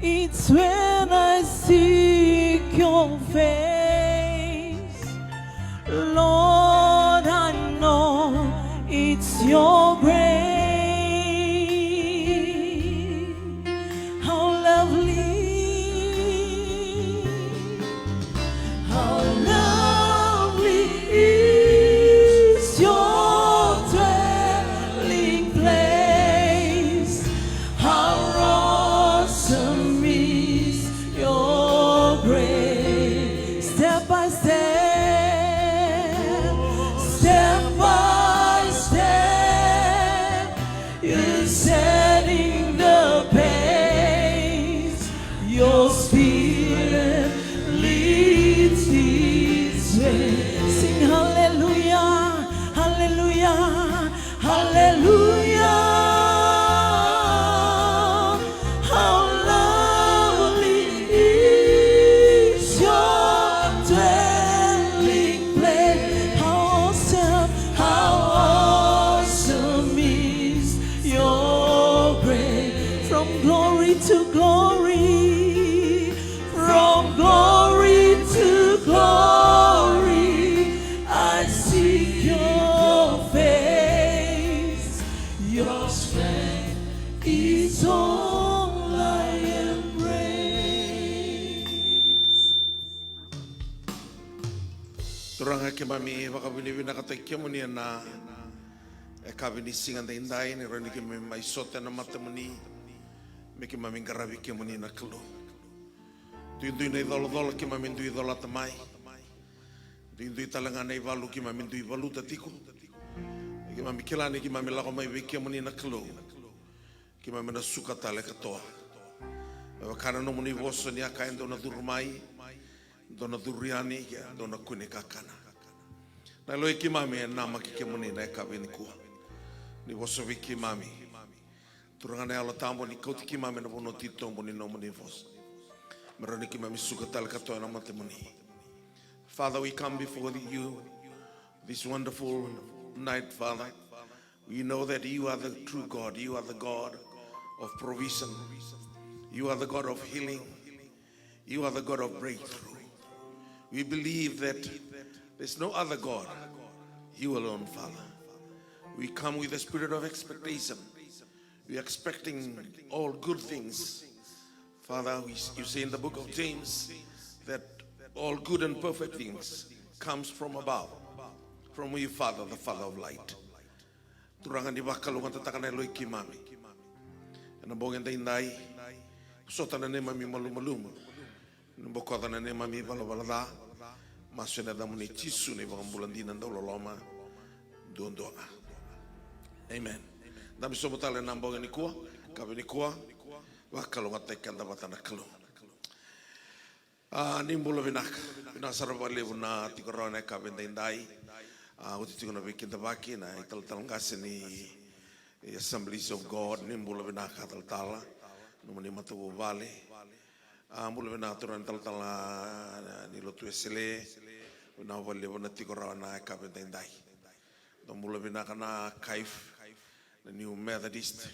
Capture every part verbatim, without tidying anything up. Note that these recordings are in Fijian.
It's when I seek your face, Lord, I know it's your grace. How lovely, how lovely is your dwelling place. How awesome is your grace. Step by step, step by step, you're setting the pace. Your spirit leads this way. Sing hallelujah, hallelujah, hallelujah. How lovely is your dwelling place. How awesome, how awesome is your grace. From glory to glory, from glory to glory, I seek your face. Your strength is all I embrace. Turaga, keimami vakavinavinakataki kemuni ena yakavi ni siga daidai, ni rawa ni keimami mai sota ena matamuni, me keimami qaravi kemuni na Kalou. Duidui na icolacola keimami dui colata mai. Duidui tale ga na ivalu keimami dui valuta tiko. Keimami kila ni keimami lako mai vei kemuni na Kalou, keimami na suka tale katoa. Me vaka na nomuni vosa ni a kaya, dou na curu mai, dou na curu yani, dou na kune kakana. Na yaloi keimami e namaki kemuni na yakavi nikua. Ni vosa vei keimami. Turaga na Yalo Tabu, ni kauti keimami ena vanua titobu ni nomuni vosa, me rawa ni keimami suka tale katoa ena matamuni. Father, we come before you this wonderful night, Father. We know that you are the true God. You are the God of provision. You are the God of healing. You are the God of breakthrough. We believe that there's no other God. You alone, Father. We come with a spirit of expectation. We are expecting all good things. Father, we, you say in the book of James that all good and perfect things comes from above, from you, Father, the Father of light. Turaga, ni vakalougatataka na yaloi keimami ena bogi daidai. Sota na neimami malumalumu, ni bokoca na neimami ivalavala ca. Masu ena yacamuni Jisu, na iVakabula dina, dauloloma duadua ga. Amen. Dabe sobu tale ena bogi nikua, yakavi nikua. Vakalougatataki keda vata na Kalou. A, ni bula vinaka. Vinaka sara vakalevu na tiko rawa ena yakavi daidai. A, oti tiko na veikidavaki na italatala qase ni Assemblies of God. Ni bula vinaka talatala, nomuni matavuvale. A, bula vinaka turaga na talatala ni lotu Wesele. Vinaka vakalevu na tiko rawa ena yakavi daidai. Dou bula vinaka na CAIF, na New Methodist,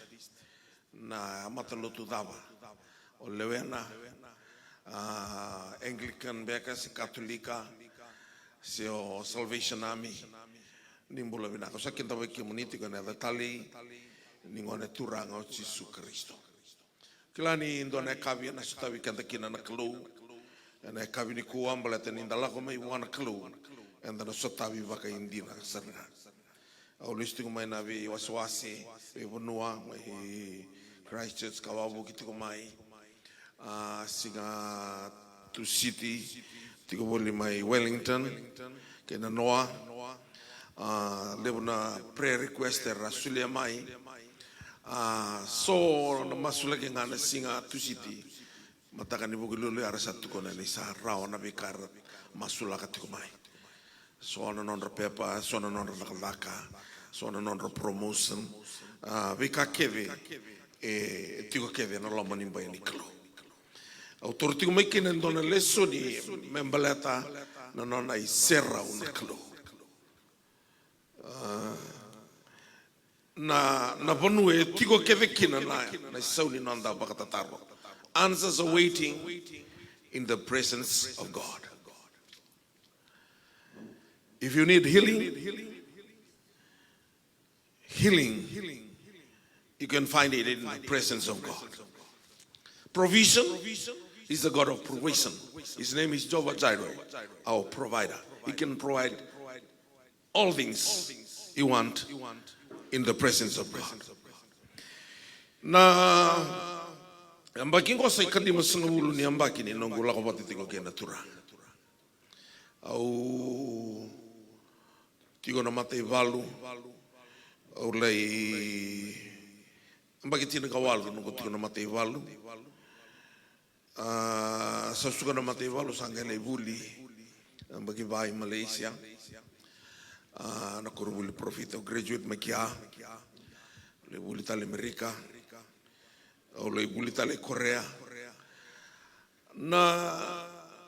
na matalotu cava o lewena, a, Anglican beka se Katolika, se o Salvation Army. Ni bula vinaka. Au sa kidavaki kemuni tiko ena yaca talei ni Gone Turaga o Jisu Karisito. Kila ni dua na yakavi ena sotavi keda kina na Kalou. Ena yakavi nikua, baleta ni da lako mai vua na Kalou, eda na sotavi vakaidina sara ga. Au lesu tiko mai na veiwasewase, veivanua, mai Christchurch ka wavoki tiko mai. A, siga Tusiti, tiko voli mai Wellington kei na noa. A, levu na prayer request era solia mai. A, so na masulaki ga na siga Tusiti, mataka ni Vukelulu, era sa tukuna ni sa rawa na veika era masulaka tiko mai. So na nodra pepa, so na nodra cakacaka, so na nodra promotion. A, veika kece e tiko kece ena loma ni bai ni Kalou. Au taura tiko mai kina e dua na lesoni me baleta na nona iserau na Kalou. A, na, na vanua e tiko kece kina na, na isau ni noda vakatataro. Answers are waiting in the presence of God. If you need healing, healing, you can find it in the presence of God. Provision is the God of provision. His name is Jehovah Jireh, our provider. He can provide all things you want in the presence of God. Na yabaki qo sa ikalimasagavulu ni yabaki ni noqu lako vata tiko kei na Turaga. Au tiko na mataivalu, au lai, yabaki tinikawalu noqu tiko na mataivalu. A, sa suka na mataivalu, sa qai lai vuli, a, yabaki va i Malaysia. A, na koronivuli Parofita, au graduate mai kea. Lai vuli tale Amerika. Au lai vuli tale Korea. Na,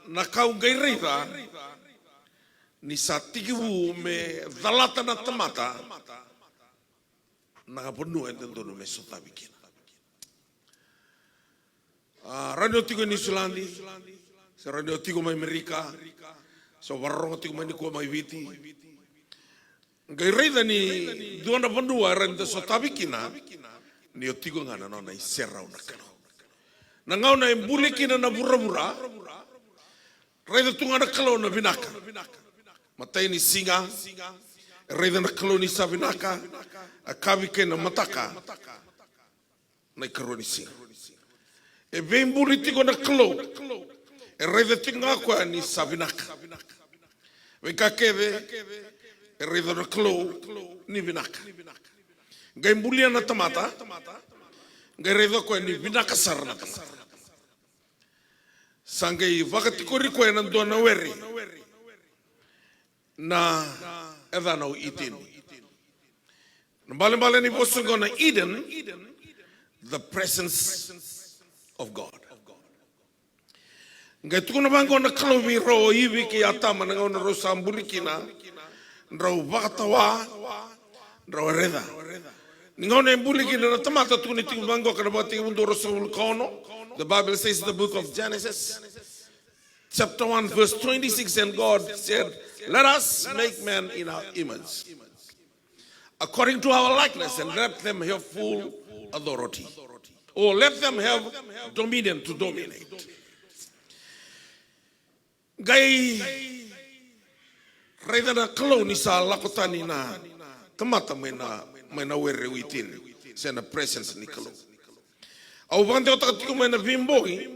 na ka au qai raica ni sa tekivu me calata na tamata na vanua e dodonu me sotavi kina. A, rawa ni o tiko e Niusiladi, se rawa ni o tiko mai Amerika, se o vakarorogo tiko mai nikua mai Viti. Qai raica ni dua na vanua e rawa ni da sotavi kina ni o tiko ga na nona iserau na Kalou. Na gauna e buli kina na vuravura, raica tu ga na Kalou na vinaka. Matai ni siga, e raica na Kalou ni sa vinaka, a kavi kei na mataka na ikarua ni siga. E veibuli tiko na Kalou, e raica tiko ga o koya ni sa vinaka. Veika kece, e raica na Kalou ni vinaka. Qai bulia na tamata, qai raica o koya ni vinaka sara na tamata. Sa qai vakatikori koya ena dua na were na yacana o Iteni. Na balebale ni vosa qo na Eden, the presence of God. Qai tukuna vaqo na Kalou vei rau o Ivi kei Atama na gauna rau sa buli kina, drau vakatawa, drau raica. Ni gauna e buli kina na tamata, tukuni tiko vaqo ka na Vakatekivu dua ruasagavulu ka ono. The Bible says, the book of Genesis, chapter one, verse twenty-six, and God said, "Let us make man in our image, according to our likeness, and let them have full authority." Or let them have dominion, to dominate. Qai raica na Kalou ni sa lako tani na tamata mai na, mai na were o Iteni, se na presence ni Kalou. Au vakadewataka tiko mai na veibogi,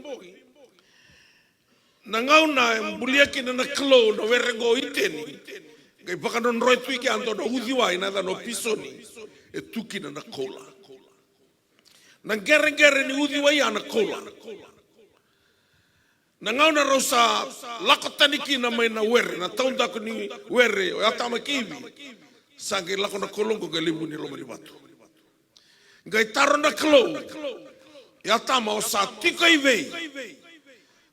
na gauna e bulia kina na Kalou na were qo o Iteni, qai vakadrodroya tu i kea dua na uciwai na yacana o Pisoni, e tu kina na koula. Na qereqere ni uciwai ya na koula. Na gauna rau sa lako tani kina mai na were, na taudaku ni were, o Atama kei Ivi, sa qai lako na koula oqo qai levu ni loma ni vatu. Qai taro na Kalou, "E Atama, o sa tiko i vei?"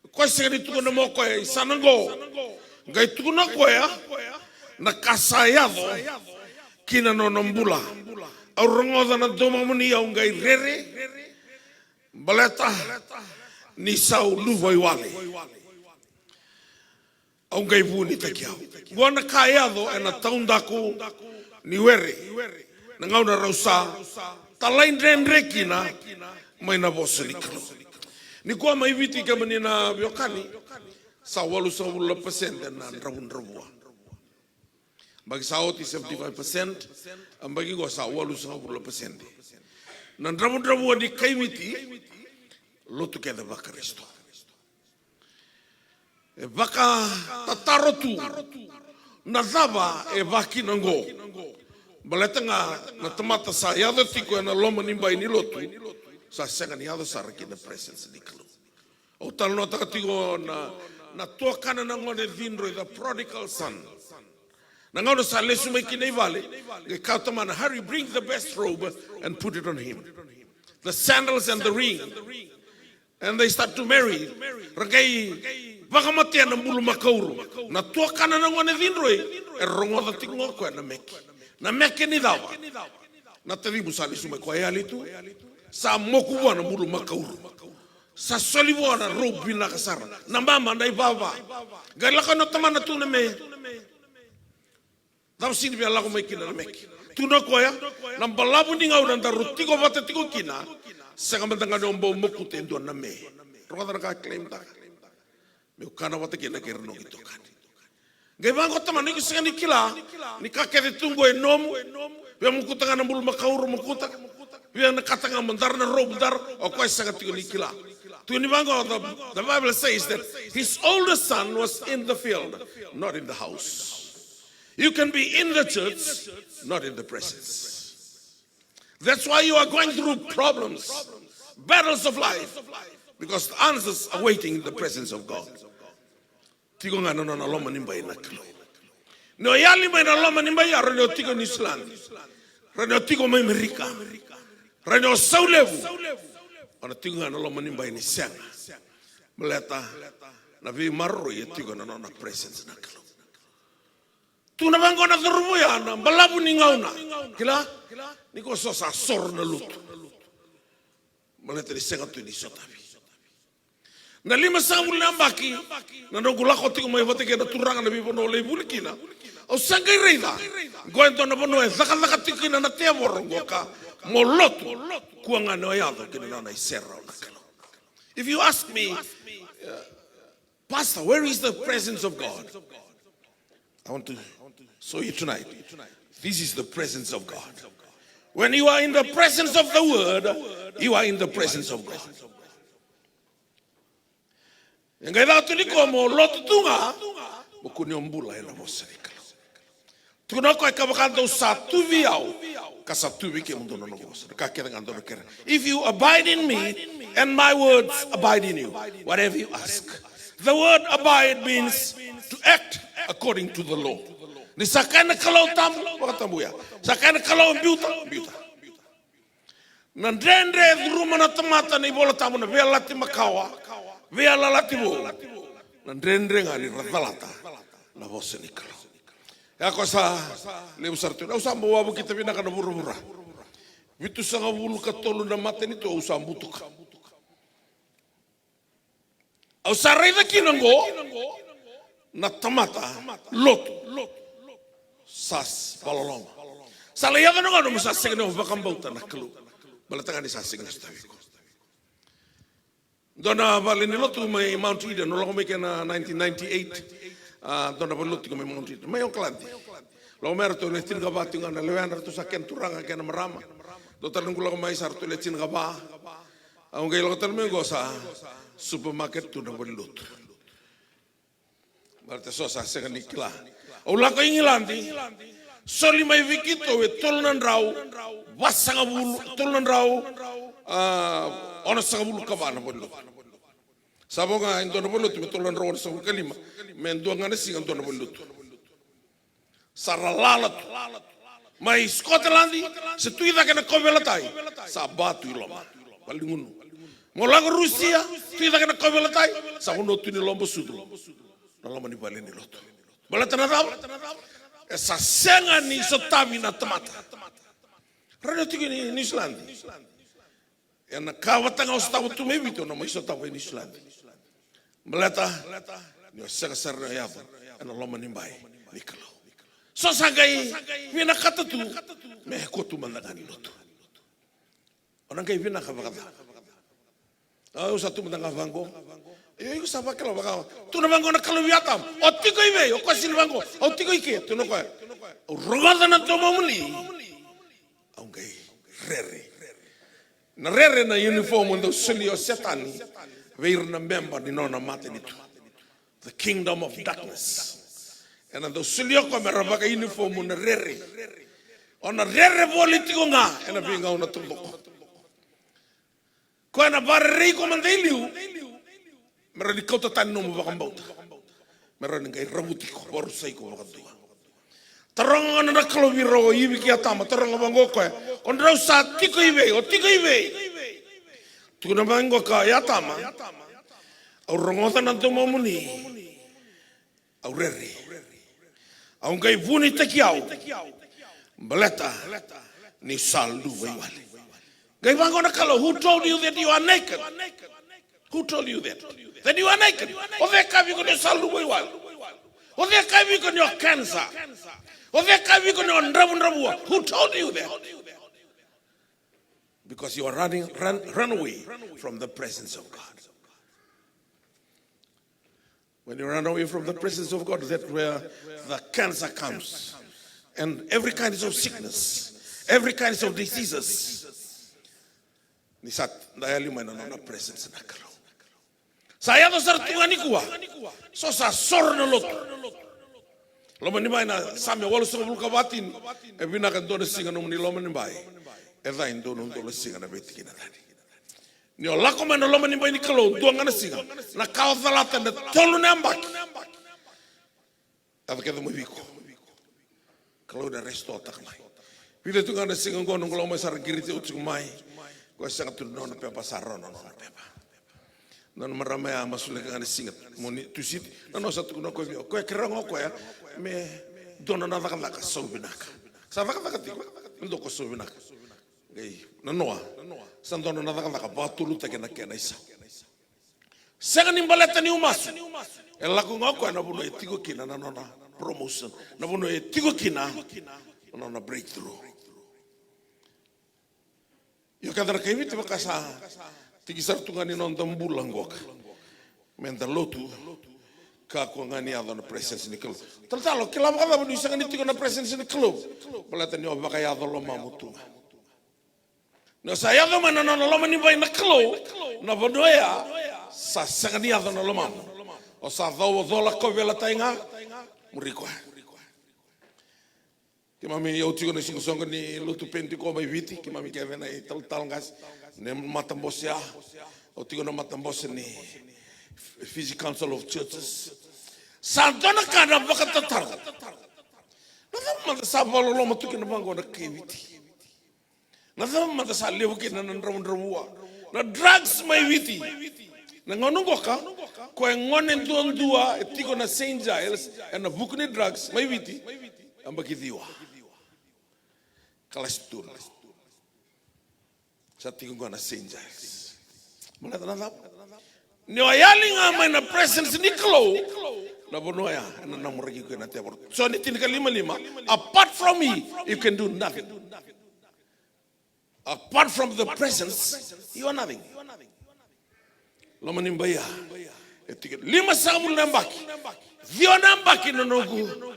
O koya sega ni tukuna mai o koya i sana oqo. Qai tukuna o koya na ka sa yaco ki na nona bula. "Au rogoca na domomuni, au qai rere, baleta ni sa u luvawale. Au qai vunitaki au." Qo na ka e yaco ena taudaku ni were, na gauna rau sa talaidredre kina mai na vosa ni Kalou. Nikua mai Viti, kemuni na veiwekani, sa walusagavulu na pasede na dravudravua. Yabaki sa oti seventy-five percent, yabaki qo sa walusagavulu na pasede. Na dravudravua ni kai Viti, lotu kece vaKarisito. E vakatataro tu na cava e vakina oqo. Baleta ga na tamata sa yaco tiko ena loma ni bai ni lotu, sa sega ni yaco sara kina presence ni Kalou. Au talanoataka tiko na, na tuakana na gone cidroi, the prodigal son. Na gauna sa lesu mai kina i vale, qai kaya o tamana, "Hurry, bring the best robe and put it on him. The sandals and the ring." And they start to marry. Ra qai vakamatea na bulumakauru. Na tuakana na gone cidroi, e rogoca tiko ga o koya na meke. Na meke ni cava? Na tacimu sa lesu mai, koya e yali tu. Sa moku vua na bulumakauru. Sa soli vua na robe vinaka sara, na baba, na ivava. Qai lako na tamana tu na me. Cava sega ni via lako mai kina na meke? Tukuna o koya, na balavu ni gauna daru tiko vata tiko kina, sega mada ga ni o bau mokuta e dua na me. Rogoca na ka e claim taka. Meu kana vata kina kei ira noqu itokani. Qai vaqo tamana, iko sega ni kila ni ka kece tu qo e nomu. Via mokuta ga na bulumakau ra mokuta. Via na kata ga mo dara na robe dara, o koya sega tiko ni kila. Tukuni vaqo, the, the Bible says that his older son was in the field, not in the house. You can be in the church, not in the presence. That's why you are going through problems, battles of life, because the answers are waiting in the presence of God. Tiko ga na nona loma ni bai na Kalou. Ni o yali mai na loma ni bai, a rawa ni o tiko Niusiladi, rawa ni o tiko mai Amerika, rawa ni o sau levu. O na tiko ga na loma ni bai ni sega. Baleta na veimaroroi e tiko na nona presence na Kalou. Tukuna vaqo na cauravou ya, na balavu ni gauna. Kila? Ni ko so sa soro na lotu. Baleta ni sega tu ni sotavi. Na limasagavulu na yabaki na noqu lako tiko mai vata kei na turaga na veivanua au lai vuli kina. Au sa qai raica qo e dua na vanua e cakacaka tiko kina na tevoro qo ka mo lotu. Kua ga ni o yaco kina na nona iserau na Kalou. If you ask me, uh, Pastor, where is the presence of God? I want to show you tonight. This is the presence of God. When you are in the presence of the word, you are in the presence of God. E qai caka tu ni ko mo lotu tu ga, mo kua ni o bula ena vosa ni Kalou. Tukuna o koya, kevaka dou sa tu vei au, ka sa tu vei kemudou na noqu vosa, na ka kece ga dou na kerea. If you abide in me, and my words abide in you, whatever you ask. The word abide means to act according to the law. Ni sa kaya na Kalou tabu, vakatabuya. Sa kaya na Kalou biuta, biuta. Na dredre e curuma na tamata na iVola Tabu, na veiyalayalati makawa, veiyalayalati vou. Na dredre ga ni ra calata na vosa ni Kalou. Ia ko sa levu sara tu. Au sa bau wavokita vinaka na vuravura. Vitusagavulu ka tolu na matanitu au sa butuka. Au sa raica kina qo na tamata lotu sa s-, vakaloloma. Sa lai yaco na gauna mo sa sega ni o vakabauta na Kalou. Baleta ga ni sa sega ni sotavi iko. Dua na vale ni lotu mai Mount Eden, au lako mai kina nineteen ninety-eight. A, dua na vale ni lotu tiko mai Mount Eden, mai Okaladi. Lako mai ratou le tinikava tiko ga na lewena, ratou sa kena turaga kei na marama. Dua tale noqu lako mai sa ratou le tinikava. Au qai lako tale mai qo sa supermarket tu na vale ni lotu. Baleta so sa sega ni kila. Au lako i Igiladi, soli mai vei keitou e tolu na drau vasagavulu, tolu na drau, a, onosagavulu ka va na vale ni lotu. Sa vo ga e dua na vale ni lotu me tolu na drau onosagavulu ka lima, me dua ga na siga dua na vale ni lotu. Sa ra lala tu. Mai Scotland, se tu i cake na kauveilatai, sa ba tu i loma. Vale ni gunu. Mo lako Rusia, tu i cake na kauveilatai, sa vanua tu ni lobo sucu. Na loma ni vale ni lotu. Baleta na cava? E sa sega ni sotavi na tamata. Rawa ni o tiko i Niusiladi. Ena ka vata ga o sotava tu mai Viti, o na mai sotava i Niusiladi. Baleta ni o sega sara ni o yaco ena loma ni bai ni Kalou. So sa qai vinakata tu me kua tu mada ga ni lotu. O na qai vinaka vakacava? Au sa tu mada ga vaqo. Io, iko sa vakila vaka. Tukuna vaqo na Kalou vei Atama, o tiko i vei? O koya sega ni vaqo, au tiko i ke. Tukuna o koya, au rogoca na domomuni. Au qai rere. Na rere na uniform e dau solia o Setani vei ira na memba ni nona matanitu. The kingdom of darkness. Ena dau solia o koya me ra vakauniform na rere. O na rere voli tiko ga ena veigauna taucoko. Koya na vakarerei iko mada i liu me rawa ni kauta tani nomu vakabauta. Me rawa ni qai ravuti iko, vakarusai iko vakadua. Taroga gona na Kalou vei rau o Ivi kei Atama, taroga vaqo o koya, o drau sa tiko i vei? O tiko i vei? Tukuna vaqo o koya, i Atama, au rogoca na domomuni. Au rere. Au qai vunitaki au. Baleta niu sa luvawale. Qai vaqo na Kalou, who told you that you are naked? Who told you that? That you are naked? O cei e kaya vei iko ni o sa luvaiwai? O cei e kaya vei iko ni o cancer? O cei e kaya vei iko ni o dravudravua? Who told you that? Because you are running, run, run away from the presence of God. When you run away from the presence of God, that's where the cancer comes. And every kinds of sickness, every kinds of diseases. Ni sa da yali mai na nona presence na Kalou. Sa yaco sara tu ga nikua. So sa soro na lotu. Loma ni bai na Same walusagavulu ka va tini. E vinaka dua na siga nomuni loma ni bai. E ca e dua na udolu na siga na veitikina tani. Ni o lako mai na loma ni bai ni Kalou dua ga na siga. Na ka o calata na tolu na yabaki. Yaco kece mai vei iko. Kalou na restore-taka mai. Vica tu ga na siga oqo noqu lako mai sara qiriti au tiko mai. Ko e sega tu na nona pepa sa rawa na nona pepa. Nona marama ya masuleka ga na siga mo ni Tusiti. Na nona sa tukuna ko vei au. Ko e kerea ga o koya me dua na nona cakacaka sau vinaka. Sa cakacaka tiko. Me dua ko sau vinaka. Qai na noa. Sa dua na nona cakacaka vakatulutaki na kena isau. Sega ni baleta niu masu. E lako ga o koya na vanua e tiko kina na nona promotion, na vanua e tiko kina na nona breakthrough. Io, keda na kai Viti vaka sa tiki sara tu ga ni noda bula qoka. Meda lotu, kakua ga ni yaco na presence ni Kalou. Talatala, o kila vakacava niu sega ni tiko na presence ni Kalou? Baleta ni o vakayaco lomamu tu ga. Ni o sa yaco mai na nona loma ni bai na Kalou, na vanua ya sa sega ni yaco na lomamu. O sa cau o cola kauveilatai ga, muri koya. Keimami, au tiko na isoqosoqo ni lotu Penitiko mai Viti, keimami kece na italatala qase, na matabose ya. Au tiko na matabose ni Fiji Council of Churches. Sa dua na ka na vakatataro. Na cava mada sa vakaloloma tu kina vaqo na kai Viti? Na cava mada sa levu kina na dravudravua, na drugs mai Viti? Na gauna qoka, ko e gone duadua e tiko na Saint Giles ena vuku ni drugs mai Viti, yabaki ciwa. Kalasi tu. Sa tiko qo na Saint Giles. Baleta na cava? Ni o yali ga mai na presence ni Kalou, na vanua ya ena namuraki iko na tevoro. Joni tinikalima lima, apart from me, you can do nothing. Apart from the presence, you are nothing. Loma ni bai ya, e tiko lima sagavulu na yabaki, ciwa na yabaki na noqu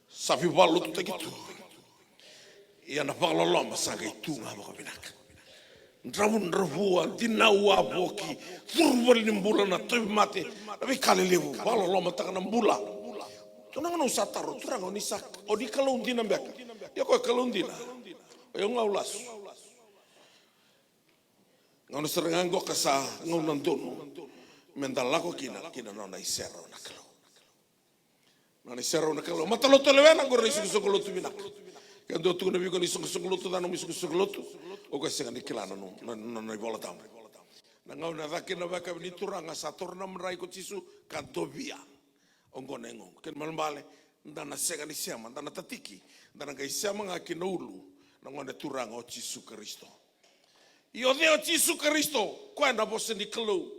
sa veivakalotutaki tu. Ia na vakaloloma sa qai tu ga vakavinaka. Dravudravua, dinau wavoki, curu vale ni bula na tauvimate, na veika lelevu, vakalolomataka na bula. Tu na gauna au sa taro, Turaga, o ni sa, o ni Kalou dina beka? Ia ko e Kalou dina. O yau ga au lasu. Gauna sara ga qoka sa gauna donu meda lako kina, kina nona isero na Kalou. Nona isero na Kalou. Matalotu lewena qori na isoqosoqo lotu vinaka. Ke dua tukuna vei iko na isoqosoqo lotu, ca nomu isoqosoqo lotu, o koya sega ni kila na nomu, na, na, na iVola Tabu. Na gauna caka kina na vakayakavi ni Turaga sa taura na madrai ko Jisu ka dovia. Oqo na yagoqu. Kena ibalebale, da na sega ni sema, da na tatiki, da na qai sema ga ki na ulu, na Gone Turaga o Jisu Karisito. Ia o cei o Jisu Karisito? Koya na vosa ni Kalou.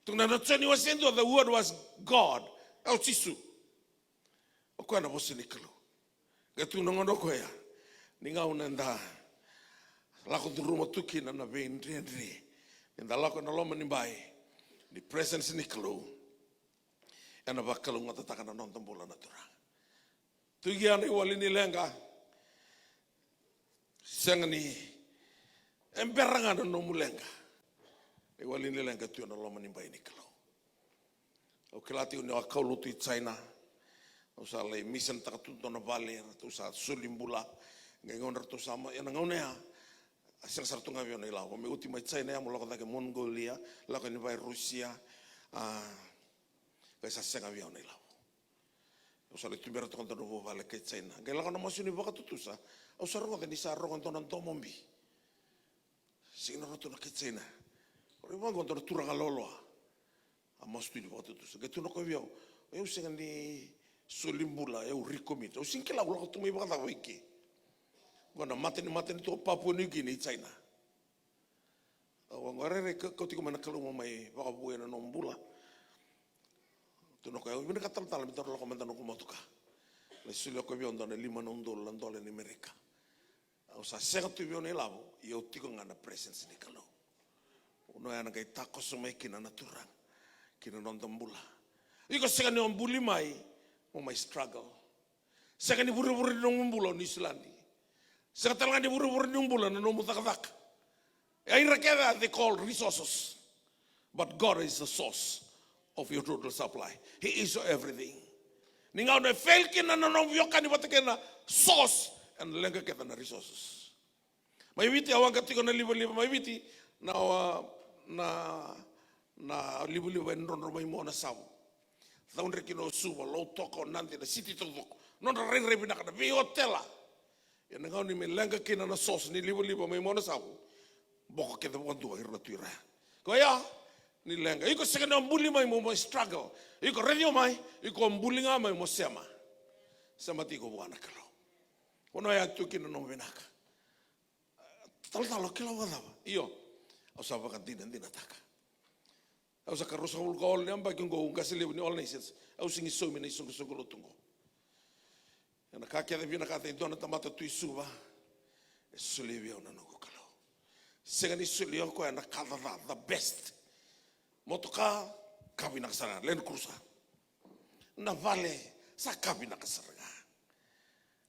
Tukuna na Joni wase dua, the word was God. E o Jisu. O koya na vosa ni Kalou. Qai tukuna na gone o koya, ni gauna eda lako curuma tu kina na veidredre, ni da lako ena loma ni bai ni presence ni Kalou, ena vakalougatataka na noda bula na Turaga. Tu ia na iwali ni leqa. Sega ni, e bera ga na nomu leqa. Na iwali ni leqa tu ena loma ni bai ni Kalou. Au kila tiko ni au a kaulotu i China. Au sa lai misinitaka tu dua na vale, ratou sa soli bula. Qai gauna ratou sa mai, ena gauna ya, a sega sara tu ga vei au na ilavo. Me oti mai China ya, mo lako cake Mongolia, lako yani vei Rusia. A, qai sa sega vei au na ilavo. Au sa lai tubera toka dua na vuvale kai China. Qai lako na masu ni vakatutusa. Au sa rogoca ni sa rogo dua na domobi. Sega ni rawa tu na kai China. Rai vaqo dua na turaga loaloa. A masu tu ni vakatutusa. Qai tukuna o koya vei au, o yau sega ni soli bula, au recommit. Au sega ni kila au lako tu mai vakacava i ke. Qo na mata ni, mata ni tu o Papua New Guinea i China. Au a qai rairai ka- kauti iko mai na Kalou mo mai vakavouya na nomu bula. Tukuna o koya, au vinakata talatala me daru lako mada noqu motoka. Lai solia o koya vei au dua na lima na udolu na dola ni Amerika. Au sa sega tu vei au na ilavo, ia au tiko ga na presence ni Kalou. Vanua ya na qai takoso mai kina na Turaga ki na noda bula. Iko sega ni o buli mai mo mai struggle. Sega ni vurevure ni nomu bula o Niusiladi. Sega tale ga ni vurevure ni nomu bula na nomu cakacaka. E ira kece, they call resources. But God is the source of your total supply. He is your everything. Ni gauna e fail kina na nomu veiwekani vata kei na source, ena leqa kece na resources. Mai Viti, au waqa tiko na livaliva mai Viti, na, na, na livaliva e drodro mai Monasavu. Caudre kina o Suva, Lautoka, o Nadi, na siti taucoko. Nodra rairai vinaka na veiotela. Ia na gauna ni me leqa kina na source ni livaliva mai Monasavu, boko kece vakadua ira na Tui Raya. Koya ni leqa, iko sega ni o buli mai mo mai struggle. Iko raici au mai, iko o buli ga mai mo sema. Sema tiko vua na Kalou. Vanua ya tu kina nomu vinaka. Talatala, o kila vakacava? Io, au sa vakadinadinataka. Au sa ka ruasagavulu ka walu ni yabaki oqo, au qase levu ni All Nations. Au sega ni saumi na isoqosoqo lotu oqo. Ena ka kece vinakata e dua na tamata tu i Suva, e solia vei au na noqu Kalou. Sega ni solia o koya na ka ca, the best. Motoka, ka vinaka sara ga, Land Cruiser. Na vale, sa ka vinaka sara ga.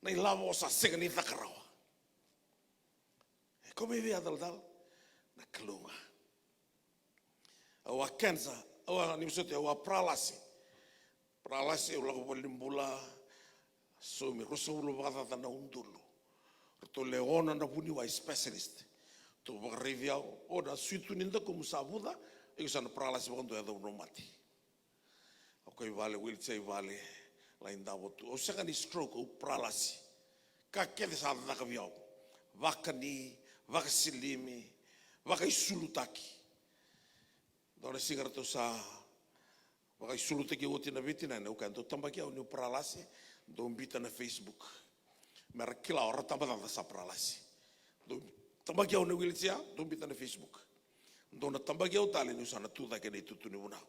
Na ilavo sa sega ni caka rawa. E kau mai vei a talatala? Na Kalou ga. Au a cancer, au a, ni vosoti, au a paralasi. Paralasi, au lako vale ni bula, saumi ruasagavulu vakacaca na udolu. Ratou le ono na vuniwai specialist. Ratou vakaraici au, o na sui tu ni dakumu sa vuca, iko sa na paralasi vakadua, yacova na mate. Au kai vale, wheelchair i vale, lai davo tu. Au sega ni stroke, au paralasi. Ka kece sa caka vei au. Vakani, vakasilimi, vakaisulutaki. Dua na siga ratou sa vakaisulutaki au oti na veitinani, au kaya, dou tabaki au niu paralasi, dou biuta na Facebook. Mera kila o ra tabacakacaka sa paralasi. Dou tabaki au na wheelchair, dou biuta na Facebook. Dou na tabaki au tale niu sa na tu cake na itutu ni vunau.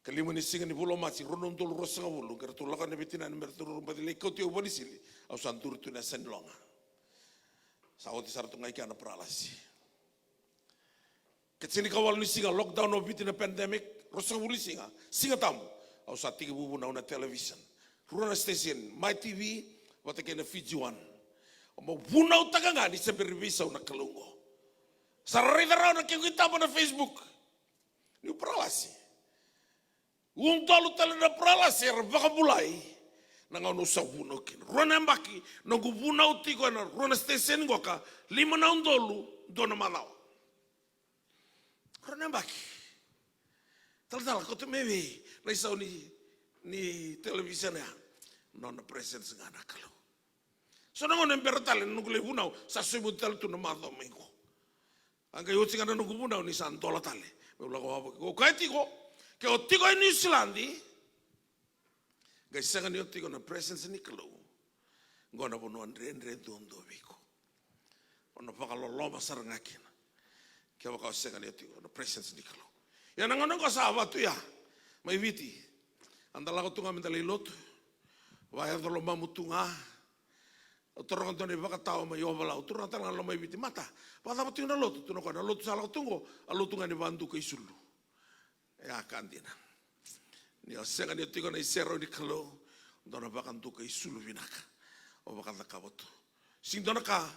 Ka lima ni siga ni vula o Maji, rua na udolu ruasagavulu, qai ratou lako na veitinani me ratou rau baci lai kauti au Vanisili, au sa duri tu na yasa ni loga. Sa oti sara tu ga i kea na paralasi. Ka tini ka walu ni siga, lockdown o Viti na pandemic, ruasagavulu ni siga, Siga Tabu, au sa tekivu vunau na television. Rua na station, Mai T V, vata kei na Fiji One. Au mai vunautaka ga ni se bera ni veisau na Kalou oqo. Sa ra raica rawa na kequ itaba na Facebook. Niu paralasi. Udolu tale na paralasi era vakabulai. Na gauna au sa vunau kina. Rua na yabaki, noqu vunau tiko ena rua na station qoka, lima na udolu, dua na macawa. Rua na yabaki. Talatala, kauta mai vei na isau ni, ni television ya? Nona presence ga na Kalou. So na gauna e bera tale na noqu lai vunau, sa sovi oti tale tu na macawa mai qo. A qai oti ga na noqu vunau ni sa dola tale. Meu lako wavoki. Ko kaya tiko, ke o tiko e Niusiladi, qai sega ni o tiko na presence ni Kalou, qo na vanua dredre duadua vei iko. O na vakaloloma sara ga kina kevaka o sega ni o tiko na presence ni Kalou. Ia na gauna qo sa vatu ya mai Viti, a da lako tu ga me da lai lotu. Vakayaco lomamu tu ga. Au taroga dua na ivakatawa mai Ovalau, turaga tale ga lo mai Viti, mata, vakacava tiko na lotu? Tukuna o koya, na lotu sa lako tu qo, a lotu ga ni vakaduka isulu. E a ka dina. Ni o sega ni o tiko na iserau ni Kalou, dua na vakaduka isulu vinaka o vakacakava tu. Sega dua na ka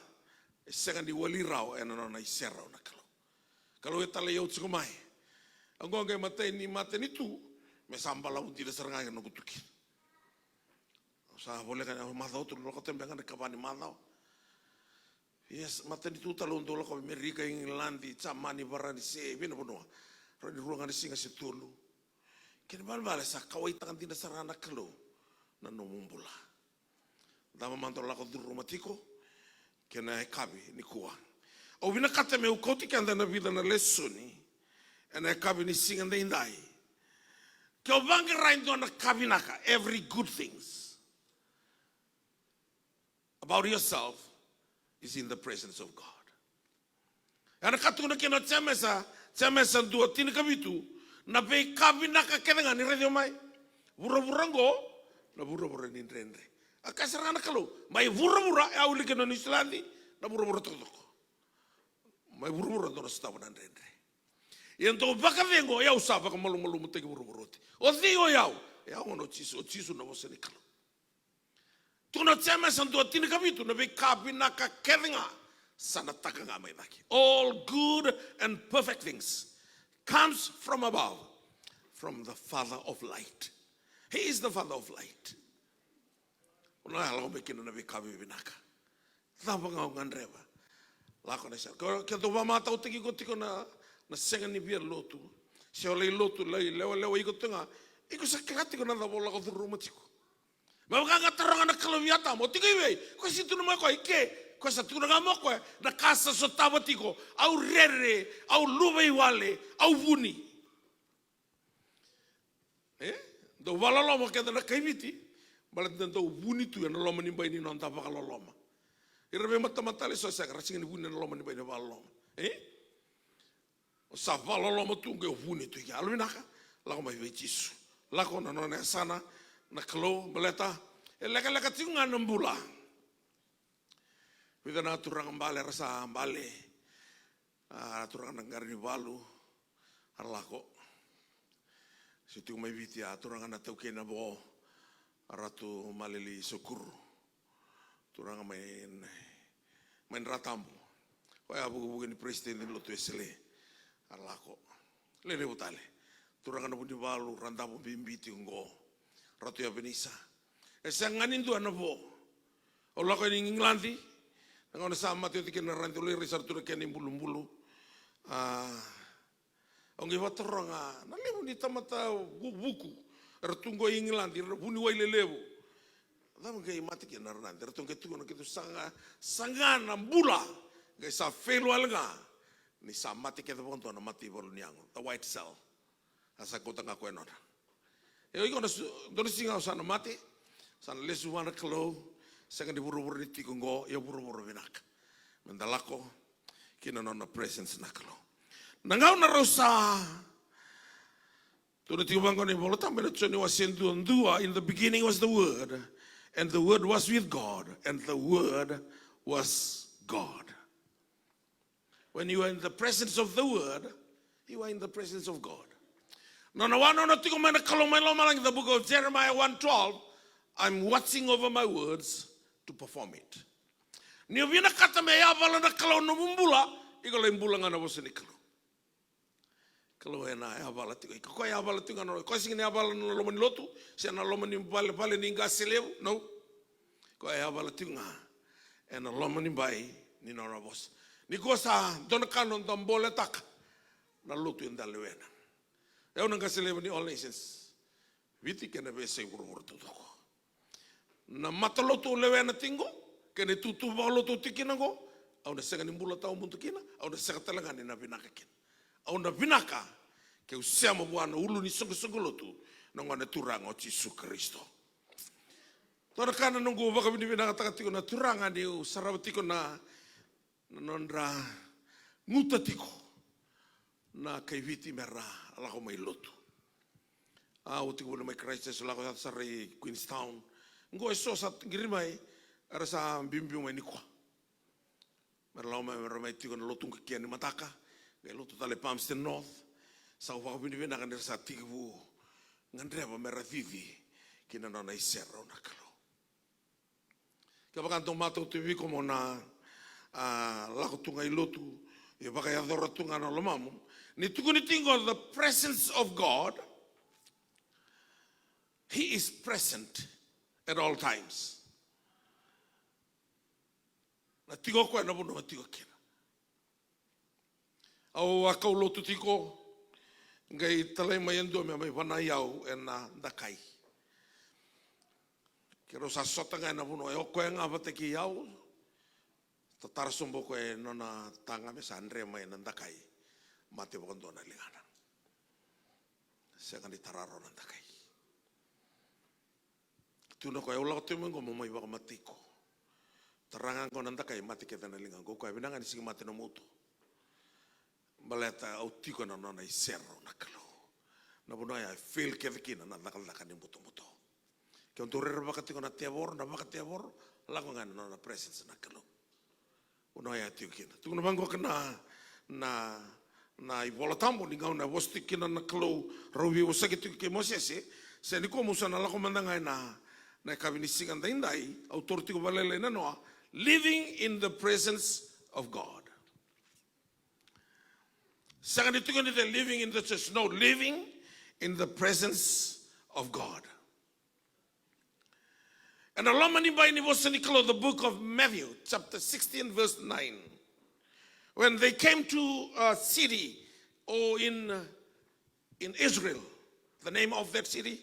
e sega ni wali rawa ena nona iserau na Kalou. Kalou e talai au tiko mai. Oqo qai matai ni matanitu, me sa balavu dina sara ga na noqu tu kina. Au sa voleka na macawa tu, lako tale beka ga na ikava ni macawa. Yes, matanitu tale au dau lako Amerika, Igiladi, Jamani, Varanise, vei na vanua. Rawa ni rua ga na siga se tolu. Kena ibalebale sa kauwaitaka dina sara ga na Kalou na nomu bula. Cava mada o lako curuma tiko kei na yakavi nikua. Au vinakata meu kauti keda ena vica na lesoni ena yakavi ni siga daidai. Ke o vaqara e dua na ka vinaka, every good things about yourself is in the presence of God. Ena ka tukuna kina o Jemesa, Jemesa dua tinikavitu, na veika vinaka kece ga ni raici au mai. Vuravura oqo, na vuravura ni dredre. A kaya sara ga na Kalou, mai vuravura, e a wilika na Niusiladi, na vuravura tokotoko. Mai vuravura dou na sotava na dredre. Ia dou vakacegu, o yau sa vakamalumalumutaki vuravura oti. O cei o yau? E yau gona o Jisu, o Jisu na vosa ni Kalou. Tukuna o Jemesa dua tinikavitu, na veika vinaka kece ga sa na taka ga mai cake. All good and perfect things comes from above, from the Father of light. He is the Father of light. O na lako mai kina na veika vivinaka. Cava ga o gadreva? Lako na sala. Ke, ke dou vakamatautaki iko tiko na, na sega ni via lotu. Se o lai lotu, lai lewelewa iko tiko ga. Iko sa kila tiko na cava o lako curuma tiko. Me vaka ga taroga na Kalou vei Atama, o tiko i vei? Koya sa tukuna mai o koya i ke, koya sa tukuna ga mai o koya na ka sa sotava tiko, au rere, au luvaiwale, au vuni. E? Dau vakaloloma keda na kai Viti, baleta da dau vuni tu ena loma ni bai ni noda vakaloloma. Ira veimatamata tale so sega, ra sega ni vuni ena loma ni bai ni vakaloloma. E? O sa vakaloloma tu qai o vuni tu i ke. Yalovinaka, lako mai vei Jisu. Lako na nona yasana na Kalou, baleta e lekaleka tiko ga na bula. Vica na turaga bale era sa bale. A turaga na Qaranivalu, a lako. Se tiko mai Viti a turaga na Taukei na Vo, a Ratu Maleli Sokuru. Turaga mai, mai Dratabu. Koya a vukevuke ni president ni lotu Wesele. A lako. Levu tale. Turaga na Vunivalu, Radavu bibi tiko qo. Ratu Yavenisa. E sega ga ni dua na vo. Au lako yani Igiladi. Na gauna sa mate oti kina na Radini, au lai rai sara tu na kena ibulubulu. A, Au qai vakataroga na levu ni tamata vu-, vuku era tu qo i Igiladi, era vuniwai lelevu. Cava qai mate kina na Radini? Eratou qai tukuna keitou saga, saga na bula. Qai sa fail wale ga ni sa mate kece vakadua na mate ivalu ni yago, the white cell. A sa kauta ga koya nona. E, iko na su-, dua na siga au sa na mate, sa na lesu vua na Kalou, sega ni vuravura ni tiko qo, ia vuravura vinaka. Meda lako ki na nona presence na Kalou. Na gauna rau sa, tukuna tiko vaqo na iVola Tabu ena Joni wase dua, dua, in the beginning was the Word, and the Word was with God, and the Word was God. When you are in the presence of the Word, you are in the presence of God. Nona wa nona tiko mai na Kalou mai lomalagi, the book of Jeremiah one twelve, I'm watching over my words to perform it. Ni o vinakata me yavala na Kalou na nomu bula, iko lai bula ga na vosa ni Kalou. Kalou ena yavala tiko. Iko koya yavala tiko ga na, koya sega ni yavala na loma ni lotu, se na loma ni vale, vale ni qase levu, no. Koya yavala tiko ga ena loma ni bai ni nona vosa. Nikua sa dua na ka noda boletaka na lotu eda lewena. Au na qase levu ni All Nations Viti kei na veiyasai vuravura taucoko. Na matalotu au lewena tiko qo, kei na itutu vakalotu au tiko kina qo, au na sega ni bula tawamudu kina, au na sega tale ga ni na vinaka kina. Au na vinaka keu sema vua na ulu ni soqosoqo lotu, na Gone Turaga o Jisu Karisito. Dua na ka na noqu vakavinavinakataka tiko na Turaga niu sarava tiko na, na nodra guta tiko na kai Viti mera lako mai lotu. Au tiko voli mai Christchurch, lako yaco sara i Queenstown. Qo eso sa qiri mai, era sa biubiu mai nikua. Mera lako mai, mera mai tiko na lotu qo kia ni mataka, qai lotu tale Palmerston North. Sa vakavinavinaka ni ra sa tekivu gadreva mera cici ki na nona iserau na Kalou. Kevaka dou matau tu vei iko mo na, a, lako tu ga i lotu, e vakayacora tu ga na lomamu. Ni tukuni tiko the presence of God, he is present at all times. Na tiko o koya na vanua tiko kina. Au a kau lotu tiko, qai talai mai e dua me mai vanai au ena dakai. Keirau sa sota ga ena vanua, e o koya ga vata kei au, tatara sobu o koya e nona taga me sa dre mai ena dakai. Mate vakadua na ligana. Sega ni tara rawa na dakai. Tukuna o koya, au lako tiko mai qo mo mai vakamatei iko. Tara ga qo na dakai, mate kece na liga qo. Koya, vinaka ga ni sega ni mate na nomu uto. Baleta au tiko ena nona isere na Kalou. Na vanua ya e fail kece kina na cakacaka ni butobuto. Ke o dau rerevaka tiko na tevoro, na vakatevoro, lako ga ena nona presence na Kalou. Vanua ya tiko kina. Tukuna vaqo na, na, na iVola Tabu ni gauna e vosa tiko kina na Kalou, rau veivosaki tiko kei Mosese, se nikua mo sa na lako mada ga ena, na yakavi ni siga daidai, au taura tiko vakalailai na noa, living in the presence of God. Sega ni tukuni the living in the church. No, living in the presence of God. Ena loma ni bai ni vosa ni Kalou, the book of Matthew, chapter sixteen, verse nine. When they came to a city, or in, in Israel, the name of that city,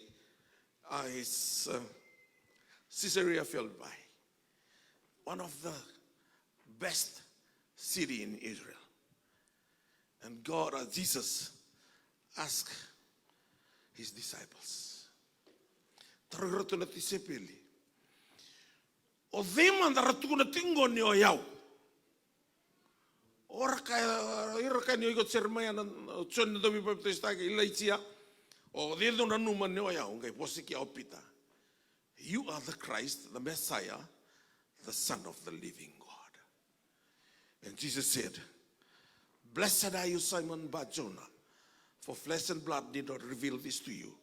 uh, is, uh, Caesarea Philippi. One of the best city in Israel. And God, uh, Jesus asked his disciples. Tarogi iratou na tisaipeli. O cei mada ra tukuna tiko qo ni o yau? O ra kaya, ira kaya ni o iko Jeremaia, na, o Joni na dauvei papitaisotaki, Ilaija. O cei dou nanuma ni o yau? Qai vosa kina o Pita. You are the Christ, the Messiah, the Son of the living God. And Jesus said, "Blessed are you, Simon Bar Jonah, for flesh and blood did not reveal this to you,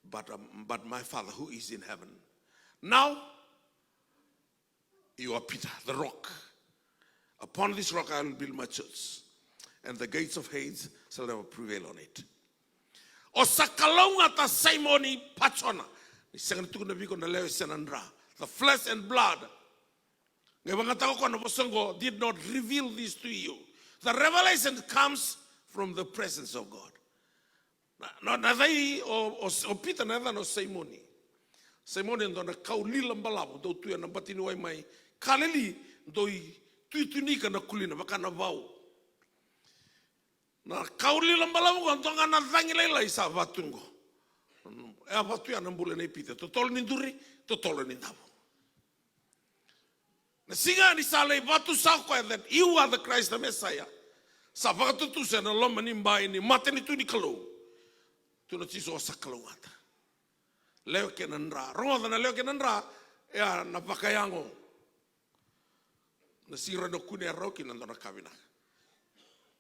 but, um, but my Father who is in heaven. Now you are Peter, the rock. Upon this rock I will build my church, and the gates of Hades shall never prevail on it." O sa kalougata Simoni Pajona. Ni sega ni tukuna vei iko na lewe se na dra. The flesh and blood. Qai vakayagataka o koya na vosa oqo, did not reveal this to you. The revelation comes from the presence of God. Na, na, na cai o, o, o Pita na yacana o Simoni. Simoni e dua na kau lila balavu, dau tu ena bati ni wai mai Kalili, dau ituitu ni ika na kulina, vaka na vau. Na kau lila balavu qo, dua ga na cagi lailai sa vatu qo. E a vatu ya na bula nei Pita, totolo ni duri, totolo ni davo. Na siga ni sa lai vatusa o koya that you are the Christ, the Messiah. Sa vakatutusa ena loma ni bai ni matanitu ni Kalou. Tukuna o Jisu o sa kalougata. Lewe kei na dra. Rogoca na lewe kei na dra, e a na vakayago. Na sira na kune e rawa kina na dua na ka vinaka.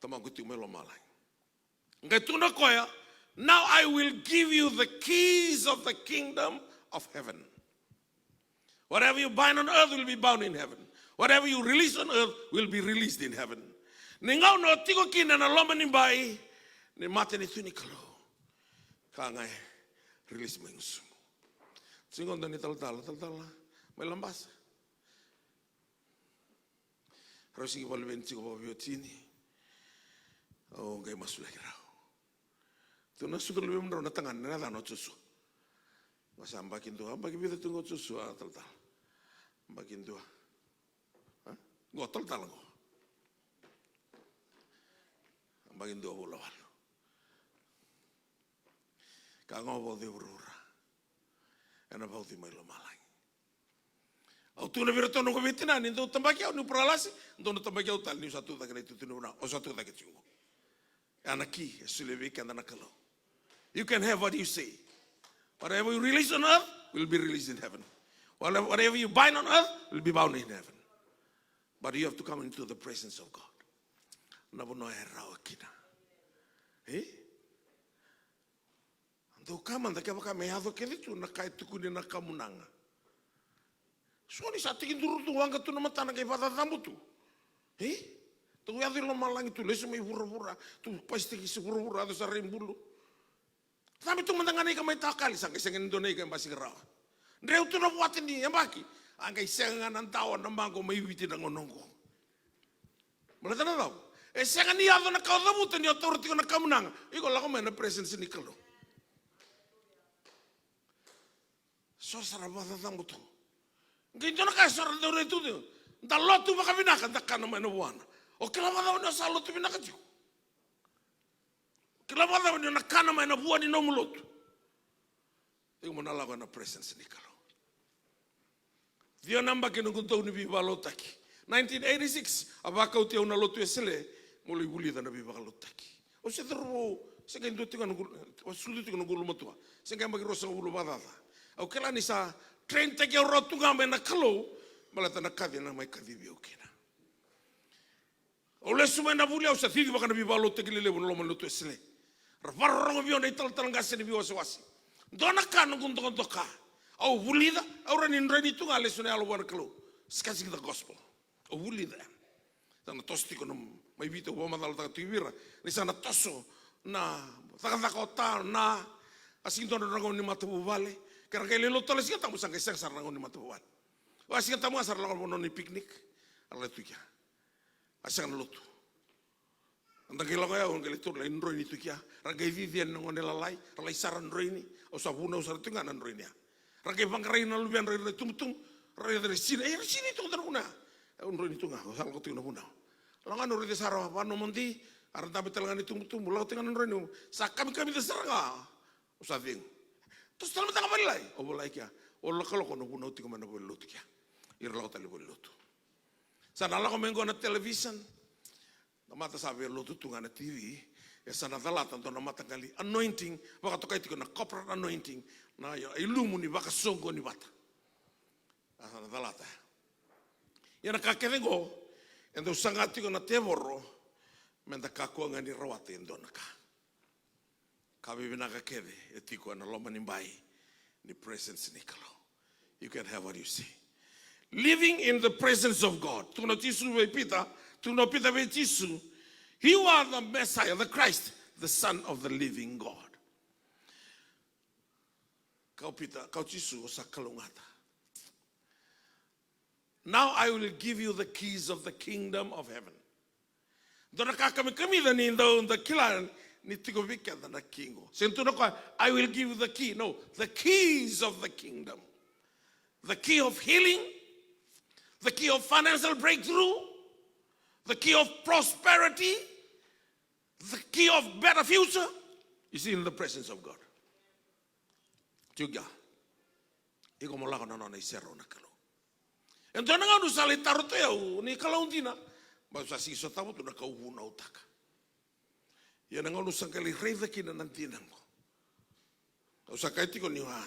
Tamaqu tiko mai lomalagi. Qai tukuna o koya, "Now I will give you the keys of the kingdom of heaven. Whatever you bind on earth will be bound in heaven. Whatever you release on earth will be released in heaven." Ni gauna o tiko kina na loma ni bai ni matanitu ni Kalou, ka ga e release mai gusumu. Tiko dua ni talatala, talatala mai Labasa. Rau sigi vakaluveni tiko vakaveiwatini. Au qai masulaki rau. Tukuna, suka luvemu drau na tagane, na yacana o Josua. Qo sa yabaki dua, yabaki vica tu qo o Josua, a talatala? Yabaki dua. A? Qo talatala qo. Yabaki dua vula walu. Ka ga o vauci e vuravura, ena vauci mai lomalagi. Au tukuna vei iratou na noqu veitina, ni dou tabaki au niu paralasi, dou na tabaki au tale niu sa tucake na itutu ni vanua, au sa tucake tiko. E a na ki e solia vei keda na Kalou. You can have what you say. Whatever you release on earth will be released in heaven. Whatever, whatever you bind on earth will be bound in heaven. But you have to come into the presence of God. Na vanua e rawa kina. E? Dou kaya mada kevaka me yaco kece tu na ka e tukuni na kamunaga. So ni sa tekiduru tu, waqa tu na matana qai vakacacabo tu. E? Tou yaco i lomalagi, tou lesu mai vuravura, tou pasitaki se vuravura, yaco sara i bulu. Cabe tu mada ga na ika mai tawakali, sa qai sega ni dua na ika e basika rawa. Dreu tu na vuata ni yabaki, a qai sega ga na dawa na maqo mai Viti na gauna oqo. Baleta na cava? E sega ni yaco na ka o cavuta ni o taura tiko na kamunaga. Iko lako mai na presence ni Kalou. So sa ra vakacacabo tu. Qai dua na ka e so ra dau rai tu tiko. Da lotu vakavinaka, da kana mai na vuana. O kila vakacava ni o sa lotu vinaka tiko? O kila vakacava ni o na kana mai na vua ni nomu lotu? Iko mo na lako ena presence ni Kalou. Ciwa na yabaki noqu dau ni veivakalotutaki. Nineteen eighty-six, a vakauti au na lotu Wesele Mo lai vulica na veivakalotutaki. Au se cauravou, se qai dua tiko na gulu, au sucu tiko na gulu matua. Se qai baki ruasagavulu vakacaca. Au kila ni sa train taki au rawa tu ga mai na Kalou, baleta na kaci ena mai kacivi au kina. Au lesu mai na vuli, au sa cici vaka na veivakalotutaki lelevu na loma ni lotu Wesele. Ra vakarorogo vei au na italatala qase ni veiwasewase. Dua na ka noqu dokadoka. Au vulica, au rawa ni droini tu ga lesu na yalo vua na Kalou. Discussing the gospel. Au vulica ya. Sa na toso tiko na mai Viti, au vakamacalataka tiko vei ira. Ni sa na toso na cakacaka o ta, na, a sigi dua na gauna ni matavuvale. Ke ra qai lai lotu tale Siga Tabu, sa qai sega sara na gauna ni matavuvale. A Siga Tabu ga sa ra lako vanua ni picnic. A lai tu kea. A sega na lotu. Eda qai lako ya, au qai lai taura, lai droini tu kea. Ra qai cici yani na gone lalai, ra lai sara droini. Au sa vunau sara tu ga na droini ya. Ra qai vaqarai na luvedra ira na itubutubu. Ra raica na sina, e, ra sina tu ga na vunau. Au droini tu ga, au sa lako tu na vunau. Lako ga, au raica sara vakanomodi, a ra dabe tale ga na itubutubu, lako tu ga na droini. Sa kamikamica sara ga. Au sa cegu. Toso tale mada ga vakalailai. Au volai kea. Au lokoloko na vunau tiko mai na valenilotu kea. Ira lako tale valenilotu. Sa na lako mai qo na television. Na mata sa veilotu tu ga na T V. E sa na calata dua na mataqali anointing. Vakatokai tiko na corporate anointing. Na ilumu ni vakasoqoni vata. A sa na calata. Ia na ka kece qo, e dau saga tiko na tevoro me da kakua ga ni rawata e dua na ka. Ka vivinaka kece e tiko ena loma ni bai ni presence ni Kalou. You can have what you see. Living in the presence of God. Tukuna o Jisu vei Pita, tukuna o Pita vei Jisu, "You are the Messiah, the Christ, the Son of the living God." Kaya o Pita, kaya o Jisu, o sa kalougata. "Now I will give you the keys of the kingdom of heaven." Dua na ka kamikamica ni dau da kila ni tiko vei keda na key qo. Sega ni tukuna o koya, "I will give you the key." No, the keys of the kingdom. The key of healing, the key of financial breakthrough, the key of prosperity, the key of better future is in the presence of God. Tiko ya. Iko mo lako na nona iserau na Kalou. E dua na gauna au sa lai taro tu o yau ni Kalou dina. Ba au sa sigi sotava tu na ka au vunautaka. Ia na gauna au sa qai lai raica kina na dina qo. Au sa kaya tiko niu a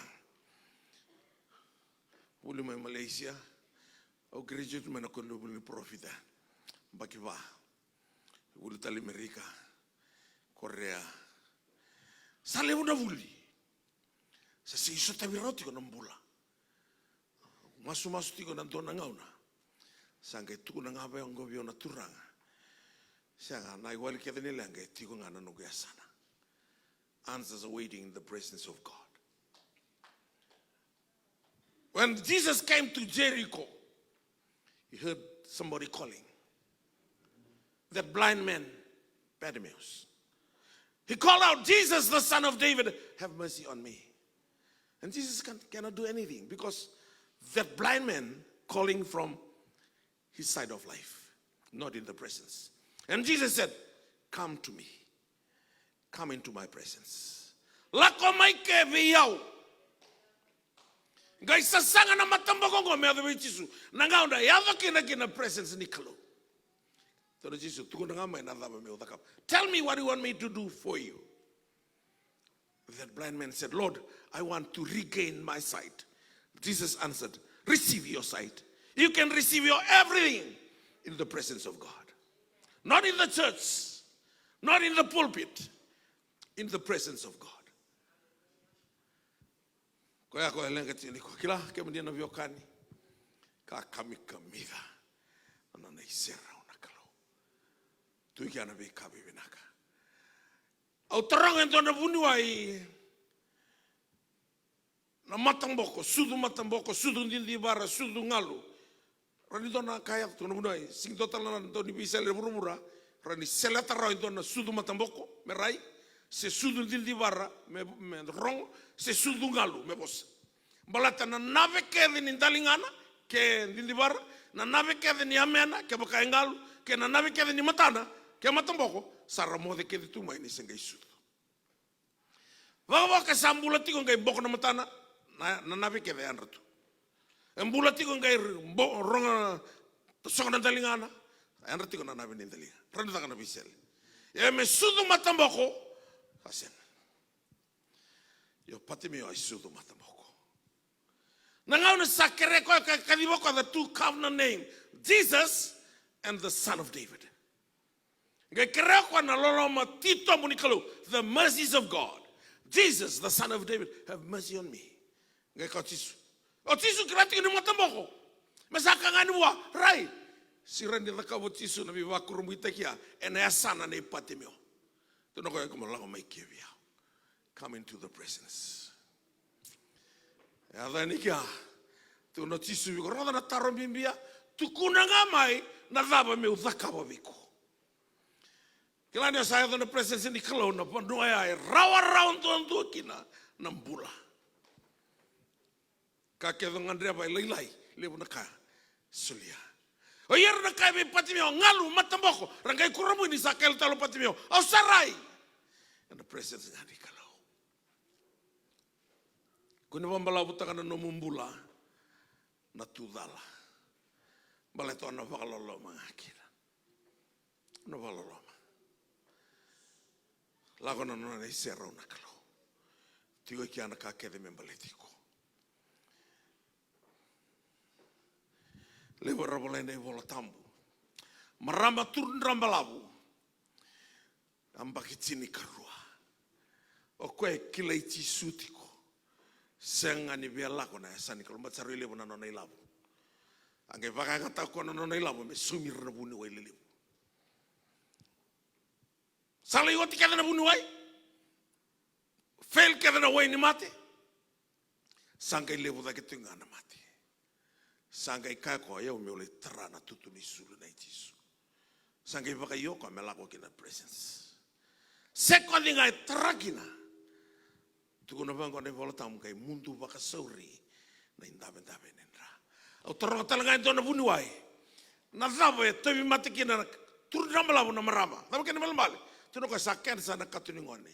vuli mai Malaysia. Au graduate mai na koronivuli ni parofita. Baki va. Vuli tale Amerika. Korea. Sa levu na vuli. Sa sigi sotavi rawa tiko na bula. Masumasu tiko na dua na gauna. Sa qai tukuna ga vei au qo vei au na Turaga. Sega, na iwali kece ni leqa e tiko ga na noqu yasana. Answers are waiting in the presence of God. When Jesus came to Jericho, he heard somebody calling. That blind man, Bartimaeus. He called out, "Jesus, the son of David, have mercy on me." And Jesus can, cannot do anything because that blind man calling from his side of life, not in the presence. And Jesus said, "Come to me. Come into my presence." Lako mai ke vei au. Qai sasaga na mataboko qo me yaco vei Jisu. Na gauna yaco kina ki na presence ni Kalou. Tukuna o Jisu, tukuna ga mai na cava meu cakava. Tell me what you want me to do for you. That blind man said, "Lord, I want to regain my sight." Jesus answered, "Receive your sight." You can receive your everything in the presence of God. Not in the church, not in the pulpit, in the presence of God. Koya koya leqa tiko ni koya. Kila, kemuni na veiwekani. Ka kamikamica na nona iserau na Kalou. Tu i kea na veika vivinaka. Au taroga e dua na vuniwai na mataboko, sucu mataboko, sucu didivara, sucu galu. Rawa ni dua na ka yaco tu na vuniwai, sigi dua tale na dau ni veisele e vuravura, rawa ni seleta rawa e dua na sucu mataboko me rai, se sucu didivara me, me rogo, se sucu galu me vosa. Baleta na nave kece ni daligana ke didivara, na nave kece ni yamena kevaka e galu, kei na nave kece ni matana ke mataboko, sa ra moce kece tu mai ni se qai sucu. Vakavoka sa bula tiko qai boko na matana, na, na nave kece e yadra tu. E bula tiko qai bo-, rogo, tasogo na daligana, A yadra tiko na nave ni daliga. Rawa ni caka na veisele. Ia me sucu mataboko, sa sega. Io, Patimeo e sucu mataboko. Na gauna sa kerea koya ka kaciva koya the two covenant name, Jesus and the Son of David. Qai kerea koya na loloma titobu ni Kalou, the mercies of God. Jesus, the Son of David, have mercy on me. Qai kaya o Jisu. O Jisu kerea tiko ni mataboko. Me sa ka ga ni vua, rai. Sega ni cakava o Jisu na veivakurabuitaki ya ena yasana nei Patimeo. Tukuna o koya, iko mo lako mai ke vei au. Come into the presence. E yaco yani kea. Tukuna o Jisu vei iko, rogoca na taro bibi ya. Tukuna ga mai na cava meu cakava vei iko. Kila ni o sa yaco na presence ni Kalou, na vanua ya e rawarawa duadua kina na bula. Ka kece o gadreva e lailai, levu na ka e solia. O ira na kaya vei Patimeo, galu, mataboko, ra qai kurabui ni sa kaya tale o Patimeo, au sa rai. Ena presence ga ni Kalou. Kua ni vakabalavutaka na nomu bula na tu cala. Baleta o na vakaloloma ga kina. Na vakaloloma. Lako na nona iserau na Kalou. Tiko i kea na ka kece me baleti iko. Levu era volai na iVola Tabu. Marama turu drabalavu. Yabaki tinikarua. O koya e kilai Jisu tiko. Sega ni via lako na yasa ni Kalou, baleta sa rui levu na nona ilavo. A qai vakayagataka o koya na nona ilavo me saumi ira na vuniwai lelevu. Sa lai oti kece na vuniwai. Fail kece na wai ni mate. Sa qai levu cake tiko ga na mate. Sa qai kaya o koya, au meu lai tara na tutu ni sulu nei Jisu. Sa qai vakaio o koya me lako ki na presence. Se koya ga e tara kina. Tukuna vaqo na iVola Tabu, qai mudu vakasauri na idavedave ni dra. Au taroga tale ga e dua na vuniwai. Na cava e tauvi mate kina na turu drabalavu na marama? Cava kena ibalebale? Tukuna o koya sa kenisa na katonigone.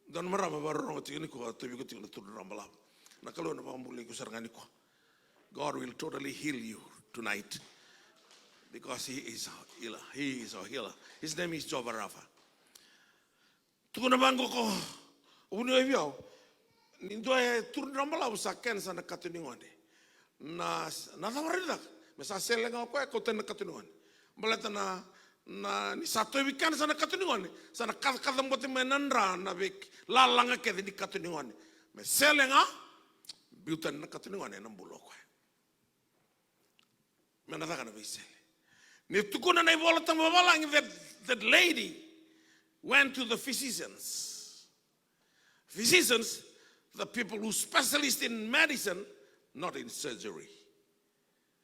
Dua na marama vakarorogo tiko nikua, tauvi iko tiko na turu drabalavu. Na Kalou ena vakabulai iko sara ga nikua. God will totally heal you tonight. Because he is our healer. He is our healer. His name is Jehovah Rapha. Tukuna vaqo o vuniwai vei au. Ni dua e turu drabalavu sa kenisa na katonigone. Na, na cava rawa ni caka? Me sa sele ga o koya, kauta na katonigone. Baleta na, na, ni sa tauvi kenisa na katonigone, sa na kacakaca bote mai na dra na veilalaga kece ni katonigone. Me sele ga, biuta na katonigone ena bula o koya. Me na caka na veisele. Ni tukuna na iVola Tabu vavalagi that, that lady went to the physicians. Physicians, the people who specialist in medicine, not in surgery.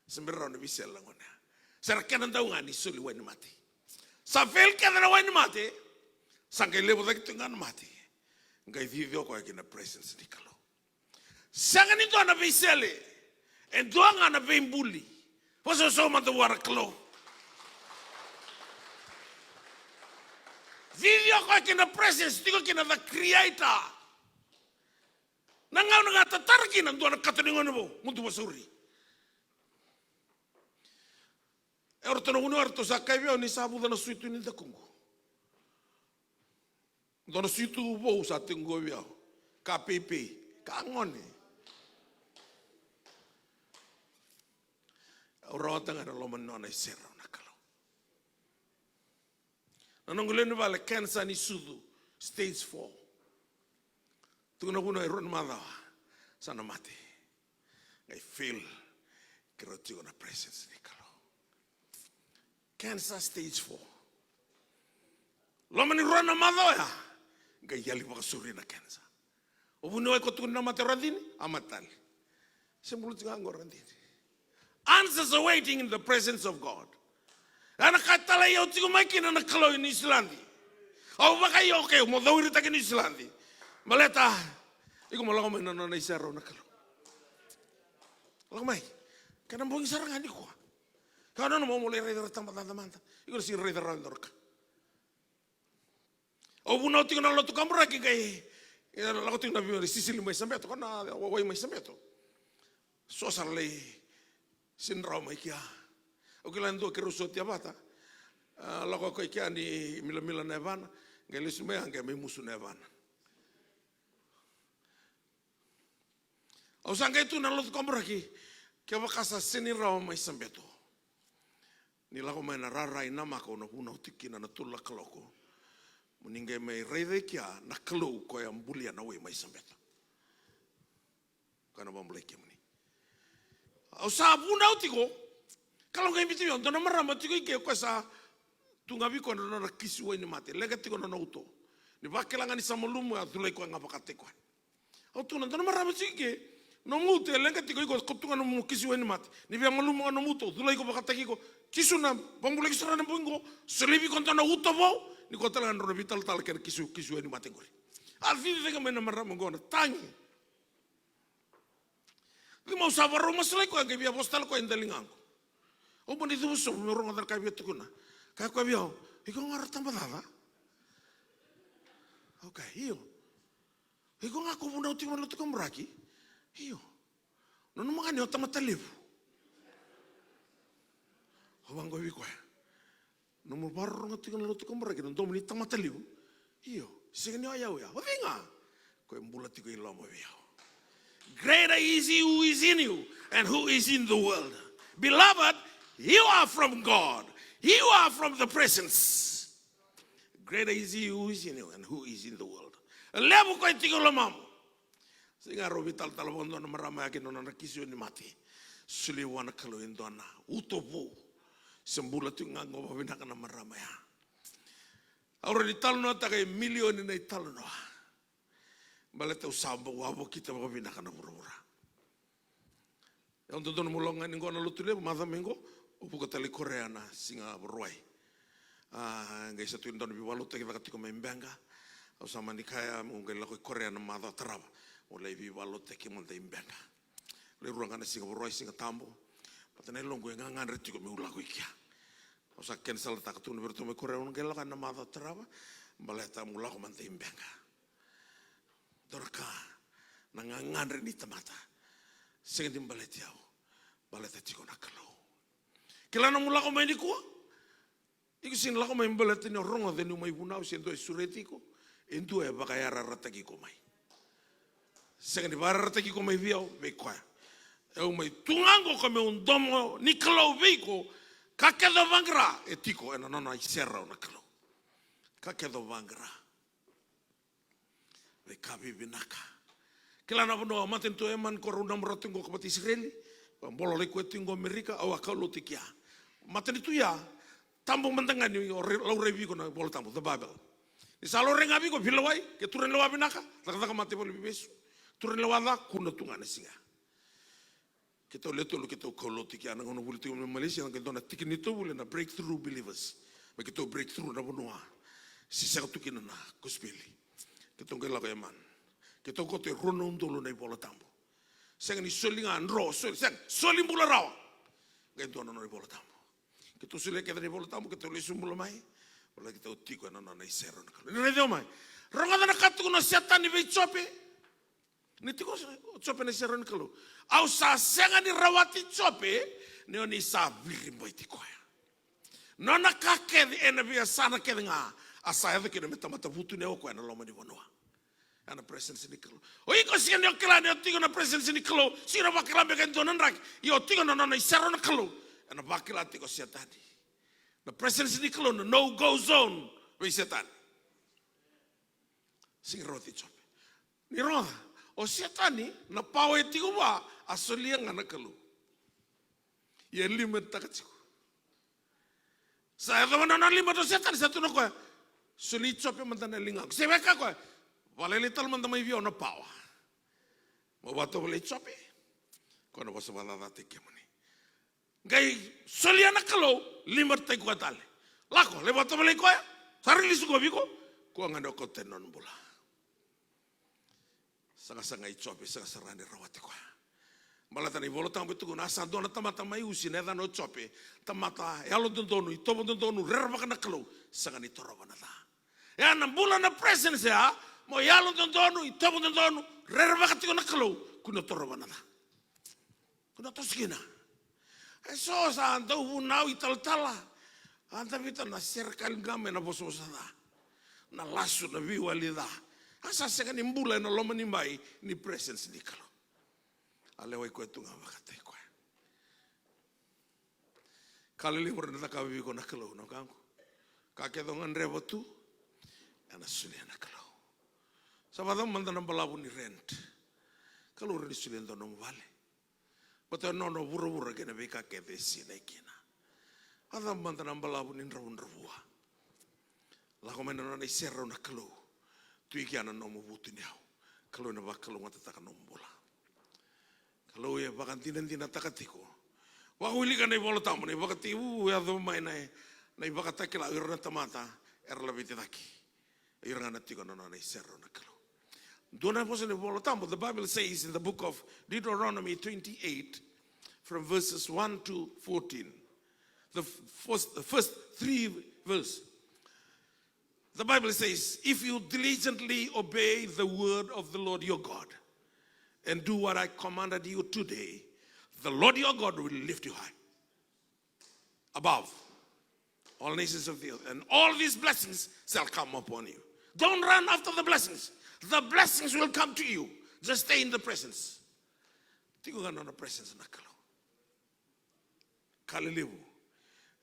Se bera rawa na veisele na gone. Sa ra kena dau ga ni soli wai ni mate. Sa fail kece na wai ni mate. Sa qai levu cake tu ga na mate. Qai cici o koya ki na presence ni Kalou. Sega ni dua na veisele. E dua ga na veibuli. Vakasausau mada vua na Kalou. Cici o koya ki na presence, tiko kina the creator. Na gauna ga tatara kina dua na kato ni gone vou, mudu vakasauri. E ratou na vuniwai ratou sa kaya vei au ni sa vuca na suitu ni dakuqu. Dua na suitu vou sa tekivu vei au. Ka peipei, ka gone. Au rawata ga na loma ni nona iserau na Kalou. Na noqu lewe ni vale, kenisa ni sucu, stage four. Tukuna vuniwai e rua na macawa sa na mate. Qai fail, keirau tiko na presence ni Kalou. Kenisa stage four. Loma ni rua na macawa oya, qai yali vakasauri na kenisa. O vuniwai ko tukuna na mate o Radini, a mate tale. Se bula tiko ga qo o Radini. Answers are waiting in the presence of God. Ena ka talai au tiko mai kina na Kalou i Niusiladi. Au vakaio, okay, mo cauiritaki Niusiladi. Baleta iko mo lako mai na nona iserau na Kalou. Lako mai. Kena bogi sara ga nikua. Ka nona mo mo lai raica ra tabacakacaka mada. Iko na sega ni raica rawa e dua na ka. Au vunau tiko na lotu kaburaki qai, e, lako tiko na vei sisili mai Sabeto, ko na wai mai Sabeto. So sa lai sega ni rawa mai kea. Au kila e dua keirau sotia vata. A, lako koya i kea ni milamila na yavana, qai lesu mai ya qai mai musu na yavana. Au sa qai tu na lotu kaburaki, kevaka sa sega ni rawa mai Sabeto, ni lako mai na rara i Namaka, au na vunau tiko kina na tolu na kaloko. Mo ni qai mai raica i kea na Kalou koya bulia na wai mai Sabeto. Koya na vabulai kemuni. Au sa vunau tiko, Kalou qai biuta vei au dua na marama tiko i ke, koya sa tu ga vei koya na nona kisi wai ni mate, leqa tiko na nona uto. Ni vakila ga ni sa malumu, a culai koya ga vakataki koya. Au tukuna, dua na marama tiko i ke, nomu uto e leqa tiko, iko ko tukuna nomu kisi wai ni mate. Ni via malumu ga nomu uto, culai iko vakataki iko. Jisu na vabulai iko sara na bogi qo, solia vei iko dua na uto vou, ni ko tale ga na nona veitalatala kei na kisi, kisi wai ni mate qori. A cici cake mai na marama qo na tagi. Qai mau sa varau masalai koya, qai via vosa tale koya e daliga qo. Au mani cuva sobu meu rogoca na ka e via tukuna. Kaya koya vei au, iko ga o Ratabacaca? Okay, io. Iko ga ko vunau tiko mai na lotu kaburaki? Io. Nanuma ga ni o tamata levu. Au vaqo vei koya. Nomu vakarorogo tiko na lotu kaburaki, na domo ni tamata levu. Io, sega ni o yau ya. O cei ga? Ko e bula tiko i loma vei au. Greater is he who is in you and who is in the world. Beloved, you are from God. You are from the presence. Greater is he who is in you and who is in the world. Levu ko e tiko i lomamu. Sega, rau veitalatala vakadua na marama ya kei na nona kisi wai ni mate. Solia vua na Kalou e dua na uto vou. Se bula tiko ga qo vakavinaka na marama ya. Au rawa ni talanoataka e milioni na italanoa. Baleta au sa bau wavokita vakavinaka na vuravura. Au dodonu meu lako ga ni qo na Lotulevu, macawa mai qo au vuka tale i Korea na siga Vakarauwai. A, qai sa tu e dua na veivakalotutaki caka tiko mai Beqa. Au sa mani kaya meu qai lako i Korea na macawa tarava, meu lai veivakalotutaki mada i Beqa. Lai rua ga na siga Vakarauwai, Siga Tabu. Baleta na yaloqu e gagadre tiko meu lako i kea. Au sa kensalataka, tukuna vei iratou mai Korea, au na qai lako yani na macawa tarava, baleta meu lako mada i Beqa. Dua na ka na gagadre ni tamata. Sega ni baleti au, baleta tiko na Kalou. Kila nomu lako mai nikua. Iko sega ni lako mai baleta ni o rogoca niu mai vunau se dua e sureti iko. E dua e vakayarayarataki iko mai. Sega ni vakayarayarataki iko mai vei au, vei koya. Au mai tu ga qo ka meu domo ni Kalou vei iko. Ka kece o vaqara e tiko ena nona iserau na Kalou. Ka kece o vaqara. Veika vivinaka. Kila na vanua matanitu o Emani ko rau namora tu qo ka vata Isireli. Vabololai koya tu qo Amerika, au a kau lotu i kea. Matanitu ya, tabu mada ga ni o re-, laurai vei iko na iVola Tabu, the Bible. Ni sa laurai ga vei iko, veilewai, ke turaga ni lewa vinaka, cakacaka mate valeniveivesu. Turaga ni lewa ca, kuna tu ga na siga. Keitou le tolu, keitou kau lotu i kea na gauna vuli tiko mai Malaysia, na qai dua na tiki ni tou vuli na breakthrough believers. Me keitou breakthrough na vanua se sega tu kina na kosipeli. Keitou qai lako i Emani. Keitou koto e rua na udolu na iVola Tabu. Sega ni soli ga dro, soli, sega, soli bula rawa. Qai dua na nona iVola Tabu. Keitou solia kece na iVola Tabu, keitou lesu bula mai. Baleta keitou tiko ena nona iserau na Kalou. Ni raici au mai. Rogoca na ka tukuna o Setani vei Jope. Ni tiko o Jope ena iserau ni Kalou. Au sa sega ni rawati Jope, ni oni sa viribaiti koya. Nona ka kece ena veiyasana kece ga, a sa yaco kina me tamata vutuniyau o koya ena loma ni vanua. Ena presence ni Kalou. O iko sega ni o kila ni o tiko na presence ni Kalou, sega ni vakila beka e dua na draki, ia o tiko na nona iserau na Kalou. Ena vakila tiko o Setani. Na presence ni Kalou, na no-go zone vei Setani. Sega ni rawati Jope. Ni rogoca, o Setani, na pawa e tiko vua, a solia ga na Kalou. Ia limit taka tiko. Sa yaco na nona limit o Setani, sa tukuna o koya, soli Jope mada na ligaqu. Se vaka o koya, vakalailai tale mada mai vei au na pawa. Mo vakatovolei Jope. Koya na vosa vakacacataki kemuni. Qai solia na Kalou, limit taki koya tale. Lako, lai vakatovolei koya. Sa release koya vei iko. Koya ga ni o kauta tani na nona bula. Saqasaqa i Jope, sega sara ni rawati koya. Baleta na iVola Tabu e tukuna, a sa dua na tamata mai Usi, na yacana o Jope. Tamata yalododonu, itovo dodonu, rerevaka na Kalou, sega ni torova na ca. Ya na bula na presence ya, mo yalododonu, itovo dodonu, rerevaka tiko na Kalou, kua ni torova na ca. Kua ni toso kina. E so sa dau vunau, italatala. A Tavita na serekali ga mai na vosavosa ca, na lasu, na veiwali ca. A sa sega ni bula ena loma ni bai ni presence ni Kalou. A lewai koya tu ga vakataki koya. Ka lelevu era na cakava vei iko na Kalou, na wekaqu. Ka kece o gadreva tu, ena solia na Kalou. Sa vakacava mada na balavu ni rent? Kalou rawa ni solia e dua nomu vale. Baleta e nona o vuravura kei na veika kece e sinai kina. Vakacava mada na balavu ni dravudravua? Lako mai na nona iserau na Kalou. Tu i kea na nomu vutuniyau. Kalou ena vakalougatataka nomu bula. Kalou e vakadinadinataka tiko. Vakawilika na iVola Tabu, na ivakatekivu, e yaco mai na, na ivakatakila, o ira na tamata era laveti cake. O ira ga na tiko na nona iserau na Kalou. Dua na vosa ni Vola Tabu, the Bible says in the book of Deuteronomy twenty-eight, from verses one to fourteen. The f-, first, the first three verse. The Bible says, "If you diligently obey the word of the Lord your God and do what I commanded you today, the Lord your God will lift you high above all nations of the earth, and all these blessings shall come upon you." Don't run after the blessings. The blessings will come to you. Just stay in the presence. Tiko ga na nona presence na Kalou. Ka lelevu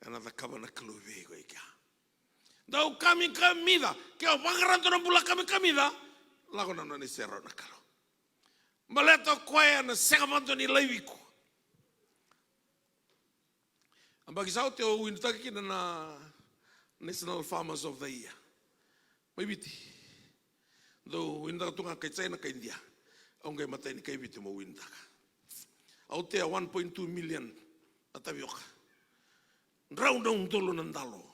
ena cakava na Kalou vei iko i kea. Dau kamikamica, ke o vaqara dua na bula kamikamica, lako na nona iserau na Kalou. Baleta o koya ena sega vakadua ni laivi iko. A yabaki sa oti au winitaka kina na National Farmers of the Year mai Viti. Dau winitaka tu ga kai China, kai India. Au qai matai ni kai Viti mo winitaka. Au tea one point two million na tavioka. Drau na udolu na dalo.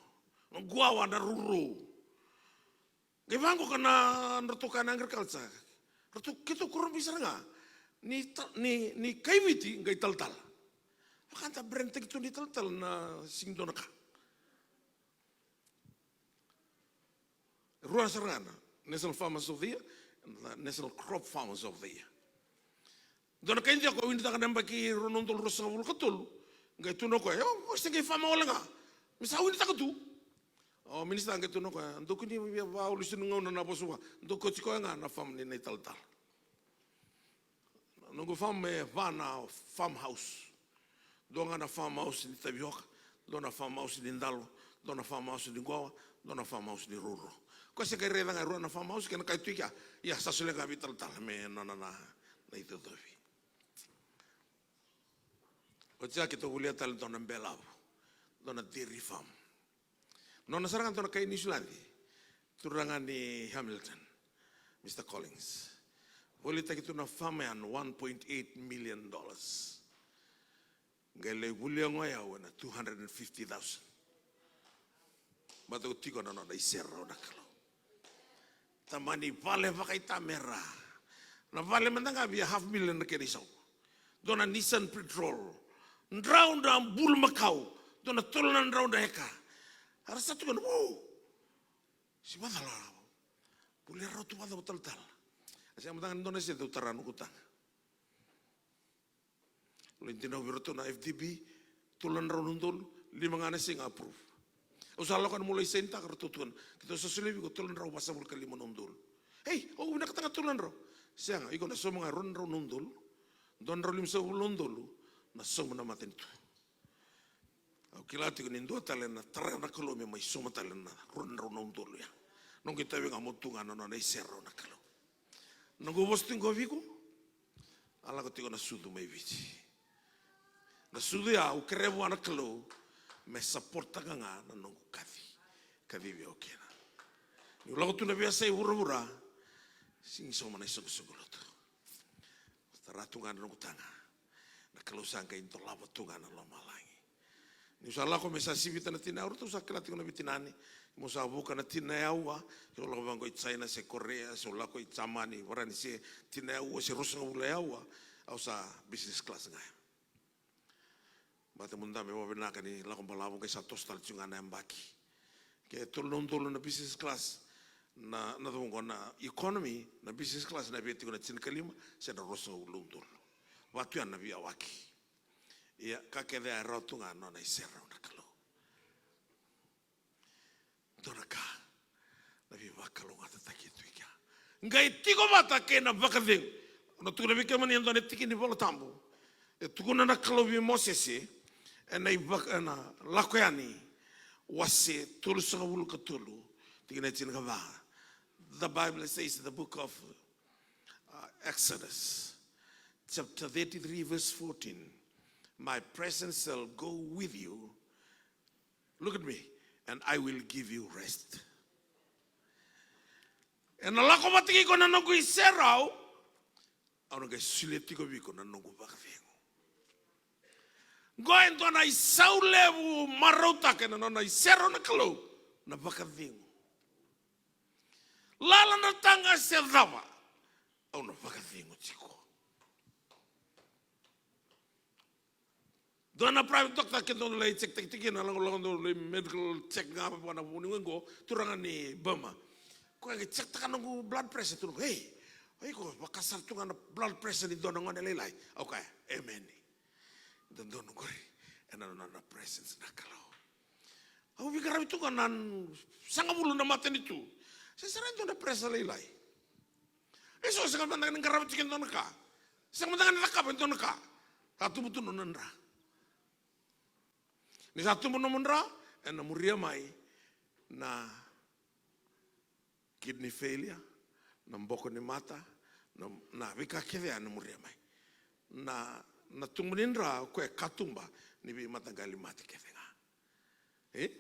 Na quawa na rourou. Qai vaqo ka na dratou ka na agriculture. Ratou keitou korobi sara ga. Ni ta-, ni, ni kai Viti qai talatala. Vaka da brand taki tu ni talatala na sigi dua na ka. Rua sara ga na National Farmers of the Year, na National Crop Farmers of the Year. Dua na kai Idia ko winitaka na yabaki rua na udolu ruasagavulu ka tolu, qai tukuna o koya, "Io, o se qai fama wale ga. Me sa winitaka tu." O minisita qai tukuna o koya, "Dou kua ni via vakaulusi ni gauna na vosa vua, dou kauti koya ga na fama ni na italatala." Noqu fama e va na farmhouse. Dua ga na farmhouse ni tavioka, dua na farmhouse ni dalo, dua na farmhouse ni quawa, dua na farmhouse ni rourou. Ko se qai raica ga e rua na farmhouse, kena kai tu i kea, ia sa solia ga vei talatala me nona na, na icocovi. Oti ya keitou volia tale dua na belavu, dua na dairy farm. Nona sara ga dua na kai Niusiladi, turaga ni Hamilton, Mister Collins. Volitaki tu na farm ya na one point eight million dollars. Qai lai volia ga o yau ena two hundred and fifty thousand. Baleta ko tiko na nona iserau na Kalou. Tamani vale vakaitamera. Na vale mada ga via half million na kena isau. Dua na Nissan Patrol. Drau na bulumakau. Dua na tolu na drau na eka. Era sa tukuna, "Wow. Se vakacava? Volia rau tu vakacava talatala?" A sega mada ga ni dua na se dau tara noqu taga. Lai dinau vei iratou na F D B, tolu na drau na udolu, lima ga na siga approve. Au sa lako yani meu lai sainitaka, ratou tukuna, "Keitou sa solia vei iko tolu na drau vasagavulu ka lima na udolu." "Ei, au vinakata ga tolu na drau." "Sega, iko na sauma ga e rua na drau na udolu, dua na drau limasagavulu na udolu, na sauma na matanitu." Au kila tiko ni dua tale na tara na Kalou me mai sauma tale na rua na drau na udolu ya. Noqu itavi ga mo tu ga na nona iserau na Kalou. Noqu vosa tiko qo vei iko, a lako tiko na sucu mai Viti. Na sucu ya au kerea vua na Kalou me sapotaka ga na noqu kaci, kacivi au kina. Niu lako tu na veiyasai vuravura, sega ni sauma na isoqosoqo lotu. Tara tu ga na noqu taga. Na Kalou sa qai dolava tu ga na lomalagi. Niu sa lako me sa sivita na tina yau, ratou sa kila tiko na veitinani. Mo sa vuka na tina yau, a, se au lako vaqo i China, se Korea, se au lako i Jamani, Varanise, tina yau, se ruasagavulu yau, a, au sa business class ga ya. Baleta mudu me vakavinaka ni lako balavu qai sa toso tale tiko ga na yabaki. Ke tolu na udolu na business class, na, na cava qo na economy, na business class na via tiko na tinikalima, se na ruasagavulu na udolu. Va tu ya na veiyawaki. Ia, ka kece ya e rawa tu ga na nona iserau na Kalou. dua na ka na veivakalougatataki e tu i kea. Qai tiko vata kei na vakacegu. Au na tukuna vei kemuni e dua na tiki ni Vola Tabu. E tukuna na Kalou vei Mosese ena ivaka-, ena Lako Yani wase tolusagavulu ka tolu, tikina e tinikava. The Bible says, the book of, uh, Exodus, chapter thirty-three, verse fourteen, "My presence shall go with you." Look at me, "and I will give you rest." Ena lako vata kei iko na noqu iserau, au na qai solia tiko vei iko na noqu vakacegu. Qo e dua na isau levu marautaka ena nona iserau na Kalou, na vakacegu. Lala na taga se cava, au na vakacegu tiko. Dua na private doctor ke dua lai check taki tiki na lako, lako dua lai medical check ga vua na vuniwai qo, turaga ni Burma. Koya qai check taka noqu blood pressure, tukuna, "Ei, o iko vaka sara tu ga na blood pressure ni dua na gone lailai." Au kaya, "Emeni." Dodonu qori ena nona presence na Kalou. Au veiqaravi tu ga na sagavulu na matanitu. Se sara e dua na pressure lailai. E so sega mada ga ni qarava tiko e dua na ka. Sega mada ga ni cakava e dua na ka. Sa tubu tu nona dra. Ni sa tubu nomu dra, ena muria mai na kidney failure, na boko ni mata, na, na veika kece ena muria mai. Na, na tubu ni dra o koya e katuba ni veimataqali mate kece ga. E?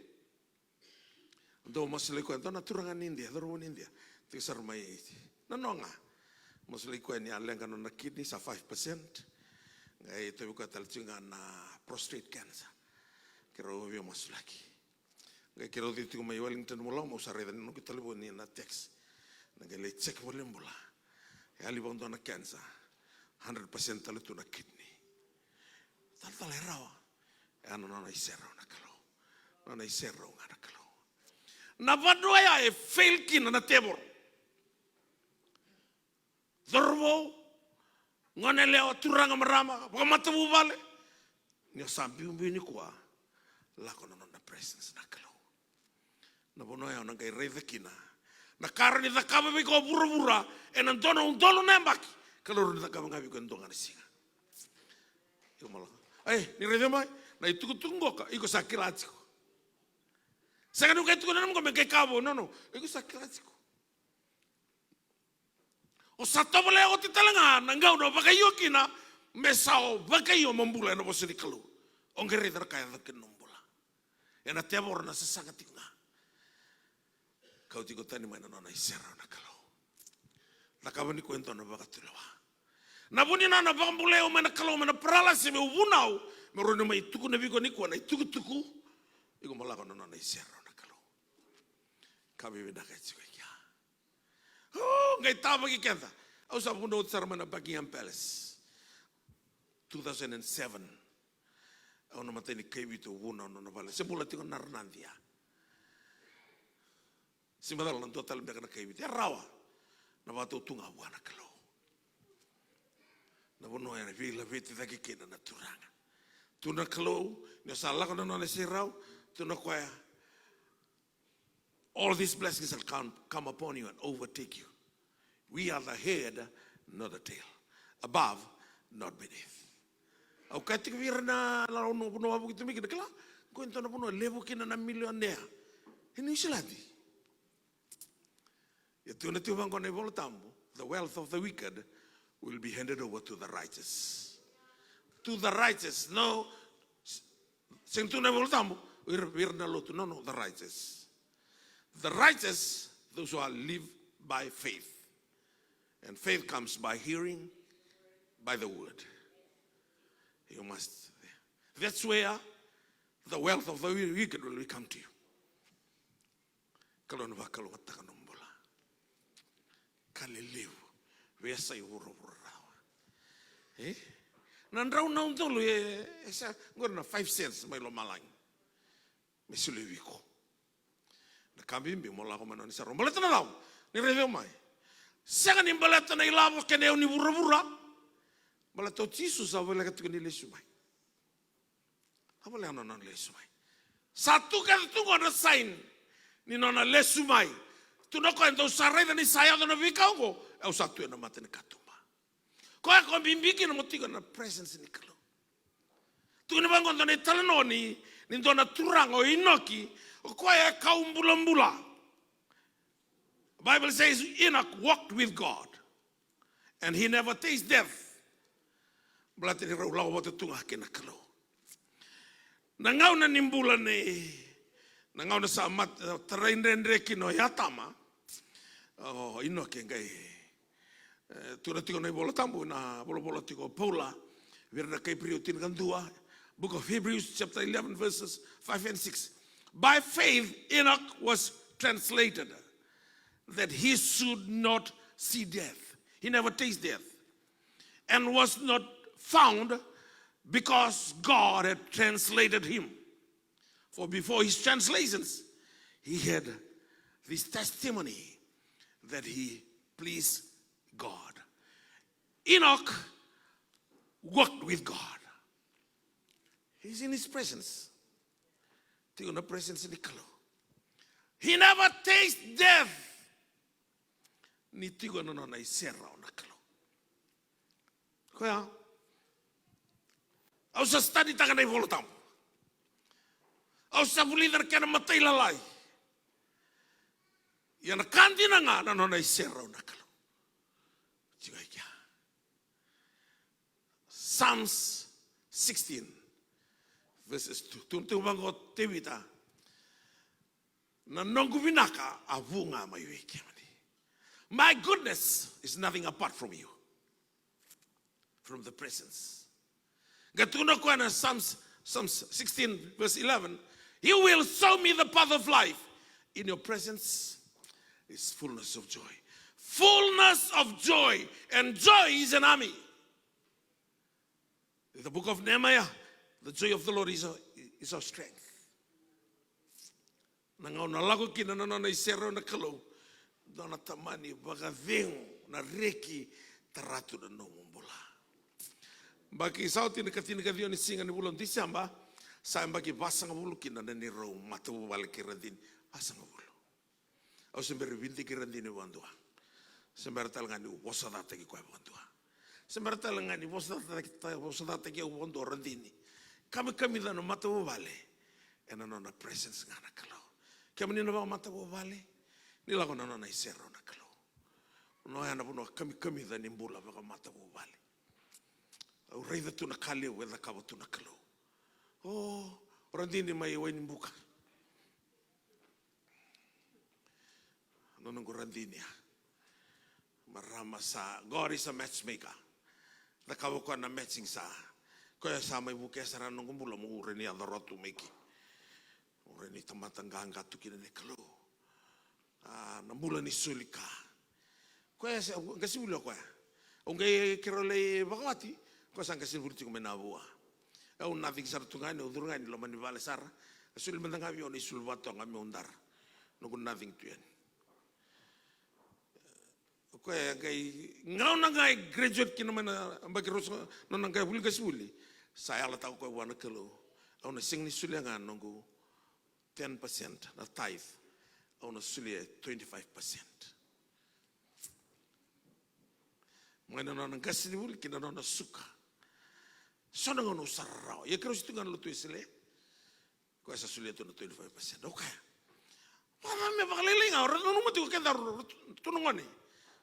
Dou masulaki koya, dua na turaga ni Idia, cauravou ni Idia. Tiko sara mai, na noa ga. Masulaki koya ni a leqa nona kidney, sa five percent. Qai tauvi koya tale tiko ga na prostate cancer. Keirau via masulaki. Qai keirau cici tiko mai Wellington, mo lako, mau sa raica ni noqu talevoni na text. Na qai lai check voli e bula. E yali vakadua na cancer. Hundred percent tale tu na kidney. Talatala e rawa. E a na nona iserau na Kalou. Nona iserau ga na Kalou. Na vanua ya e fail kina na tevoro. Cauravou, gone yalewa, turaga, marama, vakamatavuvale. Ni o sa biubiu nikua, lako na nona presence na Kalou. Na vanua ya o na qai raica kina na ka rawa ni cakava vei iko vuravura ena dua na udolu na yabaki, Kalou rawa ni cakava ga vei iko ena dua ga na siga. Iko malaka. Ai, ni raica mai na itukutuku qoka, iko sa kila tiko. Sega ni o qai tukuna na nomu qo me qai ka vou, no, no. Iko sa kila tiko. O sa tovolea oti tale ga na gauna o vakaio kina, me sa o vakaio mo bula ena vosa ni Kalou. O qai raica na ka e yaco kina nomu bula. Ena tevoro na sasaga tiko ga. Kauti iko tani mai na nona iserau na Kalou. Cakava ni koya e dua na vakatulewa. Na vu ni nona vakabulai au mai na Kalou mai na paralasi, meu vunau, meu rawa ni mai tukuna vei iko nikua na itukutuku. Iko mo lako na nona iserau na Kalou. Ka veivinaka e tiko i kea. O, qai tavaki keda. Au sa vunau oti sara mai na Buckingham Palace. Two thousand and seven. Au na matai ni kaiviti au vunau na nona vale. Se bula tiko na Ranadi ya. Se macala na dua tale beka na kaiviti. E rawa. Na vakatau tu ga vua na Kalou. Na vanua e veilaveti cake kina na Turaga. Tu na Kalou, ni o sa lako na nona iserau, tu na koya. All these blessings shall come, come upon you and overtake you. We are the head, not the tail. Above, not beneath. Au kaya tiko vei ira na lau na vanua wavuki tu mai kina, kila, ko e dua na vanua levu kina na milionea. E Niusiladi. Ia tukuna tiko vaqo na iVola Tabu, the wealth of the wicked will be handed over to the righteous. To the righteous, no, Sega tu na iVola Tabu, vei ira, vei ira na lotu, no, no, the righteous. The righteous, those who are live by faith. And faith comes by hearing, by the word. You must, that's where the wealth of the wicked will come to you. Kalou na vakalougatataka nomu bula. Ka lelevu, veiyasai vuravura rawa. E? Na drau na udolu e, e sa, qori na five cents mai lomalagi. Me solia vei iko. Na ka bibi mo lako mai na nona iserau. Baleta na cava? Ni raici au mai. Sega ni baleta na ilavo kei na iyau ni vuravura. Baleta o Jisu sa voleka tiko ni lesu mai. A voleka na nona lesu mai. Sa tu kece tu qo na sign. ni nona lesu mai. Tukuna o koya, dou sa raica ni sa yaco na veika oqo, au sa tu ena mata ni katuba. Koya ko bibi kina mo tiko ena presence ni Kalou. Tukuni vaqo dua na italanoa ni, ni dua na turaga o Inoki, o koya e kau bulabula. Bible says Enoch walked with God and he never tasted death. Baleta ni rau lako vata tu ga kei na Kalou. Na gauna ni bula nei, na gauna sa mat-, tarai dredre kina o Atama, o Inoke qai, e, tukuna tiko na iVola Tabu, na volavola tiko o Paula vei ira na kai Iperiu tinikadua, Book of Hebrews chapter eleven verses five and six. By faith Enoch was translated that he should not see death. He never tasted death. And was not found because God had translated him. For before his translations, he had this testimony that he pleased God. Enoch walked with God. He's in his presence. Tiko na presence ni Kalou. He never tasted death. Ni tiko na nona iserau na Kalou. Koya, au sa studytaka na iVola Tabu. Au sa vulica na kena matailalai. Ia na ka dina ga na nona iserau na Kalou. Tiko i kea. Psalms sixteen, verses two. Tukuna tiko vaqo o Tevita, na noqu vinaka a vu ga mai vei kemuni. My goodness is nothing apart from you, from the presence. Qai tukuna o koya na Psalms, Psalms sixteen verse eleven, you will show me the path of life. In your presence is fullness of joy. Fullness of joy. And joy is an army. In the book of Nehemiah, the joy of the Lord is our, is our strength. Na gauna lako kina na nona iserau na Kalou, dua na tamani vakacegu, na reki, tara tu na nomu bula. Yabaki sa oti na ka tinikaciwa ni siga ni vula o Tiseba, sa yabaki vasagavulu kina na neirau matavuvale kei Radini. Vasagavulu. Au se bera ni vidiki Radini vakadua. Se bera tale ga niu vosacataki koya vakadua. Se bera tale ga ni vosacataki, vosacataki au vakadua o Radini. Kamikamica na matavuvale ena nona presence ga na Kalou. Kemuni na vakamatavuvale, ni lako na nona iserau na Kalou. Na oya na vanua kamikamica ni bula vakamatavuvale. Au raica tu na ka levu e cakava tu na Kalou. O, o Radini mai Wainibuka. Na noqu Radini ya. Marama sa, God is a matchmaker. Cakava o koya na matching sa. Koya sa mai vukea sara na noqu bula meu rawa ni yaco rawa tu mai ke. Meu rawa ni tamata qaqa tu kina na Kalou. A, na bula ni soli ka. Koya sa, qasenivuli o koya. Au qai keirau lai vakawati, koya sa qasenivuli tiko mai Navua. Au nothing sara tu ga yani, au curu ga yani loma ni vale sara. A soli mada ga vei au na isulu vatoga meu dara. Noqu nothing tu yani. O koya e qai gauna ga e graduate kina mai na yabaki ruasagavulu, nona qai vuli qasenivuli. Sa yalataka o koya vua na Kalou. Au na sega ni solia ga noqu ten percent na tithe, au na solia e twenty-five percent. Mai na nona qasenivuli ki na nona suka. So na gauna au sa rarawa. Ia keirau se tu ga na lotu Wesele. Koya sa solia tu na twenty-five percent. Au kaya, vaka me vakalailai ga, o rau nanuma tiko ke daru tu na gone.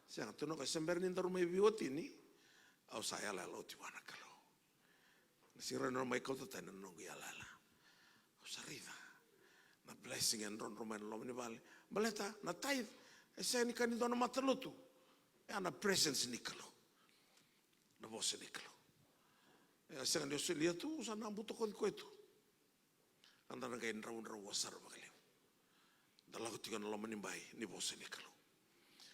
Sega, tukuna o koya, se bera ni daru mai veiwatini, au sa yalayala oti vua na Kalou. Na sega ni rawa ni mai kauta tani na noqu yalayala. Au sa raica na blessing e drodro mai na loma ni vale. Baleta na tithe e sega ni ka ni dua na matalotu. E a na presence ni Kalou. Na vosa ni Kalou. E a sega ni o solia tu, au sa na butakoci koya tu. Eda na qai dravudravua sara vakalevu. Da lako tiko ena loma ni bai ni vosa ni Kalou.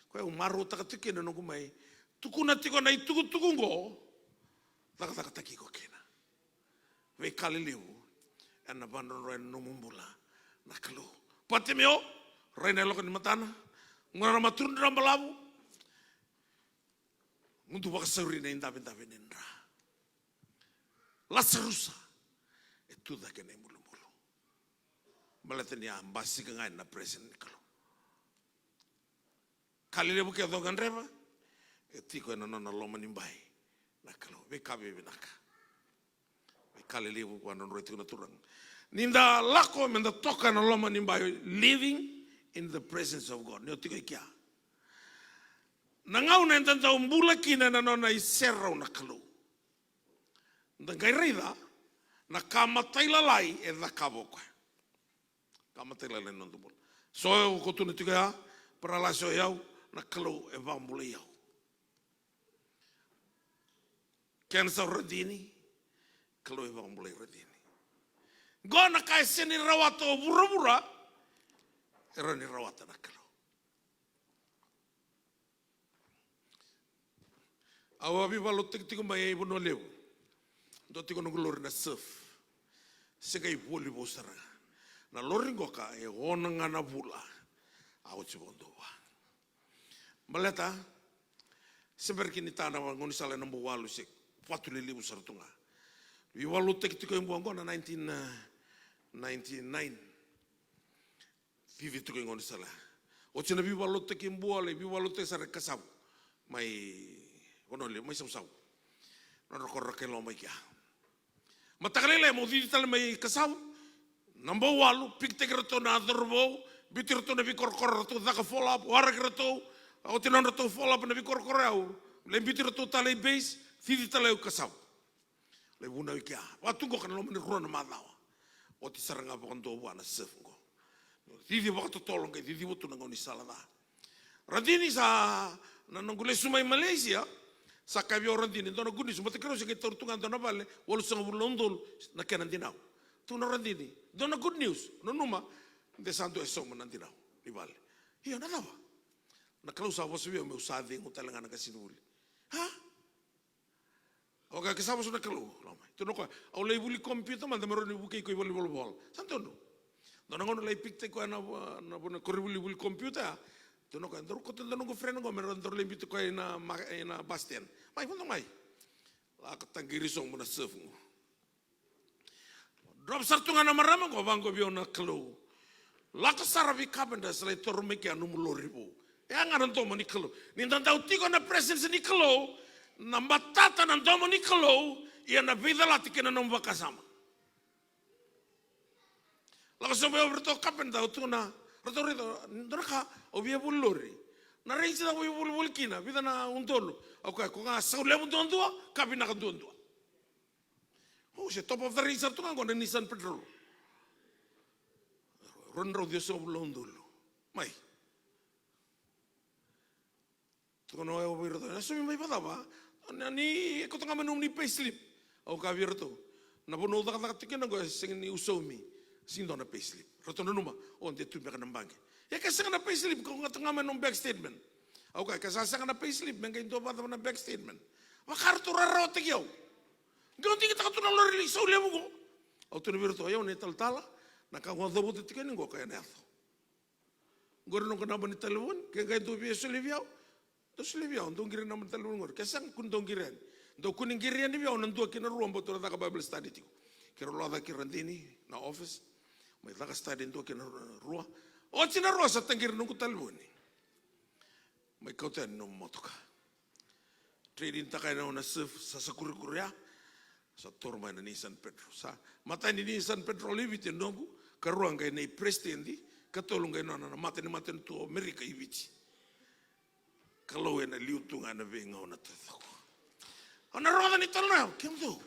Koya au marautaka tiko kina noqu mai tukuna tiko na itukutuku oqo. Cakacakataki iko kina. Veika lelevu ena vadrodroya na nomu bula na Kalou. Patimeo, rai na yaloka ni matana. Gona na matudra balavu. Mudu vakasauri na idavedave ni dra. Lasarusa, e tu cake na ibulubulu. Baleta ni a basika ga ena presence ni Kalou. Ka lelevu kece o gadreva, e tiko ena nona loma ni bai na Kalou. Veika vivinaka. Veika lelevu vua na nodra tiko na Turaga. Ni da lako me da toka ena loma ni bai, living in the presence of God. Ni o tiko i kea. Na gauna eda dau bula kina ena nona iserau na Kalou, da qai raica na ka matailalai e cakava o koya. Ka matailalai na noda bula. So o ko tu na tiko ya, paralasi o yau, na Kalou e vakabulai au. Kenisa o Radini, Kalou e vakabulai Radini. Qo na ka e sega ni rawata o vuravura, e rawa ni rawata na Kalou. Au a veivakalotutaki tiko mai Vanua Levu. Dua tiko noqu lori na surf. Se qai voli vou sara ga. Na lori qoka e ono ga na vula. A oti vakadua vua. Baleta se bera kina ni ta na gaunisala ena Bauwalu se vatu lelevu sara tu ga. Veivakalotutaki tiko e Bua qo na nineteen, uh, ninety-nine. Cici tiko i gaunisala. Oti na veivakalotutaki e Bua, lai veivakalotutaki sara e Kasavu. Mai Vanua Levu, mai Savusavu. Nodra koro Rakai Loma i kea. Mataka lailai mo cici tale mai Kasavu. Na Bauwalu, pikitaki iratou na cauravou, biuti iratou na veikorokoro, ratou caka follow up, waraki iratou, a oti na nodratou follow up na veikorokoro yau. Lai biuti iratou tale i base, cici tale i Kasavu. Lai vunau i kea. Vaka tu qo ka na loma ni rua na macawa. Oti sara ga vakadua vua na surf qo. Cici vakatotolo qai ciciva tu na gaunisala ca. Radini sa, na noqu lesu mai Malaysia, sa kaya vei au o Radini, dua na good news, baleta keirau se qai taura tu ga dua na vale, walusagavulu na udolu na kena dinau. Tukuna o Radini, dua na good news, nanuma, de sa dua e sauma na dinau ni vale. Ia, na cava? Na Kalou sa vosa vei au meu sa cegu tale ga na qasenivuli. Ha? Au kaya, ke sa vosa na Kalou, lako mai. Tukuna o koya, au lai vuli computer mada me rawa ni vukei iko i valenivolavola. Sa donu. Dua na gauna lai pikitaki koya na, na vanua koronivuli vuli computer ya. Tukuna o koya, daru kauta dua noqu friend qo me daru lai biuta koya ina ma-, ina bus stand. Mai, vodo mai. Lako taqiri sobu na surf qo. Drop sara tu ga na marama qo, vaqo vei au na Kalou. Lako sara vei carpenters, lai toro mai kea nomu lori vou. E ya ga na domo ni Kalou. Ni da dau tiko na presence ni Kalou, na matata na domo ni Kalou, ia na veicalati kei na nomu vakasama. Lako sobu vei au vei ratou carpenter, au tukuna, ratou raica, dua na ka, au via voli lori. Na range sa via volivoli kina, vica na udolu. Au kaya, ko ga sau levu duadua, ka vinaka duadua. O, se top of the range sara tu ga qo na Nissan Patrol. Rua na drau ciwasagavulu na udolu. Mai. Tukuna o yau vei iratou, na saumi mai vakacava? Na ni kauta ga mai nomuni payslip. Au kaya vei iratou, na vanua au cakacaka tiko kina qo e sega ni au saumi. Sega ni dua na payslip. Ratou nanuma, o de tu beka na baqe. Ia ke sega na payslip, kauta ga mai nomu bank statement. Au kaya, ke sa sega na payslip, me qai dua vakacava na bank statement? Vaka ratou rarawataki au. Qai au digitaka tu na lori sau levu qo. Au tukuna vei iratou, o yau na italatala, na ka qo au cavuta tiko yani qo ka ena yaco. Qori noqu naba ni talevoni, ke qai dou via solia vei au. Dou solia vei au, dou qiri naba ni talevoni qori. Ke sega, kua ni dou qiri yani. Dou kua ni qiri yani vei au na dua ki na rua, bau tou na caka Bible study tiko. Keirau lako cake kei Radini na office. Mai caka study dua ki na rua. Oti na rua sa taqiri noqu talevoni. Mai kauta yani nomu motoka. Trade in taka yani au na surf, sa, sa kurikuri ya. Sa toro mai na Nissan Patrol. Sa, matai ni Nissan Patrol i Viti e noqu, karua qai nei president, katolu qai nona na mata ni matanitu o Amerika i Viti. Kalou ena liu tu ga ena veigauna taucoko. Au na rogoca ni talanoa, kemudou.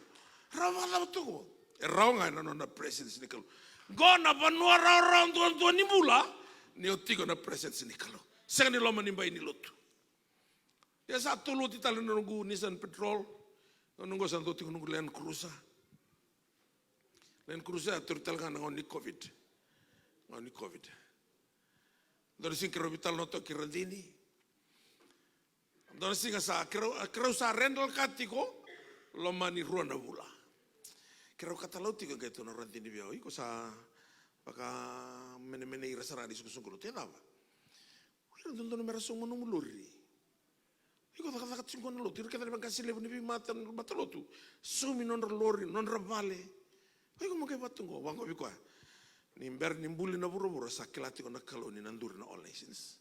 Rawa vakacava tu qo? E rawa ga ena nona presence ni Kalou. Qo na vanua rawarawa duadua ni bula, ni o tiko na presence ni Kalou. Sega ni loma ni bai ni lotu. Ia sa tolu oti tale na noqu Nissan Patrol. Gauna qo sa dua tiko noqu Land Cruiser. Land Cruiser a tauri tale ga na gauna ni COVID. Gauna ni COVID. Dua na siga keirau veitalanoa toka kei Radini. Dua na siga sa keirau, keirau sa rental car tiko, loma ni rua na vula. Keirau katalau tiko, qai tukuna o Radini vei au, iko sa vakamenemenei ira sara na isoqosoqo lotu, e cava? O ira dodonu mera sauma nomu lori. Iko cakacaka tiko na lotu, ira kece na veiqase levu ni veimata, matalotu. Saumi nodra lori, nodra vale. O iko mo qai vata qo, vaqo vei koya. Ni bera ni buli na vuravura sa kila tiko na Kalou ni na duri na All Nations.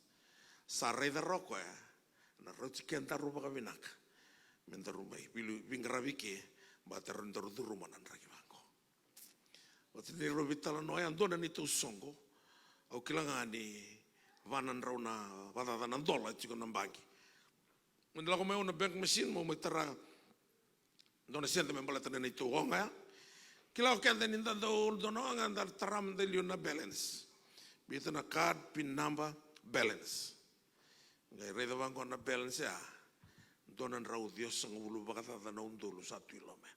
Sa raica rawa o koya na rauti kedaru vakavinaka me daru mai vili-, viqaravi ke, baleta rawa ni daru curuma na draki vaqo. Oti ni rau veitalanoa ya, dua na neitou soqo, au kila ga ni va na drau na vakacaca na dola tiko na baqe. Mo ni lako mai au na bank machine, mo mai tara dua na sede me baleta na neitou oga ya. Kila o keda ni da dau dua na oga, da tara mada e liu na balance. Biuta na card, pin number, balance. Qai raica vaqo na balance ya, dua na drau ciwasagavulu vakacaca na udolu sa tu i loma.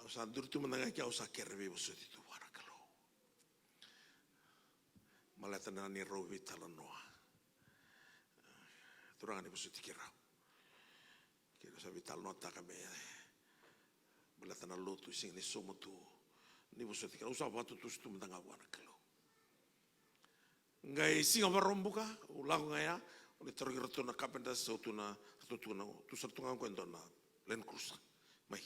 Au sa duri tu mada ga ke au sa kere veivosoti tu vua na Kalou. Baleta na neirau veitalanoa. Turaga ni vosoti keirau. Keirau sa veitalanoataka me baleta na lotu, sega ni sauma tu. Ni vosoti keirau, au sa vakatutusa tu mada ga vua na Kalou. Qai siga Vakaraubuka, au lako ga ya, au lai tarogi iratou na carpenters, au tu na, ratou tu na, tu sara tu ga qo e dua na Land Cruiser. Mai.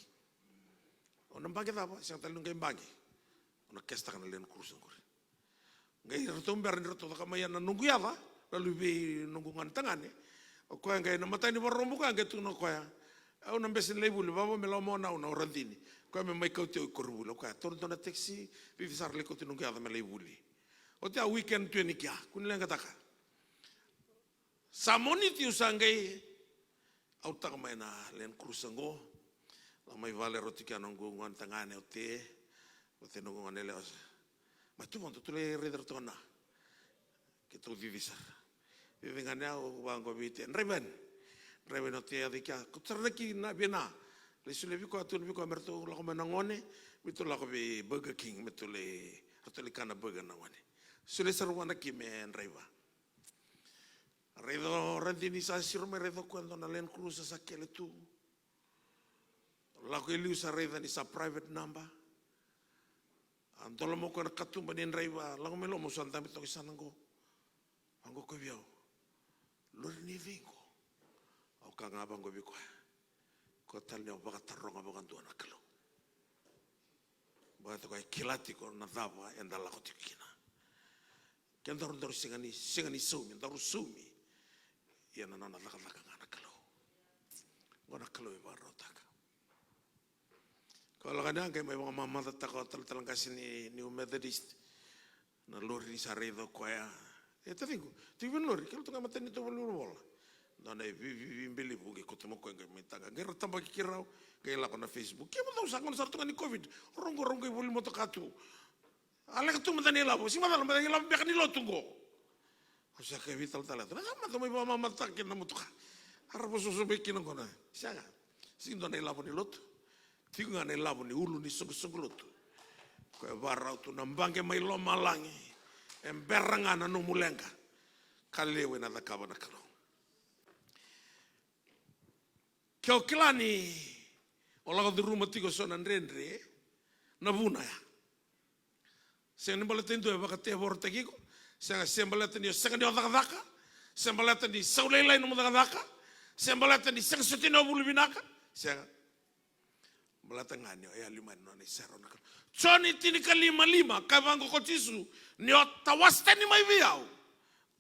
Au na baqe cava, sega tale ni qai baqe. Au na kesitaka na Land Cruiser qori. Qai ratou bera ni ratou caka mai ya na noqu yaca, na luvei noqu gone tagane. O koya qai na matai ni Vakaraubuka, qai tukuna o koya. Au na bese ni lai vuli, vava me lako mai o nau na o Radini. O koya me mai kauti au i koronivuli. O koya, taura dua na taxi, cici sara lai kauti noqu yaca me lai vuli. Oti ya weekend tu yani kea, kua ni leqataka. Sa Moniti au sa qai autaka mai na Land Cruiser qo. Lako mai vale, rauti kea noqu gone tagane o Te, o Te noqu gone yalewa. Mai tu vodo, tou lai raica ratou na. Keitou cici sara. Cici ga ni au vaqo vei Te, draiva yani. Draiva yani o Te, yaco i kea, kauta sara na ki na vei na. Lai solia vei koya, tukuna vei koya me ratou lako mai na gone, me tou lako vei Burger King, me tou lai, ratou lai kana burger na gone. Solia sara vua na ki me draiva. Raica o Radini sa siro mai, raica o koya e dua na Land Cruiser sa kele tu. Lako i liu sa raica ni sa private number. A doloma o koya na katuba ni draiva, lako mai loma, au sa dabe toka i sana qo. Vaqo o koya vei au. Lori ni cei qo? Au kaya ga vaqo vei koya. Koya tale ni au vakataroga vakadua na Kalou. Baleta koya e kila tiko na cava eda lako tiko kina. Kedaru daru sega ni, sega ni saumi, daru saumi. Ia na nona cakacaka ga na Kalou. Qo na Kalou e vakarautaka. Koya lako yani qai mai vakamamacataka o talatala qase ni New Methodist. Na lori ni sa raica o koya. E taciqu, tiko vei na lori, kila tu ga matanitu voli volavola. Dua na ivivivi belivu qai kauta mai o koya qai mai taqa. Qai ra tabaki keirau, qai lako na Facebook. Kemudou sa gauna sara tu ga ni COVID. Roqo, roqo i voli motoka tu. A leka tu mada na ilavo, sega ni macala mada na ilavo beka ni lotu qo. Au sa kaya vei talatala, na cava mada mai vakamamacataka kina na motoka? A ra vosavosa mai kina qo na, sega. Sega ni dua na ilavo ni lotu. Tiko ga na ilavo ni ulu ni soqosoqo lotu. Koya e vakarau tu na baqe mai lomalagi. E bera ga na nomu leqa. Ka levu ena cakava na Kalou. Ke o kila ni o lako curuma tiko so na dredre, na vuna ya. Sega ni baleta e dua e vakatevorotaki iko, sega, se baleta ni o sega ni o cakacaka, se baleta ni sau lailai nomu cakacaka, se baleta ni sega soti ni o vuli vinaka, sega. Baleta ga ni o yali mai na nona isere na Kalou. Joni tinikalima lima, kaya vaqo ko Jisu, ni o tawase tani mai vei au,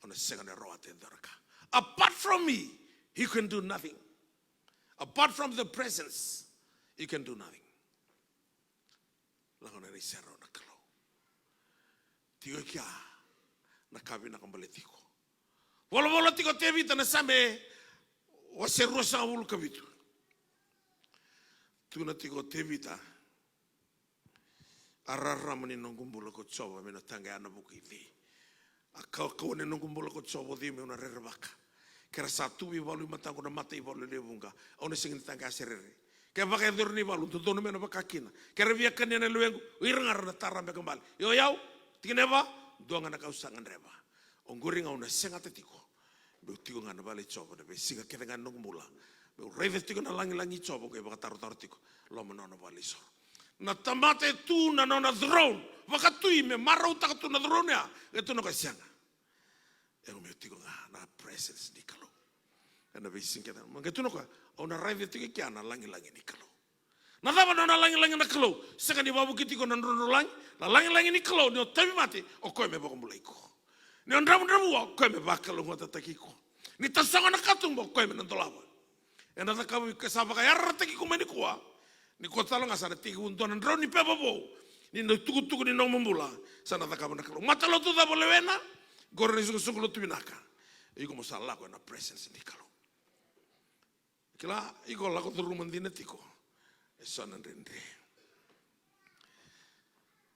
o na sega ni rawata e dua na ka. Apart from me, you can do nothing. Apart from the presence, you can do nothing. Lako na isere na Kalou. Tiko i kea na ka vinaka baleti iko. Volavola tiko o Tevita na Same wase ruasagavulu ka vitu. Tukuna tiko o Tevita, a rarama ni noqu bula ko Jiova, me na taqaya na vuku i cei? A kaukauwa ni noqu bula ko Jiova, o cei meu na rerevaka? Ke ra sa tuva i valu i mataqu na mata i valu lewe vuqa, au na sega ni taqaya se rere. Ke vakayacori na i valu, dodonu me na vaka kina. Ke ra via kania na lewequ, o ira ga ra na tara beka bale. Ia o yau, tikina e va, dua ga na ka au sa gadreva. Oqori ga au na segata tiko. Meu tiko ga na vale i Jiova na veisiga kece ga ni noqu bula. Meu raica tiko na lagilagi i Jiova, qai vakatarotaro tiko loma na nona vale i soro. Na tamata e tu na nona throne vakatui me marautaka tu na throne ya, e tu na ka sega. Egu meu tiko ga na presence ni Kalou. Ena veisiga kece, ma qai tu na koya, au na raica tiko i kea na lagilagi ni Kalou. Na cava na nona lagilagi na Kalou? Sega ni vakavuki tiko na drodrolagi. Na lagilagi ni Kalou ni o tauvimate, o koya me vakabulai iko. Ni o dravudravua, o koya me vakalougatataki iko. Ni tasogo na katuba, o koya me na dolava. Ena cakava vei iko, sa vakayarayarataki iko mai nikua. Nikua tale ga sa na tekivu dua na drau ni pepa vou. Ni na tukutuku ni nomu bula sa na cakava na Kalou. Matalotu cava o lewena? Qori na isoqosoqo lotu vinaka. Iko mo sa lako ena presence ni Kalou. Kila, iko lako curuma dina tiko e so na dredre.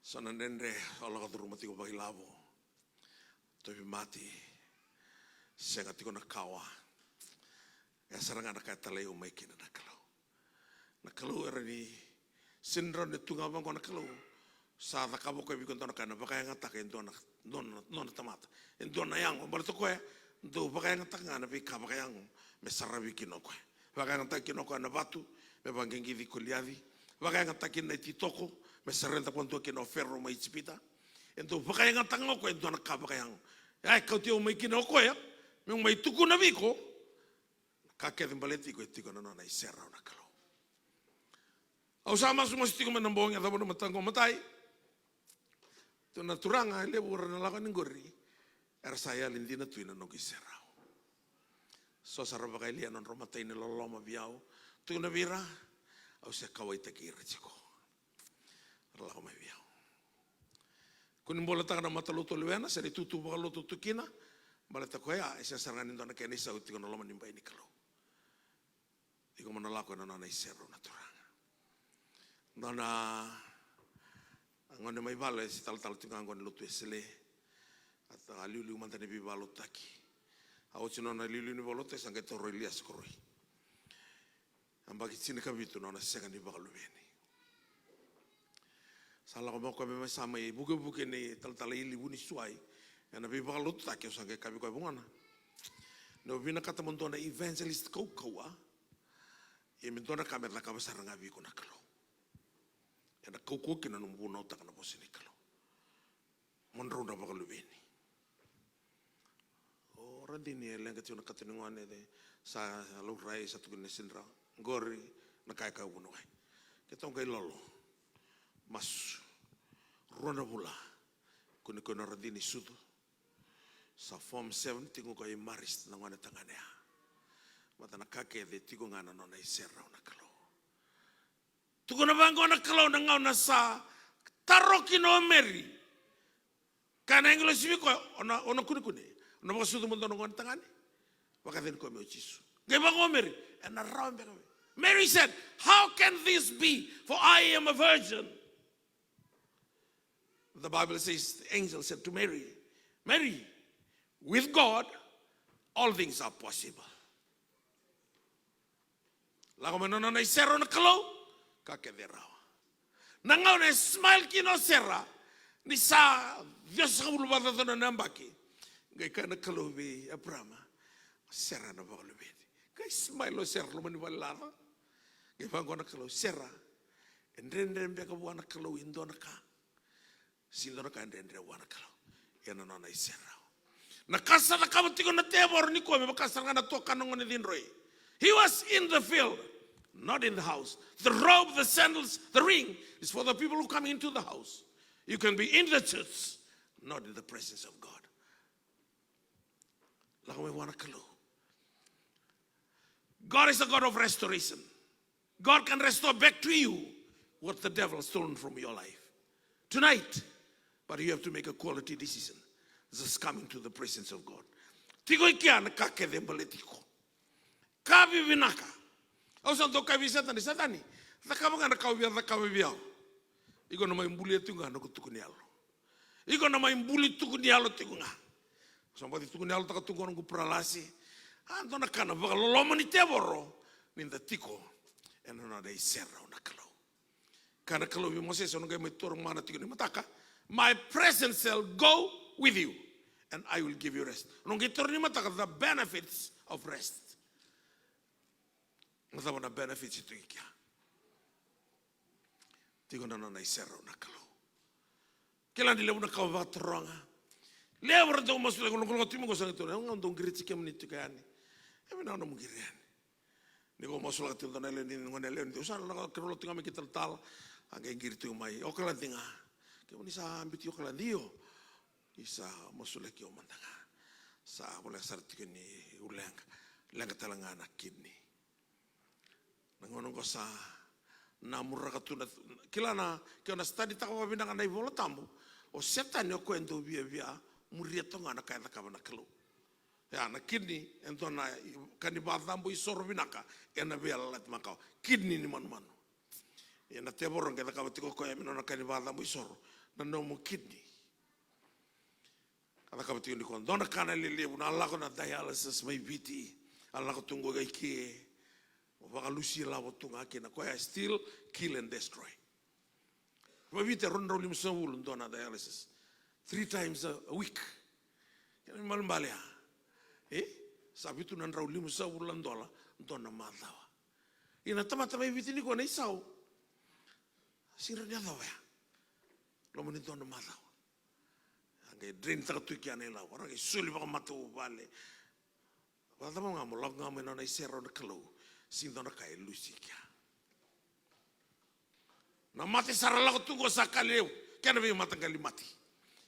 So na dredre o lako curuma tiko vakailavo. Tauvimate. Sega tiko na kawa. E sara ga na ka e talai au mai kina na Kalou. Na Kalou era ni sinidrau ni tu ga vaqo na Kalou. Sa cakava o koya vei iko dua na ka ena vakayagataka e dua na, dua na, dua na tamata. E dua na yago, baleta o koya dau vakayagataka ga na veika vakayago me saravi kina o koya. Vakayagataka kina o koya na vatu me vakaqiqici Koliaci. Vakayagataka kina na ititoko me sareda vakadua kina o Fero mai Ijipita. E dau vakayagataka ga o koya e dua na ka vakayago. Ia e kauti au mai kina o koya meu mai tukuna vei iko. Na ka kece baleti iko e tiko na nona iserau na Kalou. Au sa masumasu tiko mai na bogi, a cava na mataqu, matai. Tu na turaga e levu era na lako ni qori. Era sa yali dina tu ina noqu iserau. So sa ra vakayalia na nodra matai ni loloma vei au. Tukuna vei ira, au se kauaitaki ira tiko. Ra lako mai vei au. Kua ni bolataka na matalotu o lewena, se na itutu vakalotu tu kina. Baleta koya e sega sara ga ni dua na kena isau tiko na loma ni bai ni Kalou. Iko mo na lako ena nona iserau na Turaga. Nona gone mai vale se talatala tiko ga gone lotu e sele. A liuliu mada ni veivakalotutaki. A oti nona liuliu ni vakalotutaki sa qai taura o Iliasa Koroi. Yabaki tinikavitu nona sega ni vakaluveni. Sa lako mai o koya me mai sa mai vukevuke ni talatala ili Vunisuai. Ena veivakalotutaki au sa qai kaya vei koya, vugona, ni o vinakata mo dua na evangelist kaukauwa, ia me dua na ka me cakava sara ga vei iko na Kalou. Ena kaukauwa kina nomu vunautaka na vosa ni Kalou. Mo drau na vakaluveni. O Radini e leqa tiko na kato ni gone, sa laurai, sa tukuni na sinidrau. Qori na ka e kaya o vuniwai. Keitou qai lolo. Masu. Rua na vula. Kua ni kaya o Radini sucu. Sa form seven tiko o koya i Marist na gone tagane ya. Mata na ka kece tiko ga na nona iserau na Kalou. Tukuna vaqo na Kalou na gauna sa taro kina o Meri. Kaya na agilosi vei koya, o na, o na kunekune, o na vakasucu mo dua na gone tagane. Vakacegu koya me o Jisu. Qai vaqo o Meri, ena rawa beka me. Mary said, "How can this be? For I am a virgin." The Bible says, the angel said to Mary, "Mary, with God, all things are possible." Lako mai na nona iserau na Kalou, ka kece e rawa. Na gauna e smile kina o Sera, ni sa ciwasagavulu vakacaca na nona yabaki. Qai kaya na Kalou vei Eparama, "O Sera ena vakaluveni." Qai smile o Sera loma ni valelaca. Qai vaqo na Kalou, "Sera, e dredre beka vua na Kalou e dua na ka?" Sega ni dua na ka e dredre vua na Kalou. Ia na nona iserau. Na ka sa cakava tiko na tevoro nikua me vaka sara ga na tuakana gone cidroi. He was in the field, not in the house. The robe, the sandals, the ring is for the people who come into the house. You can be in the church, not in the presence of God. Lako mai vua na Kalou. God is a God of restoration. God can restore back to you what the devil has stolen from your life tonight. But you have to make a quality decision. Just coming to the presence of God. Tiko i kea na ka kece e baleti iko. Ka vivinaka. Au sa dau kaya vei Setani, Setani, cakava ga na ka o via cakava vei au. Iko na mai bulia tiko ga na noqu tuku ni yalo. Iko na mai buli tuku ni yalo tiko ga. Sa baci tuku ni yalotaka tu qo noqu paralasi. A dua na ka na vakaloloma ni tevoro ni da tiko ena nona iserau na Kalou. Kaya na Kalou vei Mosese, "O na qai mai taura mana tiko ni mataka. My presence shall go with you, and I will give you rest." O na qai taura ni mataka, the benefits of rest. Na cava na benefits e tu i kea? Tiko na nona iserau na Kalou. Kila ni levu na ka au vakataroga. Levu era dau masulaki, logologo tiko mai qo sa qai taura, au ga dau qiriti kemuni tiko yani. E vinaka nomu qiri yani. Ni ko masulaka tiko dua na lewe ni gone lewe ni, au sa na lako, keirau lako tiko ga mai ki talatala. A qai qiri tiko mai, Okaladi ga. Kemuni sa biuti Okaladi? Io. Ni sa masulaki au mada ga. Sa voleka sara tiko ni u leqa. Leqa tale ga na kidney. Na gauna qo sa namuraka tu na, kila na, ke o na study taka vakavinaka na iVola Tabu, o Setani o koya e dau viavia muria toka ga na ka e cakava na Kalou. Ia, na kidney e dua na ka ni vakacabo isoro vinaka ena Veiyalayalati Makawa. Kidney ni manumanu. Ia na tevoro qai cakava tiko o koya me nona ka ni vakacabo isoro na nomu kidney. Ka cakava tiko ni ko dua na ka na lelevu, na lako na dialysis mai Viti, a lako tu qo i ke, vakalusi lavo tu ga kina, koya e still kill and destroy. Mai Viti e rua na drau limasagavulu dua na dialysis. Three times a, a week. Kena ibalebale ya. E? Sa vitu na drau limasagavulu na dola dua na macawa. Ia na tamata mai Viti ni ko na isau. Sira ni yacova ya. Loma ni dua na macawa. A qai drain taka tu kina na ilavo. A qai soli vakamatavuvale. Vakacava ga mo lako ga mai na nona iserau na Kalou, sega ni dua na ka e lusi kea. Na mate sa ra lako tu qo sa ka levu, kena veimataqali mate.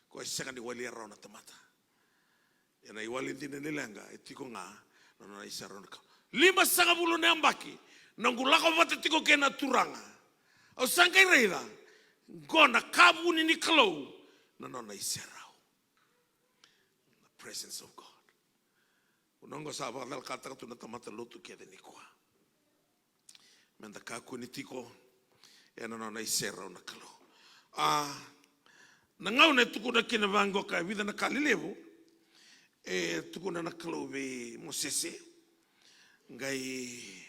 Ko e sega ni walia rawa na tamata. Ena iwali dina ni leqa, e tiko ga na nona iserau na Kalou. Limasagavulu na yabaki, noqu lako vata tiko kei na Turaga. Au sa qai raica, qo na ka vuni ni Kalou, na nona iserau. The presence of God. Vuna oqo sa vakacalakataka tu na tamata lotu kece nikua. Meda kakua ni tiko ena nona iserau na Kalou. A, na gauna e tukuna kina vaqo ka e vica na ka lelevu e tukuna na Kalou vei Mosese. Qai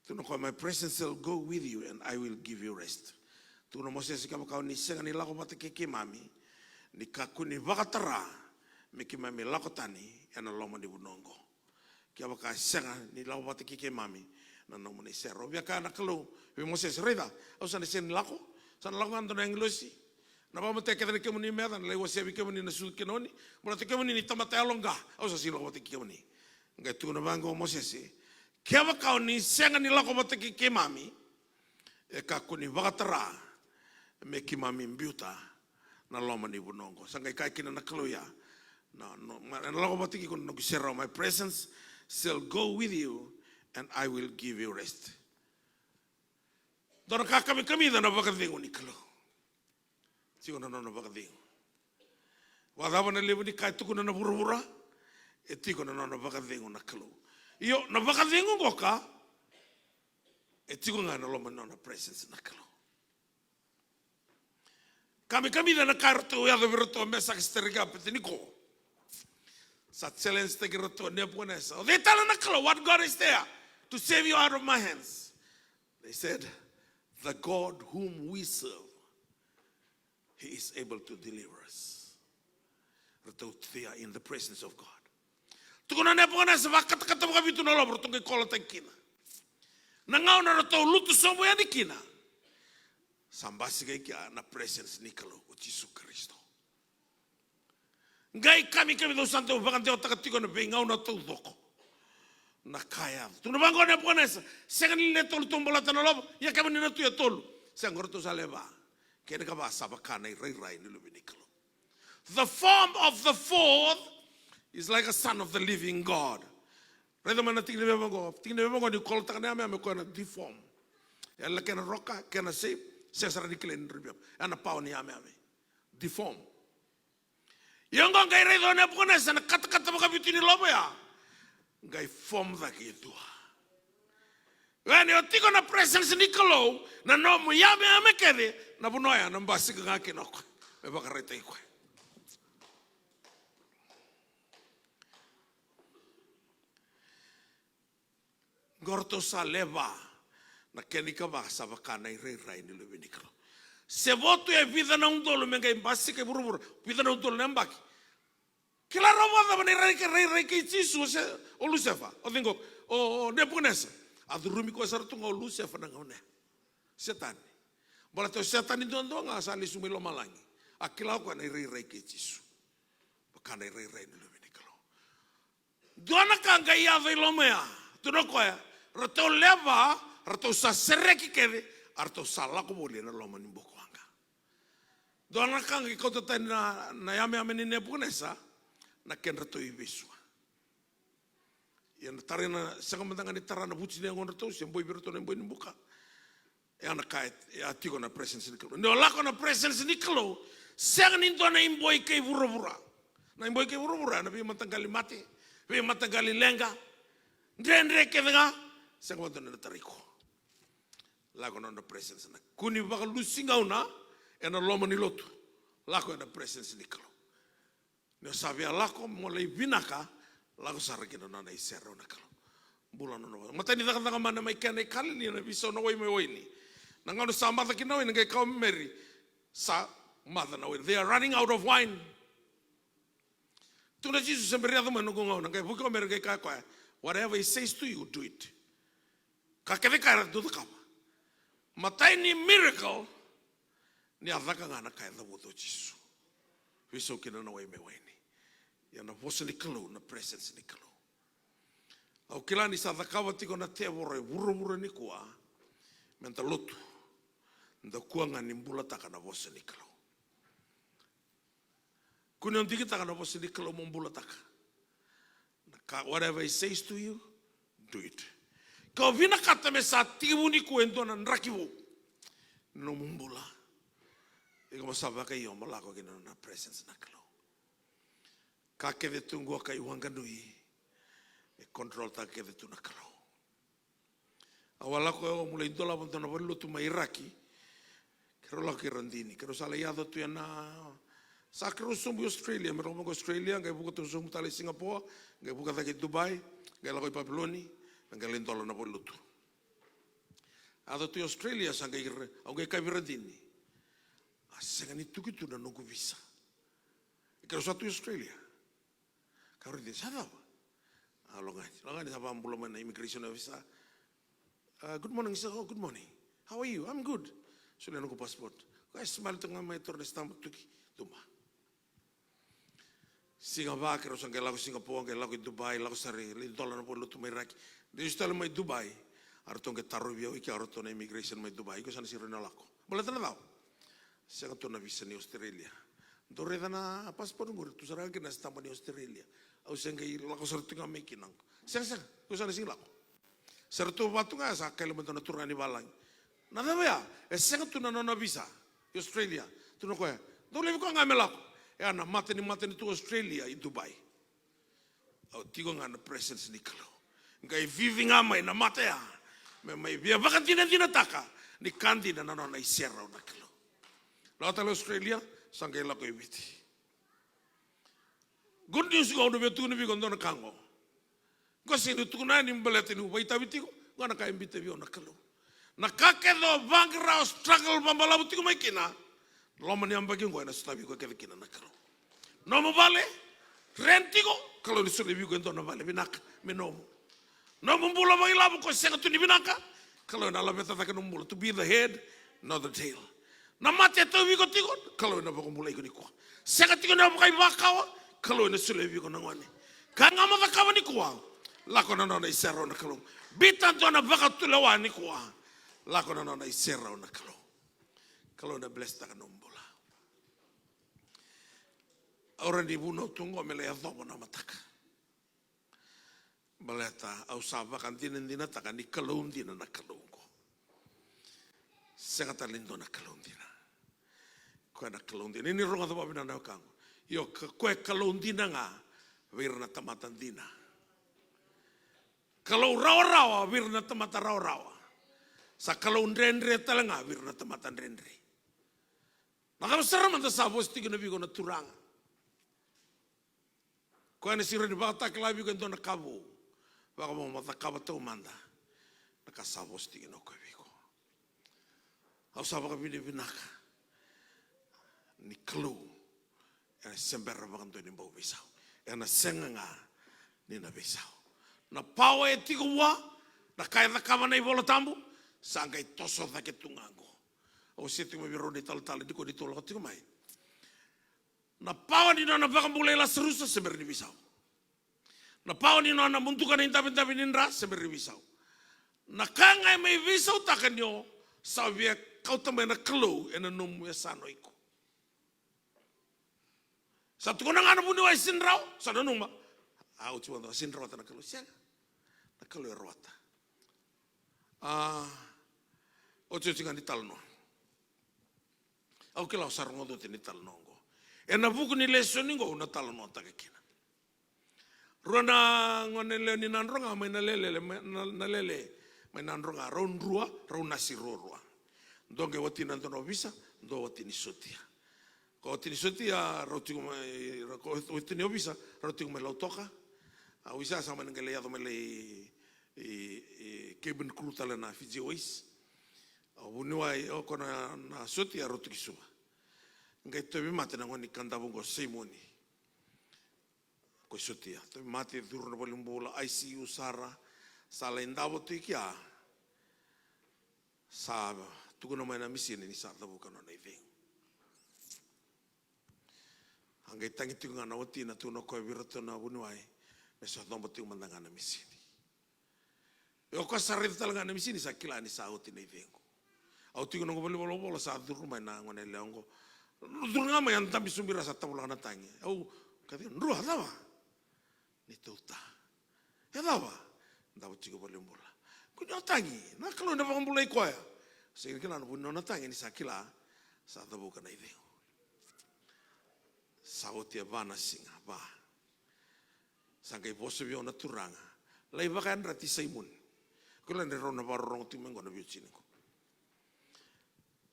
Tukuna o koya, "My presence shall go with you and I will give you rest." Tukuna o Mosese, kevaka o ni sega ni lako vata kei keimami, ni kakua ni vakatara me keimami lako tani ena loma ni vanua oqo. Kevaka e sega ni lako vata kei keimami na nomuni serau. Via kaya na Kalou vei Mosese, raica, au sa na sega ni lako, sa na lako ga dua na agilosi. Na vakamatei kece na kemuni meca, na lai wasea vei kemuni na sucu kei na oni. Baleta kemuni ni tamata yaloqa, au sa sega ni lako vata kei kemuni. Qai tukuna vaqo o Mosese, kevaka o ni sega ni lako vata kei keimami, e kakua ni vakatara me keimami biuta na loma ni vanua oqo. Sa qai kaya kina na Kalou ya, na, no, ma, ena lako vata kei iko na noqu serau, my presence shall go with you and I will give you rest. Dua na ka kamikamica na vakacegu ni Kalou. Tiko na nona vakacegu. Vakacava na levu ni ka e tukuna na vuravura, e tiko na nona vakacegu na Kalou. Io, na vakacegu qoka, e tiko ga na loma ni nona presence na Kalou. Kamikamica na ka eratou yaco vei iratou o Mesaka, Setarika, Apeteniko. Sa challenge taki iratou o Nepukanesa. O cei tale na Kalou, what God is there to save you out of my hands? They said, the God whom we serve, he is able to deliver us. Ratou, they are in the presence of God. Tukuna o Nepukanesa, sa vakatakata vakavitu na lovo, ratou qai kolotaki kina. Na gauna ratou lutu sobu yani kina, sa basika i kea na presence ni Kalou, o Jisu Karisito. Qai kamikamica, au sa dau vakadewataka tiko na veigauna taucoko. Na ka e yaco. Tukuna vaqo o Nepukanesa, sega ni le tolu tou baleta na lovo, ia kemuni na tu e tolu. Sega, qo ratou sa le va. Kena ikava sa vaka na irairai ni Luve ni Kalou. The form of the fourth is like a son of the living God. Raica mai na tikina veva qo. Tikina veva qo ni kolotaka na yameyame, o koya na deform. E le kena roka, kena shape, sega sara ni kilai ni drau vei yame. Ena power ni yameyame. Deform. Ia oqo qai raica o Nepukanesa na katakata vakavitu ni lovo ya. Qai form cake e dua. Ia ni o tiko na presence ni Kalou, na nomu yameyame kece, na vanua ya na basika ga kina o koya. Me vakaraitaki koya. Qo ratou sa le va, na kena ikava sa vaka na irairai ni Luve ni Kalou. Se vo tu e vica na udolu me qai basika i vuravura, vica na udolu na yabaki. Kila rawa vakacava na irairai kei, rairai kei Jisu, o se, o Lusefa, o cei qo, o, o Nepukanesa. A curumi koya sara tu ga o Lusefa na gauna ya. Setani. Baleta o Setani duadua ga sa lesu mai lomalagi. A kila o koya na irairai kei Jisu. Vaka na irairai ni Luve ni Kalou. Dua na ka qai yaco i loma ya. Tukuna o koya, ratou lewa, ratou sa sereki kece, a ratou sa lako voli ena loma ni bukawaqa. Dua na ka qai kauta tani na, na yameyame nei Nepukanesa, na kedratou iveisua. Ia na tara na, sega mada ga ni tara na vuti ni yagodratou, se boi vei iratou na iboi ni buka. E a na ka e, e a tiko na presence ni Kalou. Ni o lako na presence ni Kalou, sega ni dua na iboi kei vuravura. Na iboi kei vuravura, na veimataqali mate, veimataqali leqa, dredre kece ga, sega vakadua na tara iko. Lako na nona presence na. Kua ni vakalusi gauna ena loma ni lotu. Lako ena presence ni Kalou. Ni o sa via lako mo lai vinaka, lako sara ki na nona iserau na Kalou. Bula na nona. Matai ni cakacaka mana mai kena i Kalili na veisau na wai mai waini. Na gauna sa maca kina na wai, na qai kaya o Meri, sa maca na wai. They are running out of wine. Tukuna o Jisu, se bera ni yaco mai na noqu gauna, qai vuki o Meri qai kaya o koya, whatever he says to you, do it. Ka kece ka era dau cakava. Matai ni miracle, ni a caka ga na ka e cavuta o Jisu. Veisau kina na wai me waini. Ia na vosa ni Kalou, na presence ni Kalou. Au kila ni sa cakava tiko na tevoro e vuravura nikua, meda lotu, da kua ga ni bulataka na vosa ni Kalou. Kua ni o digitaka na vosa ni Kalou mo bulataka. Na ka, whatever he says to you, do it. Ke o vinakata me sa tekivu nikua e dua na draki vou ni nomu bula, iko mo sa vakaio mo lako kina na presence na Kalou. Ka kece tu qo kai waqa nui, e control taka kece tu na Kalou. Au a lako, au a lai dolava dua na valenilotu mai Iraki. Keirau lako kei Radini, keirau sa lai yaco tu ena, sa keirau sobu i Australia, me lako vaqo Australia, qai vuka tu sobu tale i Singapore, qai vuka cake i Dubai, qai lako i Papiloni, qai lai dola na valenilotu. Yaco tu i Australia, sa qai, au qai kaya vei Radini, a sega ni tuki tu na noqu visa. Keirau sa tu i Australia. Ka raici, sa cava? A, logani, logani sa vakabula mai na immigration officer. Uh, good morning, sir. Oh, good morning. How are you? I'm good. Solia noqu passport. Koya e smile tu ga mai, taura na stamp, tuki, tuba. Siga va, keirau sa qai lako Singapore, qai lako i Dubai, lako sara, lai dola na valenilotu mai Iraki. Lesu tale mai Dubai, a ratou qai tarovi au i ke, a ratou na immigration mai Dubai, iko sa na sega ni rawa ni lako. Baleta na cava? Sega tu na visa ni Australia. Dou raica na passport qori, tu sara ga kina na stamp ni Australia. Au se qai lako sara tu ga mai kina qo. Sega, sega, iko sa na sega ni lako. Sa ratou va tu ga, sa kaila mada na turaga ni valagi. Na cava ya? E sega tu na nona visa i Australia. Tukuna o koya, dou laivi koya ga me lako. E a na mata ni matanitu Australia i Dubai. Au tiko ga na presence ni Kalou. Qai cici ga mai na mata ya me mai via vakadinadinataka ni ka dina na nona iserau na Kalou. Lako tale Australia, sa qai lako i Viti. Good news qo au na via tukuna vei iko e dua na ka qo. Qo sega ni tukuna ni baleta niu vakaitavi tiko, qo na ka e biuta vei au na Kalou. Na ka kece o vaqara, o struggle vakabalavu tiko mai kina, loma ni yabaki qo ena sotavi iko kece kina na Kalou. Nomu vale, rent tiko, Kalou ena solia vei iko e dua na vale vinaka me nomu. Nomu bula vakailavo ko sega tu ni vinaka, Kalou ena laveta cake nomu bula, to be the head, not the tail. Na mate e tauvi iko tiko, Kalou ena vakabulai iko nikua. Sega tiko ni o vakaivakawa, Kalou ena solia vei iko na gone. Ka ga mo cakava nikua, lako na nona iserau na Kalou. Biuta dua na vakatulewa nikua, lako na nona iserau na Kalou. Kalou ena bless taka nomu bula. Au rawa ni vunau tu qo me lai yacova na mataka. Baleta au sa vakadinadinataka ni Kalou dina na Kalou qo. Sega tale ni dua na Kalou dina. Koya na Kalou dina. Ni rogoca vakavinaka na wekaqu. Io, ka, koya e Kalou dina ga vei ira na tamata dina. Kalou rawarawa vei ira na tamata rawarawa. Sa Kalou dredre tale ga vei ira na tamata dredre. Na cava sara mada sa vosa tiko kina vei iko na Turaga? Koya ena sega ni vakatakila vei iko e dua na ka vou. Vaka mo cakava taumada na ka sa vosa tiko kina o koya vei iko. Au sa vakavinavinaka ni Kalou ena se bera vakadua ni bau veisau. Ena sega ga ni na veisau. Na pawa e tiko vua, na ka e cakava na iVola Tabu, sa qai toso cake tu ga qo. Au se tiko mai vei rau na italatala ni ko ni tou lako tiko mai. Na pawa ni nona vakabulai Lasarusa se bera ni veisau. Na pawa ni nona muduka na idavidavi ni dra se bera ni veisau. Na ka ga e mai veisautaka ni o sa via kauta mai na Kalou ena nomu yasana o iko. Sa tukuna ga na vuniwai, sega ni rawa, sa nanuma. A, oti vata, sega ni rawata na Kalou, sega. Na Kalou e rawata. A, otioti ga ni talanoa. Au kila o sa rogoca oti na italanoa oqo. Ena vuku ni lesoni oqo au na talanoataka kina. Rua na gone lewe ni Nadroga mai Nalele, mai Na-, Nalele mai Nadroga, rau drua, rau nasi ruarua. Dua qai wati na dua na ovisa, dua wati ni sotia. Ko wati ni sotia rau tiko mai, ko wati ni ovisa rau tiko mai Lautoka. A ovisa sa mani qai lai yaco mai lai i, i cabin crew tale na Fiji Airways. A vuniwai, o ko na, na sotia rau tiko i Suva. Qai tauvimate na gone ni Kadavu qo, Saimoni. Ko i sotia, tauvimate, curu na valenibula, I C U sara, sa lai davo tu i kea. Sa tukuna mai na misini ni sa cavuka nona icegu. A qai tagi tiko ga na watina, tukuna o koya vei iratou na vuniwai me sa coba tiko mada ga na misini. Ia o koya sa raica tale ga na misini sa kila ni sa oti na icegu. Au tiko noqu valenivolavola, sa curu mai na gone yalewa oqo. Curu ga mai, a dabe sobu i ra, sa tavulaka na tagi. Au kaci, drua, cava? Ni tauta. E cava? Davo tiko valenibula. Kua ni o tagi, na Kalou ena vakabulai koya. Sega ni kila na vu ni nona tagi ni sa kila sa cavuka na icegu. Sa oti e va na siga, va. Sa qai vosa vei au na Turaga, lai vakayadrati Saimoni. Kila ni rau na vakarorogo tiko mai qo na veiwatini qo.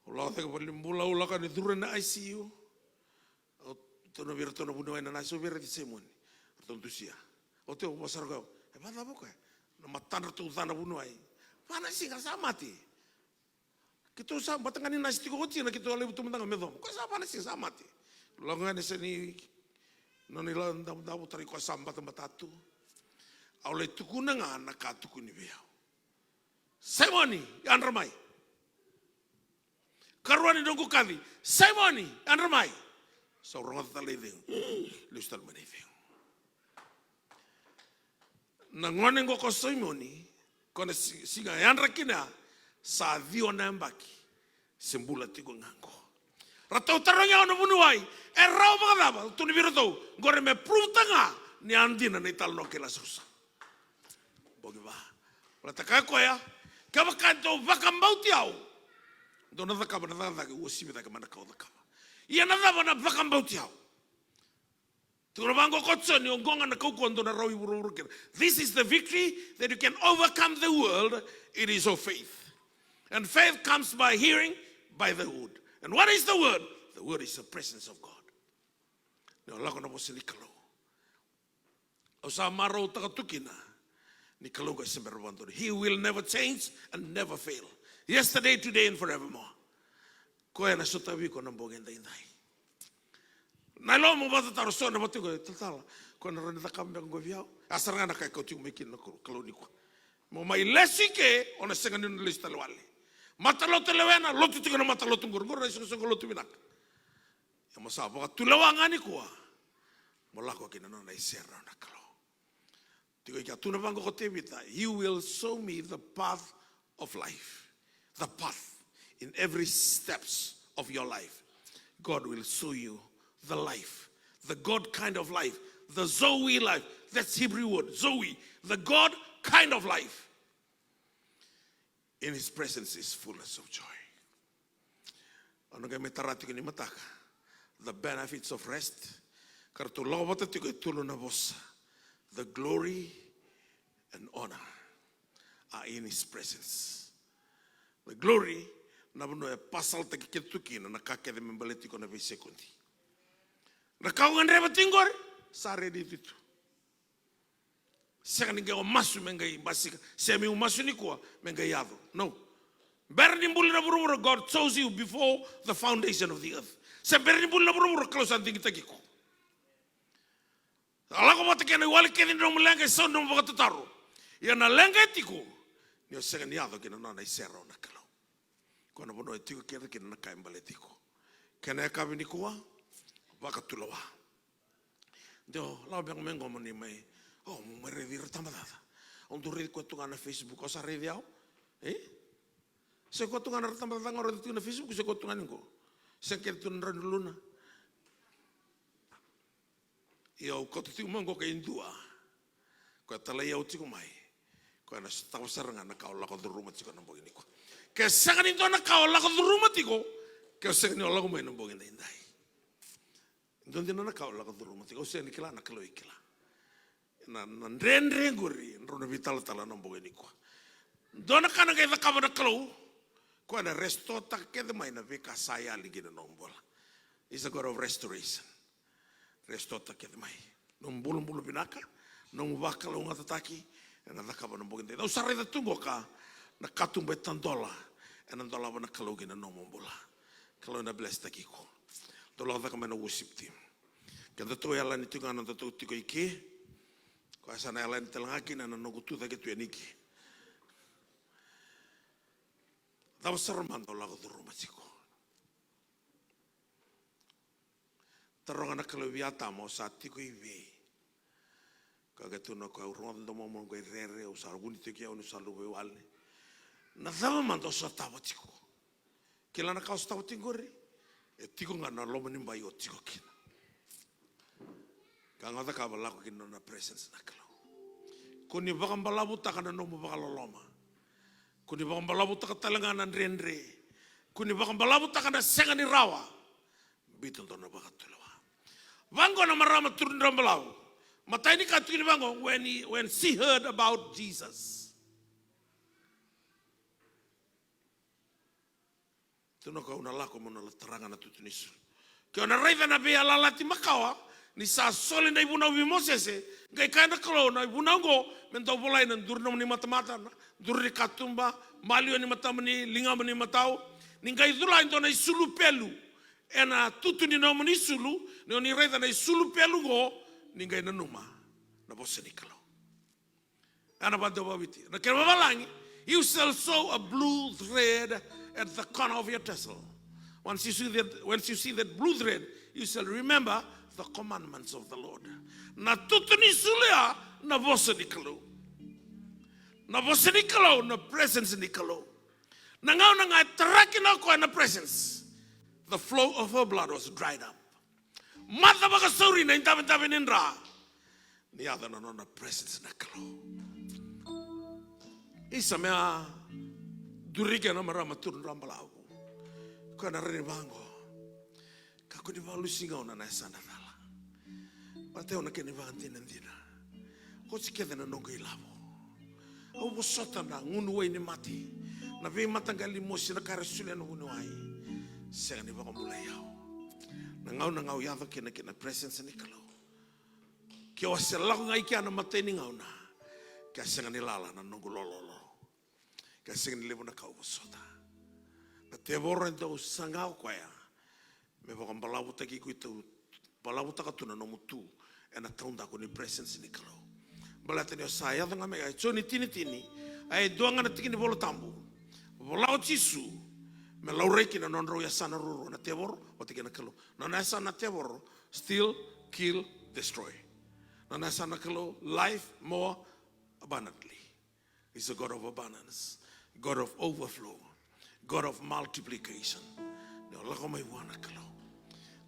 Au lako cake valenibula, au lako yani, curu na I C U. Au tukuna vei iratou na vuniwai na nasi, au via raici Saimoni. Ratou dusia. Au tiko, vosa sara o koya, e vakacava o koya? Na matadratou ca na vuniwai. Va na siga sa mate. Keitou sa bata ga ni nasi tiko oti, na keitou a laivi tu mada ga me coba. Koya sa va na siga sa mate. Lako ga yani, sega ni nona ilakolako, davodavo, tarai koya sa batabata tu. Au lai tukuna ga na ka tukuni vei au. Saimoni, yadra mai. Karua ni noqu kaci, Saimoni, yadra mai. Sa rogoca tale na icegu. Lesu tale mai na icegu. Na gone qo ko Saimoni, ko na si-, siga e yadra kina, sa ciwa na yabaki se bula tiko ga qo. Ratou tarogi au na vuniwai, e rawa vakacava? Au tukuna vei iratou, qori me prove-taka ga ni a dina na italanoa kei Lasarusa. Bogi va. Baleta kaya o koya, kevaka dou vakabauti au, dou na cakava na cakacaka e uasivi cake mai na ka au cakava. Ia na cava na vakabauti au? Tukuna vaqo ko Joni, oqo ga na kaukauwa dou na rawa i vuravura kina. This is the victory that you can overcome the world. It is of faith. And faith comes by hearing, by the word. And what is the word? The word is the presence of God. Ni o lako na vosa ni Kalou. Au sa marautaka tu kina ni Kalou qai se bera vakadua. He will never change and never fail. Yesterday, today, and forevermore. Koya na sotavi iko na bogi edaidai. Na loma mo vakatataro so na vatu iko, talatala, koya na rawa ni cakava beka qo vei au. A sara ga na ka e kauti iko mai kina na Kalou, Kalou nikua. Mo mai lesu i ke, o na sega ni na lesu tale wale. Matalotu lewena, lotu tiko na matalotu qori. Qori na isoqosoqo lotu vinaka. Ia mo sa vakatulewa ga nikua. Mo lako ki na nona iserau na Kalou. Tiko i ke, a tukuna vaqo ko Tevita, "You will show me the path of life." The path in every steps of your life. God will show you the life. The God kind of life. The Zoe life. That's Hebrew word, Zoe. The God kind of life. In his presence is fullness of joy. Au na qai mai tara tiko ni mataka. The benefits of rest. Ka ratou lako vata tiko e tolu na vosa. The glory and honor are in his presence. The glory, na vanua e pasaltaki kece tu kina na ka kece me baleti iko na veisekodi. Na ka o gadreva tiko qori, sa ready tu. Sega ni qai o masu me qai basika, se meu masu nikua me qai yaco. No. Bera ni buli na vuravura, God chose you before the foundation of the earth. Se bera ni buli na vuravura, Kalou sa digitaki iko. A lako vata kei na iwali kece ni nomu leqa, e sau ni nomu vakatataro. Ia na leqa e tiko ni o sega ni yaco ki na nona iserau na Kalou. Ko na vanua e tiko kece kina na ka e baleti iko. Kena yakavi nikua, vakatulewa. Dou lako beka mai qo mo ni mai O, mo mai raici ira tabacaca. Au dau raici koya tu ga na Facebook, o sa raici au? E? Se koya tu ga na tabacaca ga o raici tu na Facebook, se koya tu ga ni qo. Se kece tu na drau ni uluna. Ia au kauta tiko mai qo ka e dua. Koya talai au tiko mai. Koya na sotava sara ga na ka o lako curuma tiko na bogi nikua. Ke sega ni dua na ka o lako curuma tiko, ke o sega ni o lako mai na bogi daidai. Dua dina na ka o lako curuma tiko, au sega ni kila, na Kalou e kila. Na, na dredre qori, drau na veitalatala na bogi nikua. Dua na ka na qai cakava na Kalou, koya na restore-taka kece mai na veika sa yali ki na nomu bula. He's a God of restoration. Restore-taka kece mai. Nomu bulabula vinaka, nomu vakalougatataki, ena cakava na bogi daidai. Au sa raica tu qo ka, na katuba e tadola, ena dolava na Kalou ki na nomu bula. Kalou ena bless-taki iko. Dou lako cake mai na worship team. Kedatou yalani tiko ga na nodatou tiko i ke. Koya sa na yalani tale ga kina na noqu tu cake tu yani ke. Cava sara mada o lako curuma tiko? Taroga na Kalou vei Atama, o sa tiko i vei? Ka qai tukuna o koya, au rogoca domomu qai rere, au sa vuni tiko au ni sa luvawale. Na cava mada o sotava tiko? Kila na ka o sotava tiko qori? E tiko ga na loma ni bai o tiko kina. Ka ga o cakava, lako ki na nona presence na Kalou. Ko ni vakabalavutaka na nomu vakaloloma. Ko ni vakabalavutaka tale ga na dredre. Ko ni vakabalavutaka na sega ni rawa. Biuta dua na vakatulewa. Vaqo na marama turu ni dra balavu. Matai ni ka tukuni vaqo, when he, when she heard about Jesus. Tukuna o koya, au na lako meu na tara ga na tutu ni sulu. Ke o na raica na veiyalayalati makawa, ni sa soli na ivunau vei Mosese, qai kaya na Kalou, na ivunau oqo me dau volai ena duru ni nomuni matamata, na duru ni katuba, maliwa ni matamuni, ligamuni, matau. Ni qai cula e dua na isulu pelu ena tutu ni nomuni sulu, ni o ni raica na isulu pelu oqo, ni qai nanuma na vosa ni Kalou. Ena vakaViti. Na kena vavalagi, you shall sew a blue thread at the corner of your tassel. Once you see that, once you see that blue thread, you shall remember the commandments of the Lord. Na tutu ni sulu ya, na vosa ni Kalou. Na vosa ni Kalou, na presence ni Kalou. Na gauna ga e tara kina o koya na presence, the flow of her blood was dried up. Maca vakasauri na idavedave ni dra. Ni yaco na nona presence na Kalou. Isa me a duri kina na marama turu dra balavu. Koya na rairai vaqo. Kakua ni vakalusi gauna na yasana cala. Baleta au na kena ivakadinadina. Oti kece na noqu ilavo. Au vosota na gunu wai ni mate. Na veimataqali mosi, na ka era solia na vuniwai. Sega ni vakabulai au. Na gauna ga au yaco kina kina presence ni Kalou. Ke au se lako ga i kea na matai ni gauna. Ke a sega ni lala na noqu lololo. Ke a sega ni levu na ka au vosota. Na tevoro e dau saga o koya me vakabalavutaki iko, i tau balavutaka tu na nomu tu ena taudaku ni presence ni Kalou. Baleta ni o sa yaco ga mai, e Joni tini tini, e dua ga na tiki ni Vola Tabu vola o Jisu me laurai kina na nodrau yasana ruarua, na tevoro vata kei na Kalou. Na nona yasana na tevoro, steal, kill, destroy. Na nona yasana na Kalou, life more abundantly. He's a God of abundance, God of overflow, God of multiplication. Ni o lako mai vua na Kalou.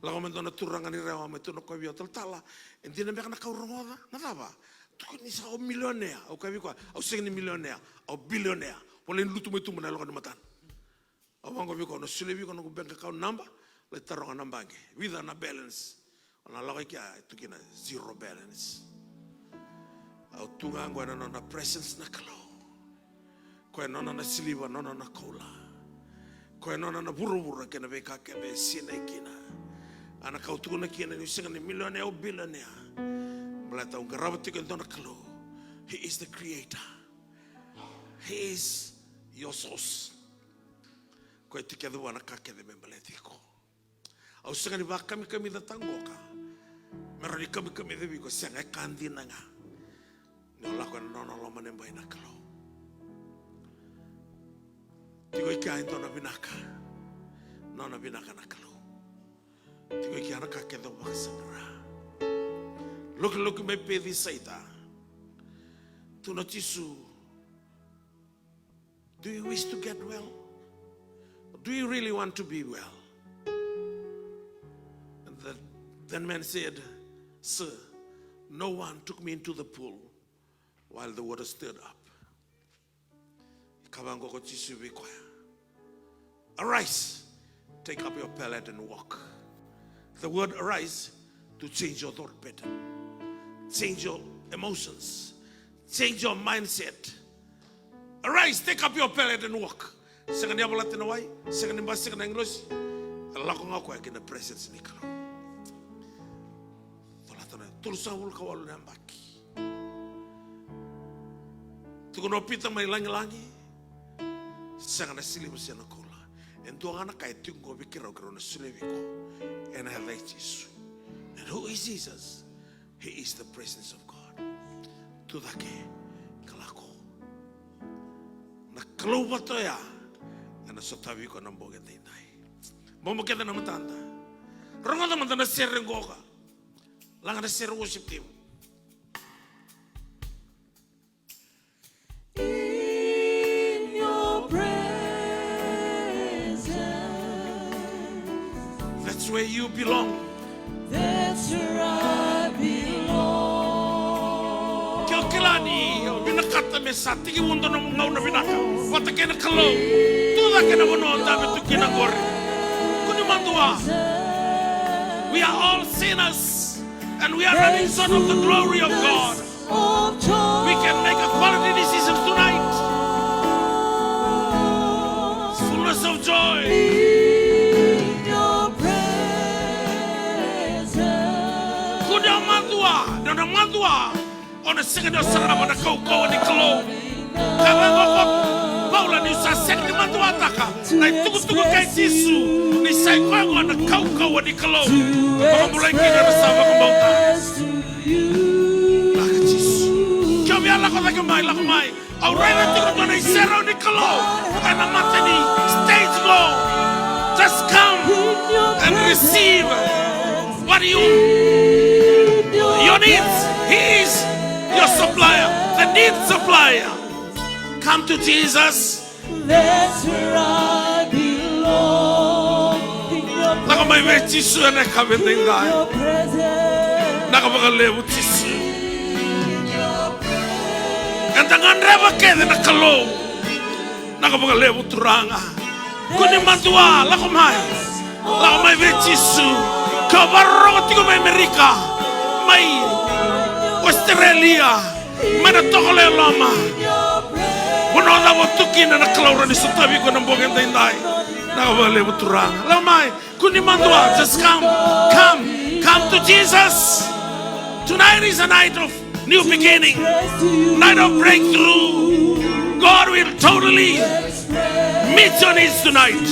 Lako mai dua na turaga ni Rewa, me tukuna o koya vei au, talatala, e dina beka na ka au rogoca? Na cava? Tukuni sa o milionea. Au kaya vei koya, au sega ni milionea, au bilionea. Volai ni lutu mai tuba na yaloka ni matana. Au vaqo vei iko, au na solia vei iko noqu bank account number, lai taroga na baqe. Vica na balance. O na lako i kea, e tu kina zero balance. Au tu ga qo ena nona presence na Kalou. Koya nona na siliva, nona na koula. Koya nona na vuravura kei na veika kece e sinai kina. A na ka au tukuna kina niu sega ni milionea, au bilionea. Baleta au qarava tiko e dua na Kalou. He is the creator. He is your source. Koya e tiko vua na ka kece me baleti iko. Au sega ni vakamikamicataka qoka me rawa ni kamikamica vei iko, sega, e ka dina ga. Ni o lako ena nona loma ni bai na Kalou. Tiko i kea e dua na vinaka, nona vinaka na Kalou. Tiko i kea na ka kece o vakasaqara. Lokiloki mai Pecisaita. Tukuna o Jisu, "Do you wish to get well? Or do you really want to be well?" And the, that man said, "Sir, no one took me into the pool while the water stirred up." Kaya vaqo o Jisu vei koya, "Arise, take up your pallet and walk." The word arise to change your thought pattern, change your emotions, change your mindset. "Arise, take up your pallet and walk." Sega ni yavalati na wai, sega ni basika na agilosi. E lako ga o koya ki na presence ni Kalou. Colata na tolusagavulu ka walu na yabaki. Tukuna o Pita mai lagilagi, "Sega na siliva se na koula. E dua ga na ka e tiko qo vei keirau, keirau na solia vei iko ena yaca i Jisu." And who is Jesus? He is the presence of God. Tu cake ka lako. Na Kalou vata oya ena sotavi iko ena bogi edaidai. Bobo kece na matada. Rogoca mada na sere qoka. Laga na sere worship team. In your presence, that's where you belong. That's where I belong. Ke o kila ni o vinakata me sa tekivu dua na gauna vinaka vata kei na Kalou, tu cake na vanua o dabe tu kina qori. Kua ni madua. We are all sinners and we are running short of the glory of God. We can make a quality decision tonight. Fullness of joy. Kua ni madua, ni o na madua, o na sega ni o sarava na kaukauwa ni Kalou. Ka vaka o Paula ni sa sega ni maduataka na itukutuku kei Jisu, ni sa i koya qo na kaukauwa ni Kalou. Vakabulai kina na sa vakabauta. Lako Jisu. Ke o via lako cake mai, lako mai. Au raica tiko dua na iserau ni Kalou ena mata ni stage qo. Just come and receive what you, your needs. He is your supplier, the need supplier. Come to Jesus. That's where I belong. Lako mai vei Jisu ena yakavi edaidai. Naka vakalevu Jisu. Eda gadreva kece na Kalou. Naka vakalevu Turaga. Kua ni madua, lako mai. Lako mai vei Jisu. Ke o vakarorogo tiko mai Amerika, mai Australia, mai na tokolo e loma. Vanua cava o tu kina, na Kalou rawa ni sotavi iko ena bogi edaidai. Naka vakalevu Turaga. Lako mai. Kua ni madua, just come, come, come to Jesus. Tonight is a night of new beginning, night of breakthrough. God will totally meet your needs tonight.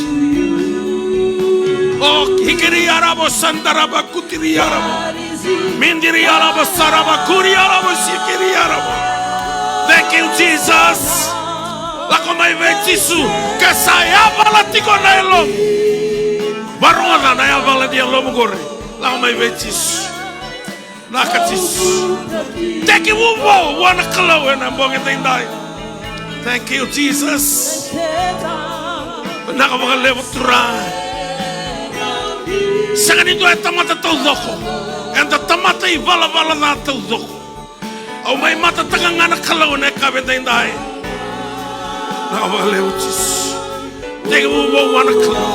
Oh, hikiri arabo sandaraba kutiri arabo. Mindiri arabo saraba kuri arabo sikiri arabo. Thank you, Jesus. Lako mai vei Jisu, ke sa yavala tiko na yalomu. Varogoca na yavala ni yalomu qori. Lako mai vei Jisu. Naka Jisu. Tekivu vou vua na Kalou ena bogi edaidai. Thank you, Jesus. Naka vakalevu Turaga. Sega ni dua e tamata taucoko. Eda tamata ivalavala ca taucoko. Au mai matataka ga na Kalou ena yakavi edaidai. Naka vakalevu Jisu. Tekivu vou vua na Kalou.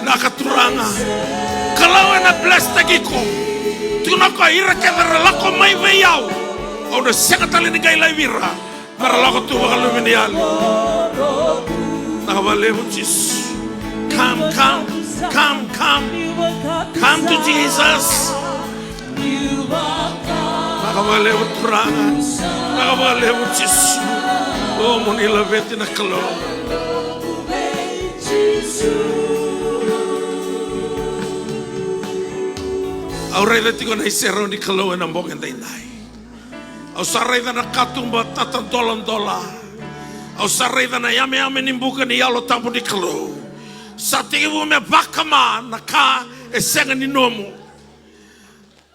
Naka Turaga. Kalou ena blesstaki iko. Tukuna o koya, ira kece era lako mai vei au, au na sega tale ni qai laivi ira. Mera lako tu vakaluveniyali. Naka vakalevu Jisu. Come, come, come, come. Come to Jesus. Naka vakalevu Turaga. Naka vakalevu Jisu. O, mo ni laveti na Kalou. Au raica tiko na iserau ni Kalou ena bogi edaidai. Au sa raica na katuba tatadoladola. Au sa raica na yameyame ni buka ni Yalo Tabu ni Kalou. Sa tekivu me vakama na ka e sega ni nomu.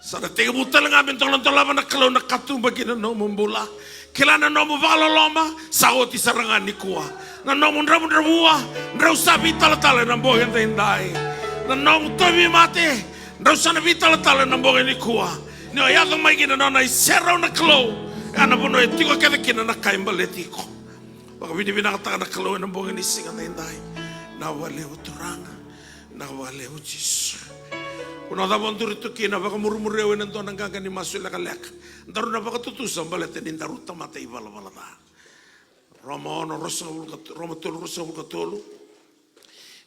Sa na tekivu tale ga me doladolava na Kalou na katuba ki na nomu bula. Kila na nomu vakaloloma, sa oti sara ga nikua. Na nomu dravudravua, drau sa veitalatala ena bogi edaidai. Na nomu tauvimate, drau sa na veitalatala ena bogi nikua. Ni o yaco mai kina na nona iserau na Kalou, ena vanua e tiko kece kina na ka e baleti iko. Vakavinavinakataka na Kalou ena bogi ni siga edaidai. Na vakalevu Turaga, na vakalevu Jisu. Ko na cava o duri tu kina, vakamurumuri au ena dua na qaqa ni masu lekaleka. Daru na vakatutusa baleta ni daru tamata ivalavala ca. Roma ono, ruasagavulu ka to-, Roma tolu, ruasagavulu ka tolu.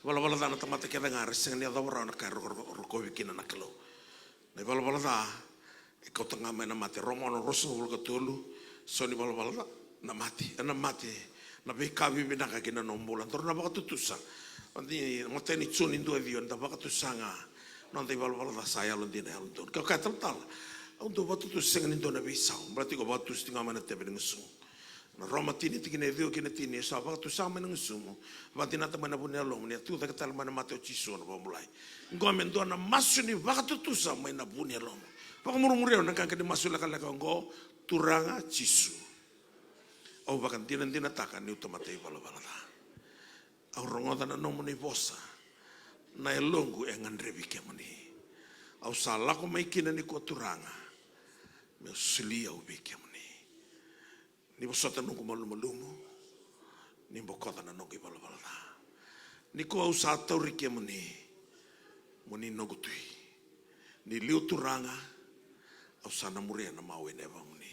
Ivalavala ca na tamata kece ga, era sega ni yacova rawa na ka e ro-, ro-, rokovi kina na Kalou. Na ivalavala ca e kauta ga mai na mate. Roma ono, ruasagavulu ka tolu. So ni valavala ca na mate, ena mate na veika vivinaka ki na nomu bula. Daru na vakatutusa. Oti, matai ni Joni dua ciwa, da vakatusa ga noda ivalavala ca sa yalodina, yalododonu. Ke o kaya talatala, au dau vakatutusa, sega ni dua na veisau. Baleta iko vakatutusa tiko ga mai na tebe ni gusumu. Na Roma tini, tikina e ciwa ki na tini, e sa vakatusa mai na gusumu, vakadinata mai na vu ni yalomu, ni a tucake tale mai na mate o Jisu na vakabulai. Qo me dua na masu ni vakatutusa mai na vu ni yalomu. Vakamurumuri au na qaqa ni masu lekaleka oqo, Turaga Jisu. Au vakadinadinataka niu tamata ivalavala ca. Au rogoca na nomuni vosa. Na yaloqu e gadrevi kemuni. Au sa lako mai kina nikua Turaga, meu soli au vei kemuni. Ni vosota noqu malumalumu, ni bokoca na noqu ivalavala ca. Nikua au sa tauri kemuni mo ni noqu tui. Ni liu Turaga, au sa na muria na mawe ena yavamuni.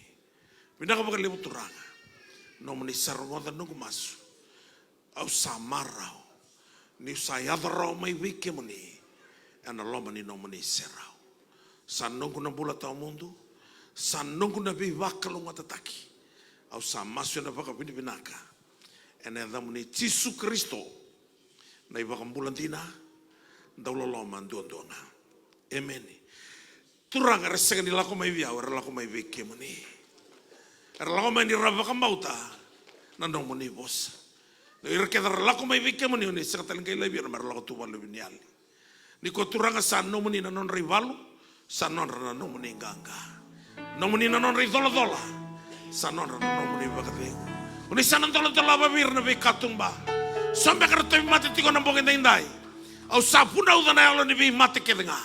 Vinaka vakalevu Turaga, nomuni sa rogoca noqu masu. Au sa marau niu sa yaco rawa mai vei kemuni ena loma ni nomuni serau. Sa noqu na bula tawamudu, sa noqu na veivakalougatataki. Au sa masu ena vakavinavinaka ena yacamuni Jisu Karisito, na iVakabula dina, dauloloma duadua ga. Emeni. Turaga, era sega ni lako mai vei au, era lako mai vei kemuni. Era lako mai ni ra vakabauta na nomuni vosa. Na ira kece era lako mai vei kemuni, o ni sega tale ni qai laivi ira me ra lako tu valuveniyali. Nikua Turaga, sa nomuni na nodra ivalu, sa nodra na nomuni qaqa. Nomuni na nodra icolacola, sa nodra na nomuni vakacegu. O ni sa na doladolava vei ira na veikatuba. So beka era tauvimate tiko na bogi edaidai. Au sa vunauca na yalo ni veimate kece ga.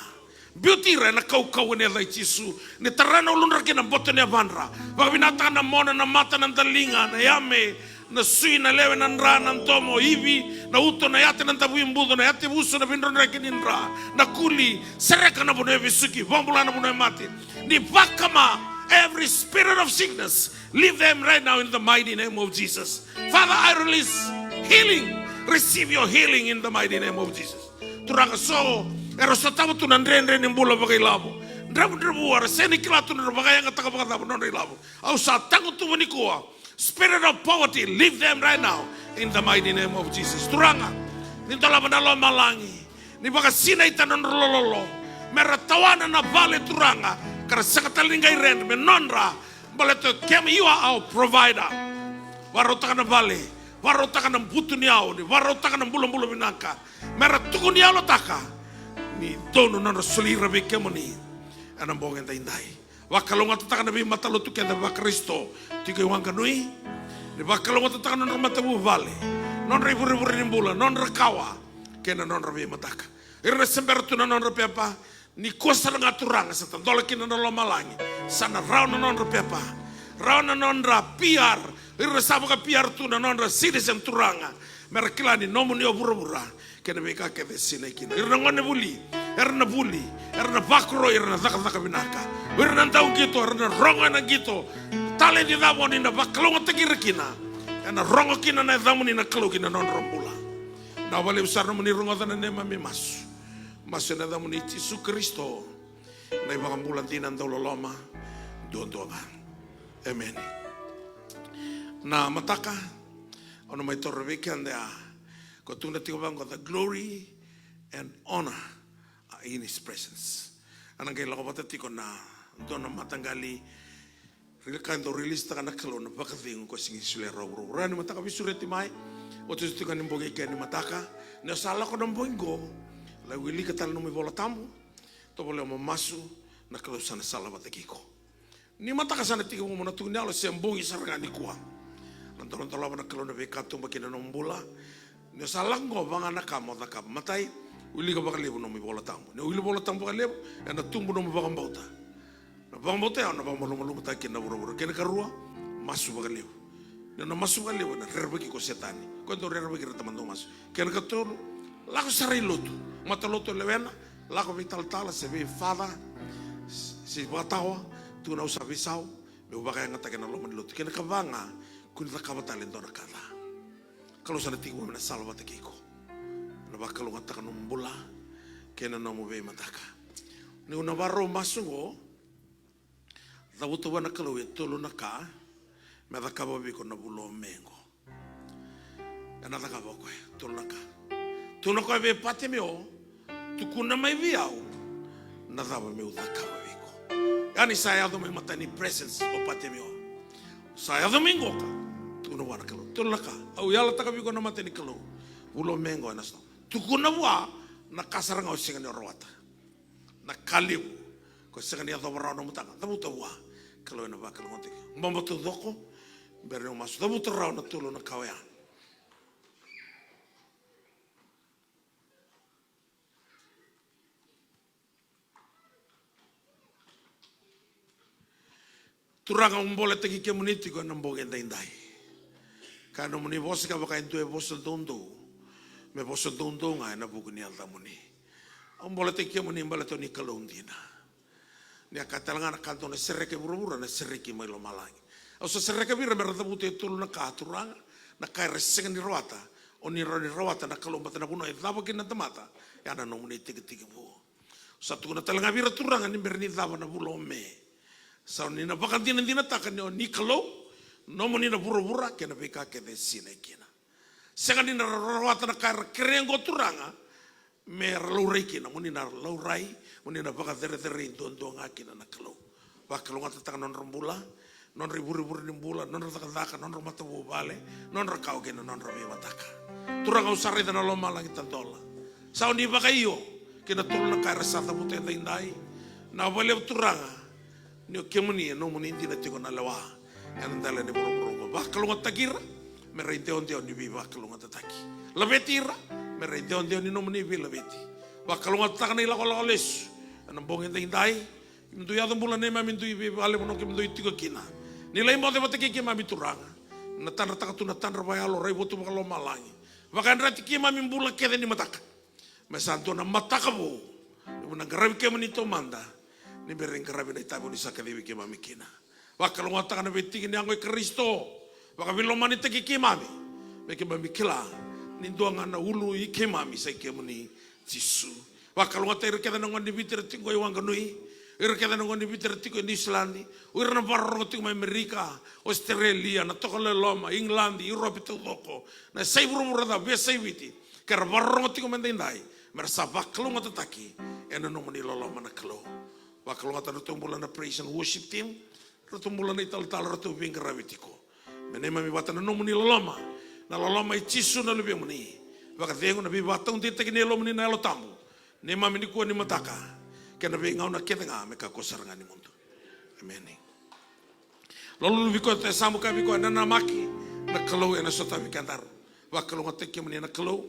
Biuti ira ena kaukauwa ni yaca i Jisu. Ni tara na uludra ki na boto ni yavadra. Vakavinakataka na mona, na mata, na daliga, na yame, na sui, na lewe, na dra, na domo, ivi, na uto, na yate, na davuibuco, na yatevuso, na veidrodroi ni dra, na kuli, sereka na vanua e vesuki, vakabula na vanua e mate. Ni vakama, every spirit of sickness, leave them right now in the mighty name of Jesus. Father, I release healing. Receive your healing in the mighty name of Jesus. Turaga, so era sotava tu na dredre ni bula vakailavo. Dravudravua, era sega ni kila tu na nodra vakayagataka vakacava na nodra ilavo. Au sa tagutuva nikua. Spirit of poverty, leave them right now in the mighty name of Jesus. Turaga, ni dolava na lomalagi, ni vakasinaita na nodra lololo. Me ra tawana na vale, Turaga, ka ra sega tale ni qai rent, me nodra, baleta o kemuni, you are our provider. Vakarautaka na vale, vakarautaka na butu ni yau, ni vakarautaka na bulabula vinaka. Me ra tukuni yalotaka ni donu na nodra soli ira vei kemuni ena bogi edaidai. Vakalougatataka na veimatalotu kece vaKarisito tiko i Wanganui. Ni vakalougatataka na nodra matavuvale, nodra ivurevure ni bula, nodra kawa, kei na nodra veimataka. Ira na se bera tu na nodra pepa, nikua sara ga, Turaga, sa tadola kina na lomalagi. Sa na rawa na nodra pepa, rawa na nodra P R. Ira sa vaka-P R tu na nodra citizen, Turaga, me ra kila ni nomuni o vuravura kei na veika kece e sinai kina. Ira na gonevuli, era na vuli, era na vakoroi, era na cakacaka vinaka. Ira na dauqito, era na rogo ena qito. Taledi cava o ni na vakalougatataki ira kina, ena rogo kina na yacamuni na Kalou ki na nodra bula. Na vakalevu sara nomuni rogoca na neimami masu. Masu ena yacamuni Jisu Karisito, na iVakabula dina, dauloloma duadua ga. Emeni. Na mataka, au na mai taura vei keda ya, ko tukuna tiko vaqo, the glory and honor are in his presence. Ena qai lako vata tiko na dua na mataqali, rila ka dau release taka na Kalou na vakacegu ko sega ni solia rawa vuravura. Ni mataka veisureti mai, oti oti tiko ni bogi kei ni mataka, ni o sa lako na bogi qo, lai wilika tale nomu iVola Tabu, tovolea mo masu, na Kalou sa na sala vata kei iko. Ni mataka sa na tekivu mo na tukuni yalo se bogi sara ga nikua. Na dolodolova na Kalou na veika tuba kina nomu bula. Ni o sa lako qo, va ga na ka mo cakava. Matai, wilika vakalevu nomu iVola Tabu. Ni o wili Vola Tabu vakalevu, ena tubu nomu vakabauta. Na vakabauta ya o na vakamalumalumutaki kina na vuravura. Kena karua, masu vakalevu. Ni o na masu vakalevu, ena rerevaki iko o Setani. Ko dau rerevaki ira, tamata dau masu. Kena katolu, lako sara i lotu. Matalotu o lewena, lako vei talatala se vei father, se vakatawa, tukuna au sa veisau, meu vakayagataki ena loma ni lotu. Kena kava ga, kua ni cakava tale e dua na ka ca. Kalou sa na tekivu mai na sala vata kei iko. Na vakalougatataka nomu bula kei na nomu veimataka. Niu na vakarau masu qo, cavuta vua na Kalou e tolu na ka me cakava vei iko na vula o Me qo. Ena cakava o koya, tolu na ka. Tukuna o koya vei Patimeo, tukuna mai vei au na cava meu cakava vei iko. Ia ni sa yaco mai mata ni presence o Patimeo. Sa yaco mai qoka, tukuna vua na Kalou. Tolu na ka, au yalataka vei iko na mata ni Kalou. Vula o Me qo ena sotava. Tukuna vua na ka sara ga o sega ni rawata. Na ka levu ko sega ni yacova rawa na nomu mataka, cavuta vua. Kalou ena vakalougatataki. Bobo taucoko, bera ni o masu, cavuta rawa na tolu na ka oya. Turaga, au boletaki kemuni tiko ena bogi edaidai. Ka nomuni vosa ka vaka e dua e vosa doudou, me vosa doudou ga ena vuku ni yacamuni. Au boletaki kemuni baleta o ni Kalou dina. Ni a kaya tale ga na ka dau na sereki e vuravura, na sereki mai lomalagi. Au sa sereka vei ira me ra cavuta e tolu na ka, Turaga, na ka era sega ni rawata, o ni rawa ni rawata na Kalou, baleta na vanua e cava kina na tamata, ya na nomuni itekitekivu. Sa tukuna tale ga vei ira, Turaga, ni bera ni cava na vula o Me, sa ni na vakadinadinataka ni o ni Kalou, nomuni na vuravura kei na veika kece e sinai kina. Sega ni na rawata na ka era kerea oqo, Turaga, me ra laurai kina, mo ni na laurai, mo ni na vakacerecerei duadua ga kina na Kalou. Vakalougatataka na nodra bula, nodra ivurevure ni bula, nodra cakacaka, nodra matavuvale, nodra kawa kei na nodra veimataka. Turaga, au sa raica na lomalagi tadola. Sa o ni vakaio kei na tolu na ka era sa cavuta edaidai. Na vakalevu, Turaga, ni o kemuni e nomuni dina tiko na lewa ena dela ni vuravura oqo. Vakalougatataki ira me ra idewadewa ni veivakalougatataki. Laveti ira me ra idewadewa ni nomuni veilaveti. Vakalougatataka na ilakolako lesu ena bogi edaidai. Keimami dui yaco bula neimami dui veivale, vanua keimami dui tiko kina. Ni lai boce vata kei keimami, Turaga, na tadrataka tu na tadra vakayalo, raivotu vakalomalagi. Vakayadrati keimami bula kece ni mataka me sa dua na mataka vou, ni na qaravi kemuni taumada, ni bera ni qaravi na itavi o ni sa kacivi keimami kina. Vakalougatataka na veitiki ni yago i Karisito. Vakaveilomanitaki keimami, me keimami kila ni dua ga na ulu i keimami sa i kemuni, Jisu. Vakalougatataki ira kece na gone ni Viti era tiko i Waqa Nui, ira kece na gone ni Viti era tiko i Niusiladi, o ira na vakarorogo tiko mai Amerika, Ositerelia, na Tokalau e Loma, Igiladi, Iurope taucoko, na yasai vuravura ca, veiyasai Viti, kei ira vakarorogo tiko mai edaidai, me ra sa vakalougatataki ena nomuni loloma na Kalou. Vakalougatataka na nodratou bula na praise and worship team, ratou bula na italatala, ratou veiqaravi tiko. Me neimami vata na nomuni loloma, na loloma i Jisu na Luvemuni. Vakacegu na veivakataudeitaki ni Yalomuni na Yalo Tabu. Neimami nikua, ni mataka, kei na veigauna kece ga me kakua sara ga ni mudu. Emeni. Lololuvi koya, tu e samu ka vei koya, nanamaki, na Kalou ena sotavi kedaru. Vakalougatataki kemuni na Kalou.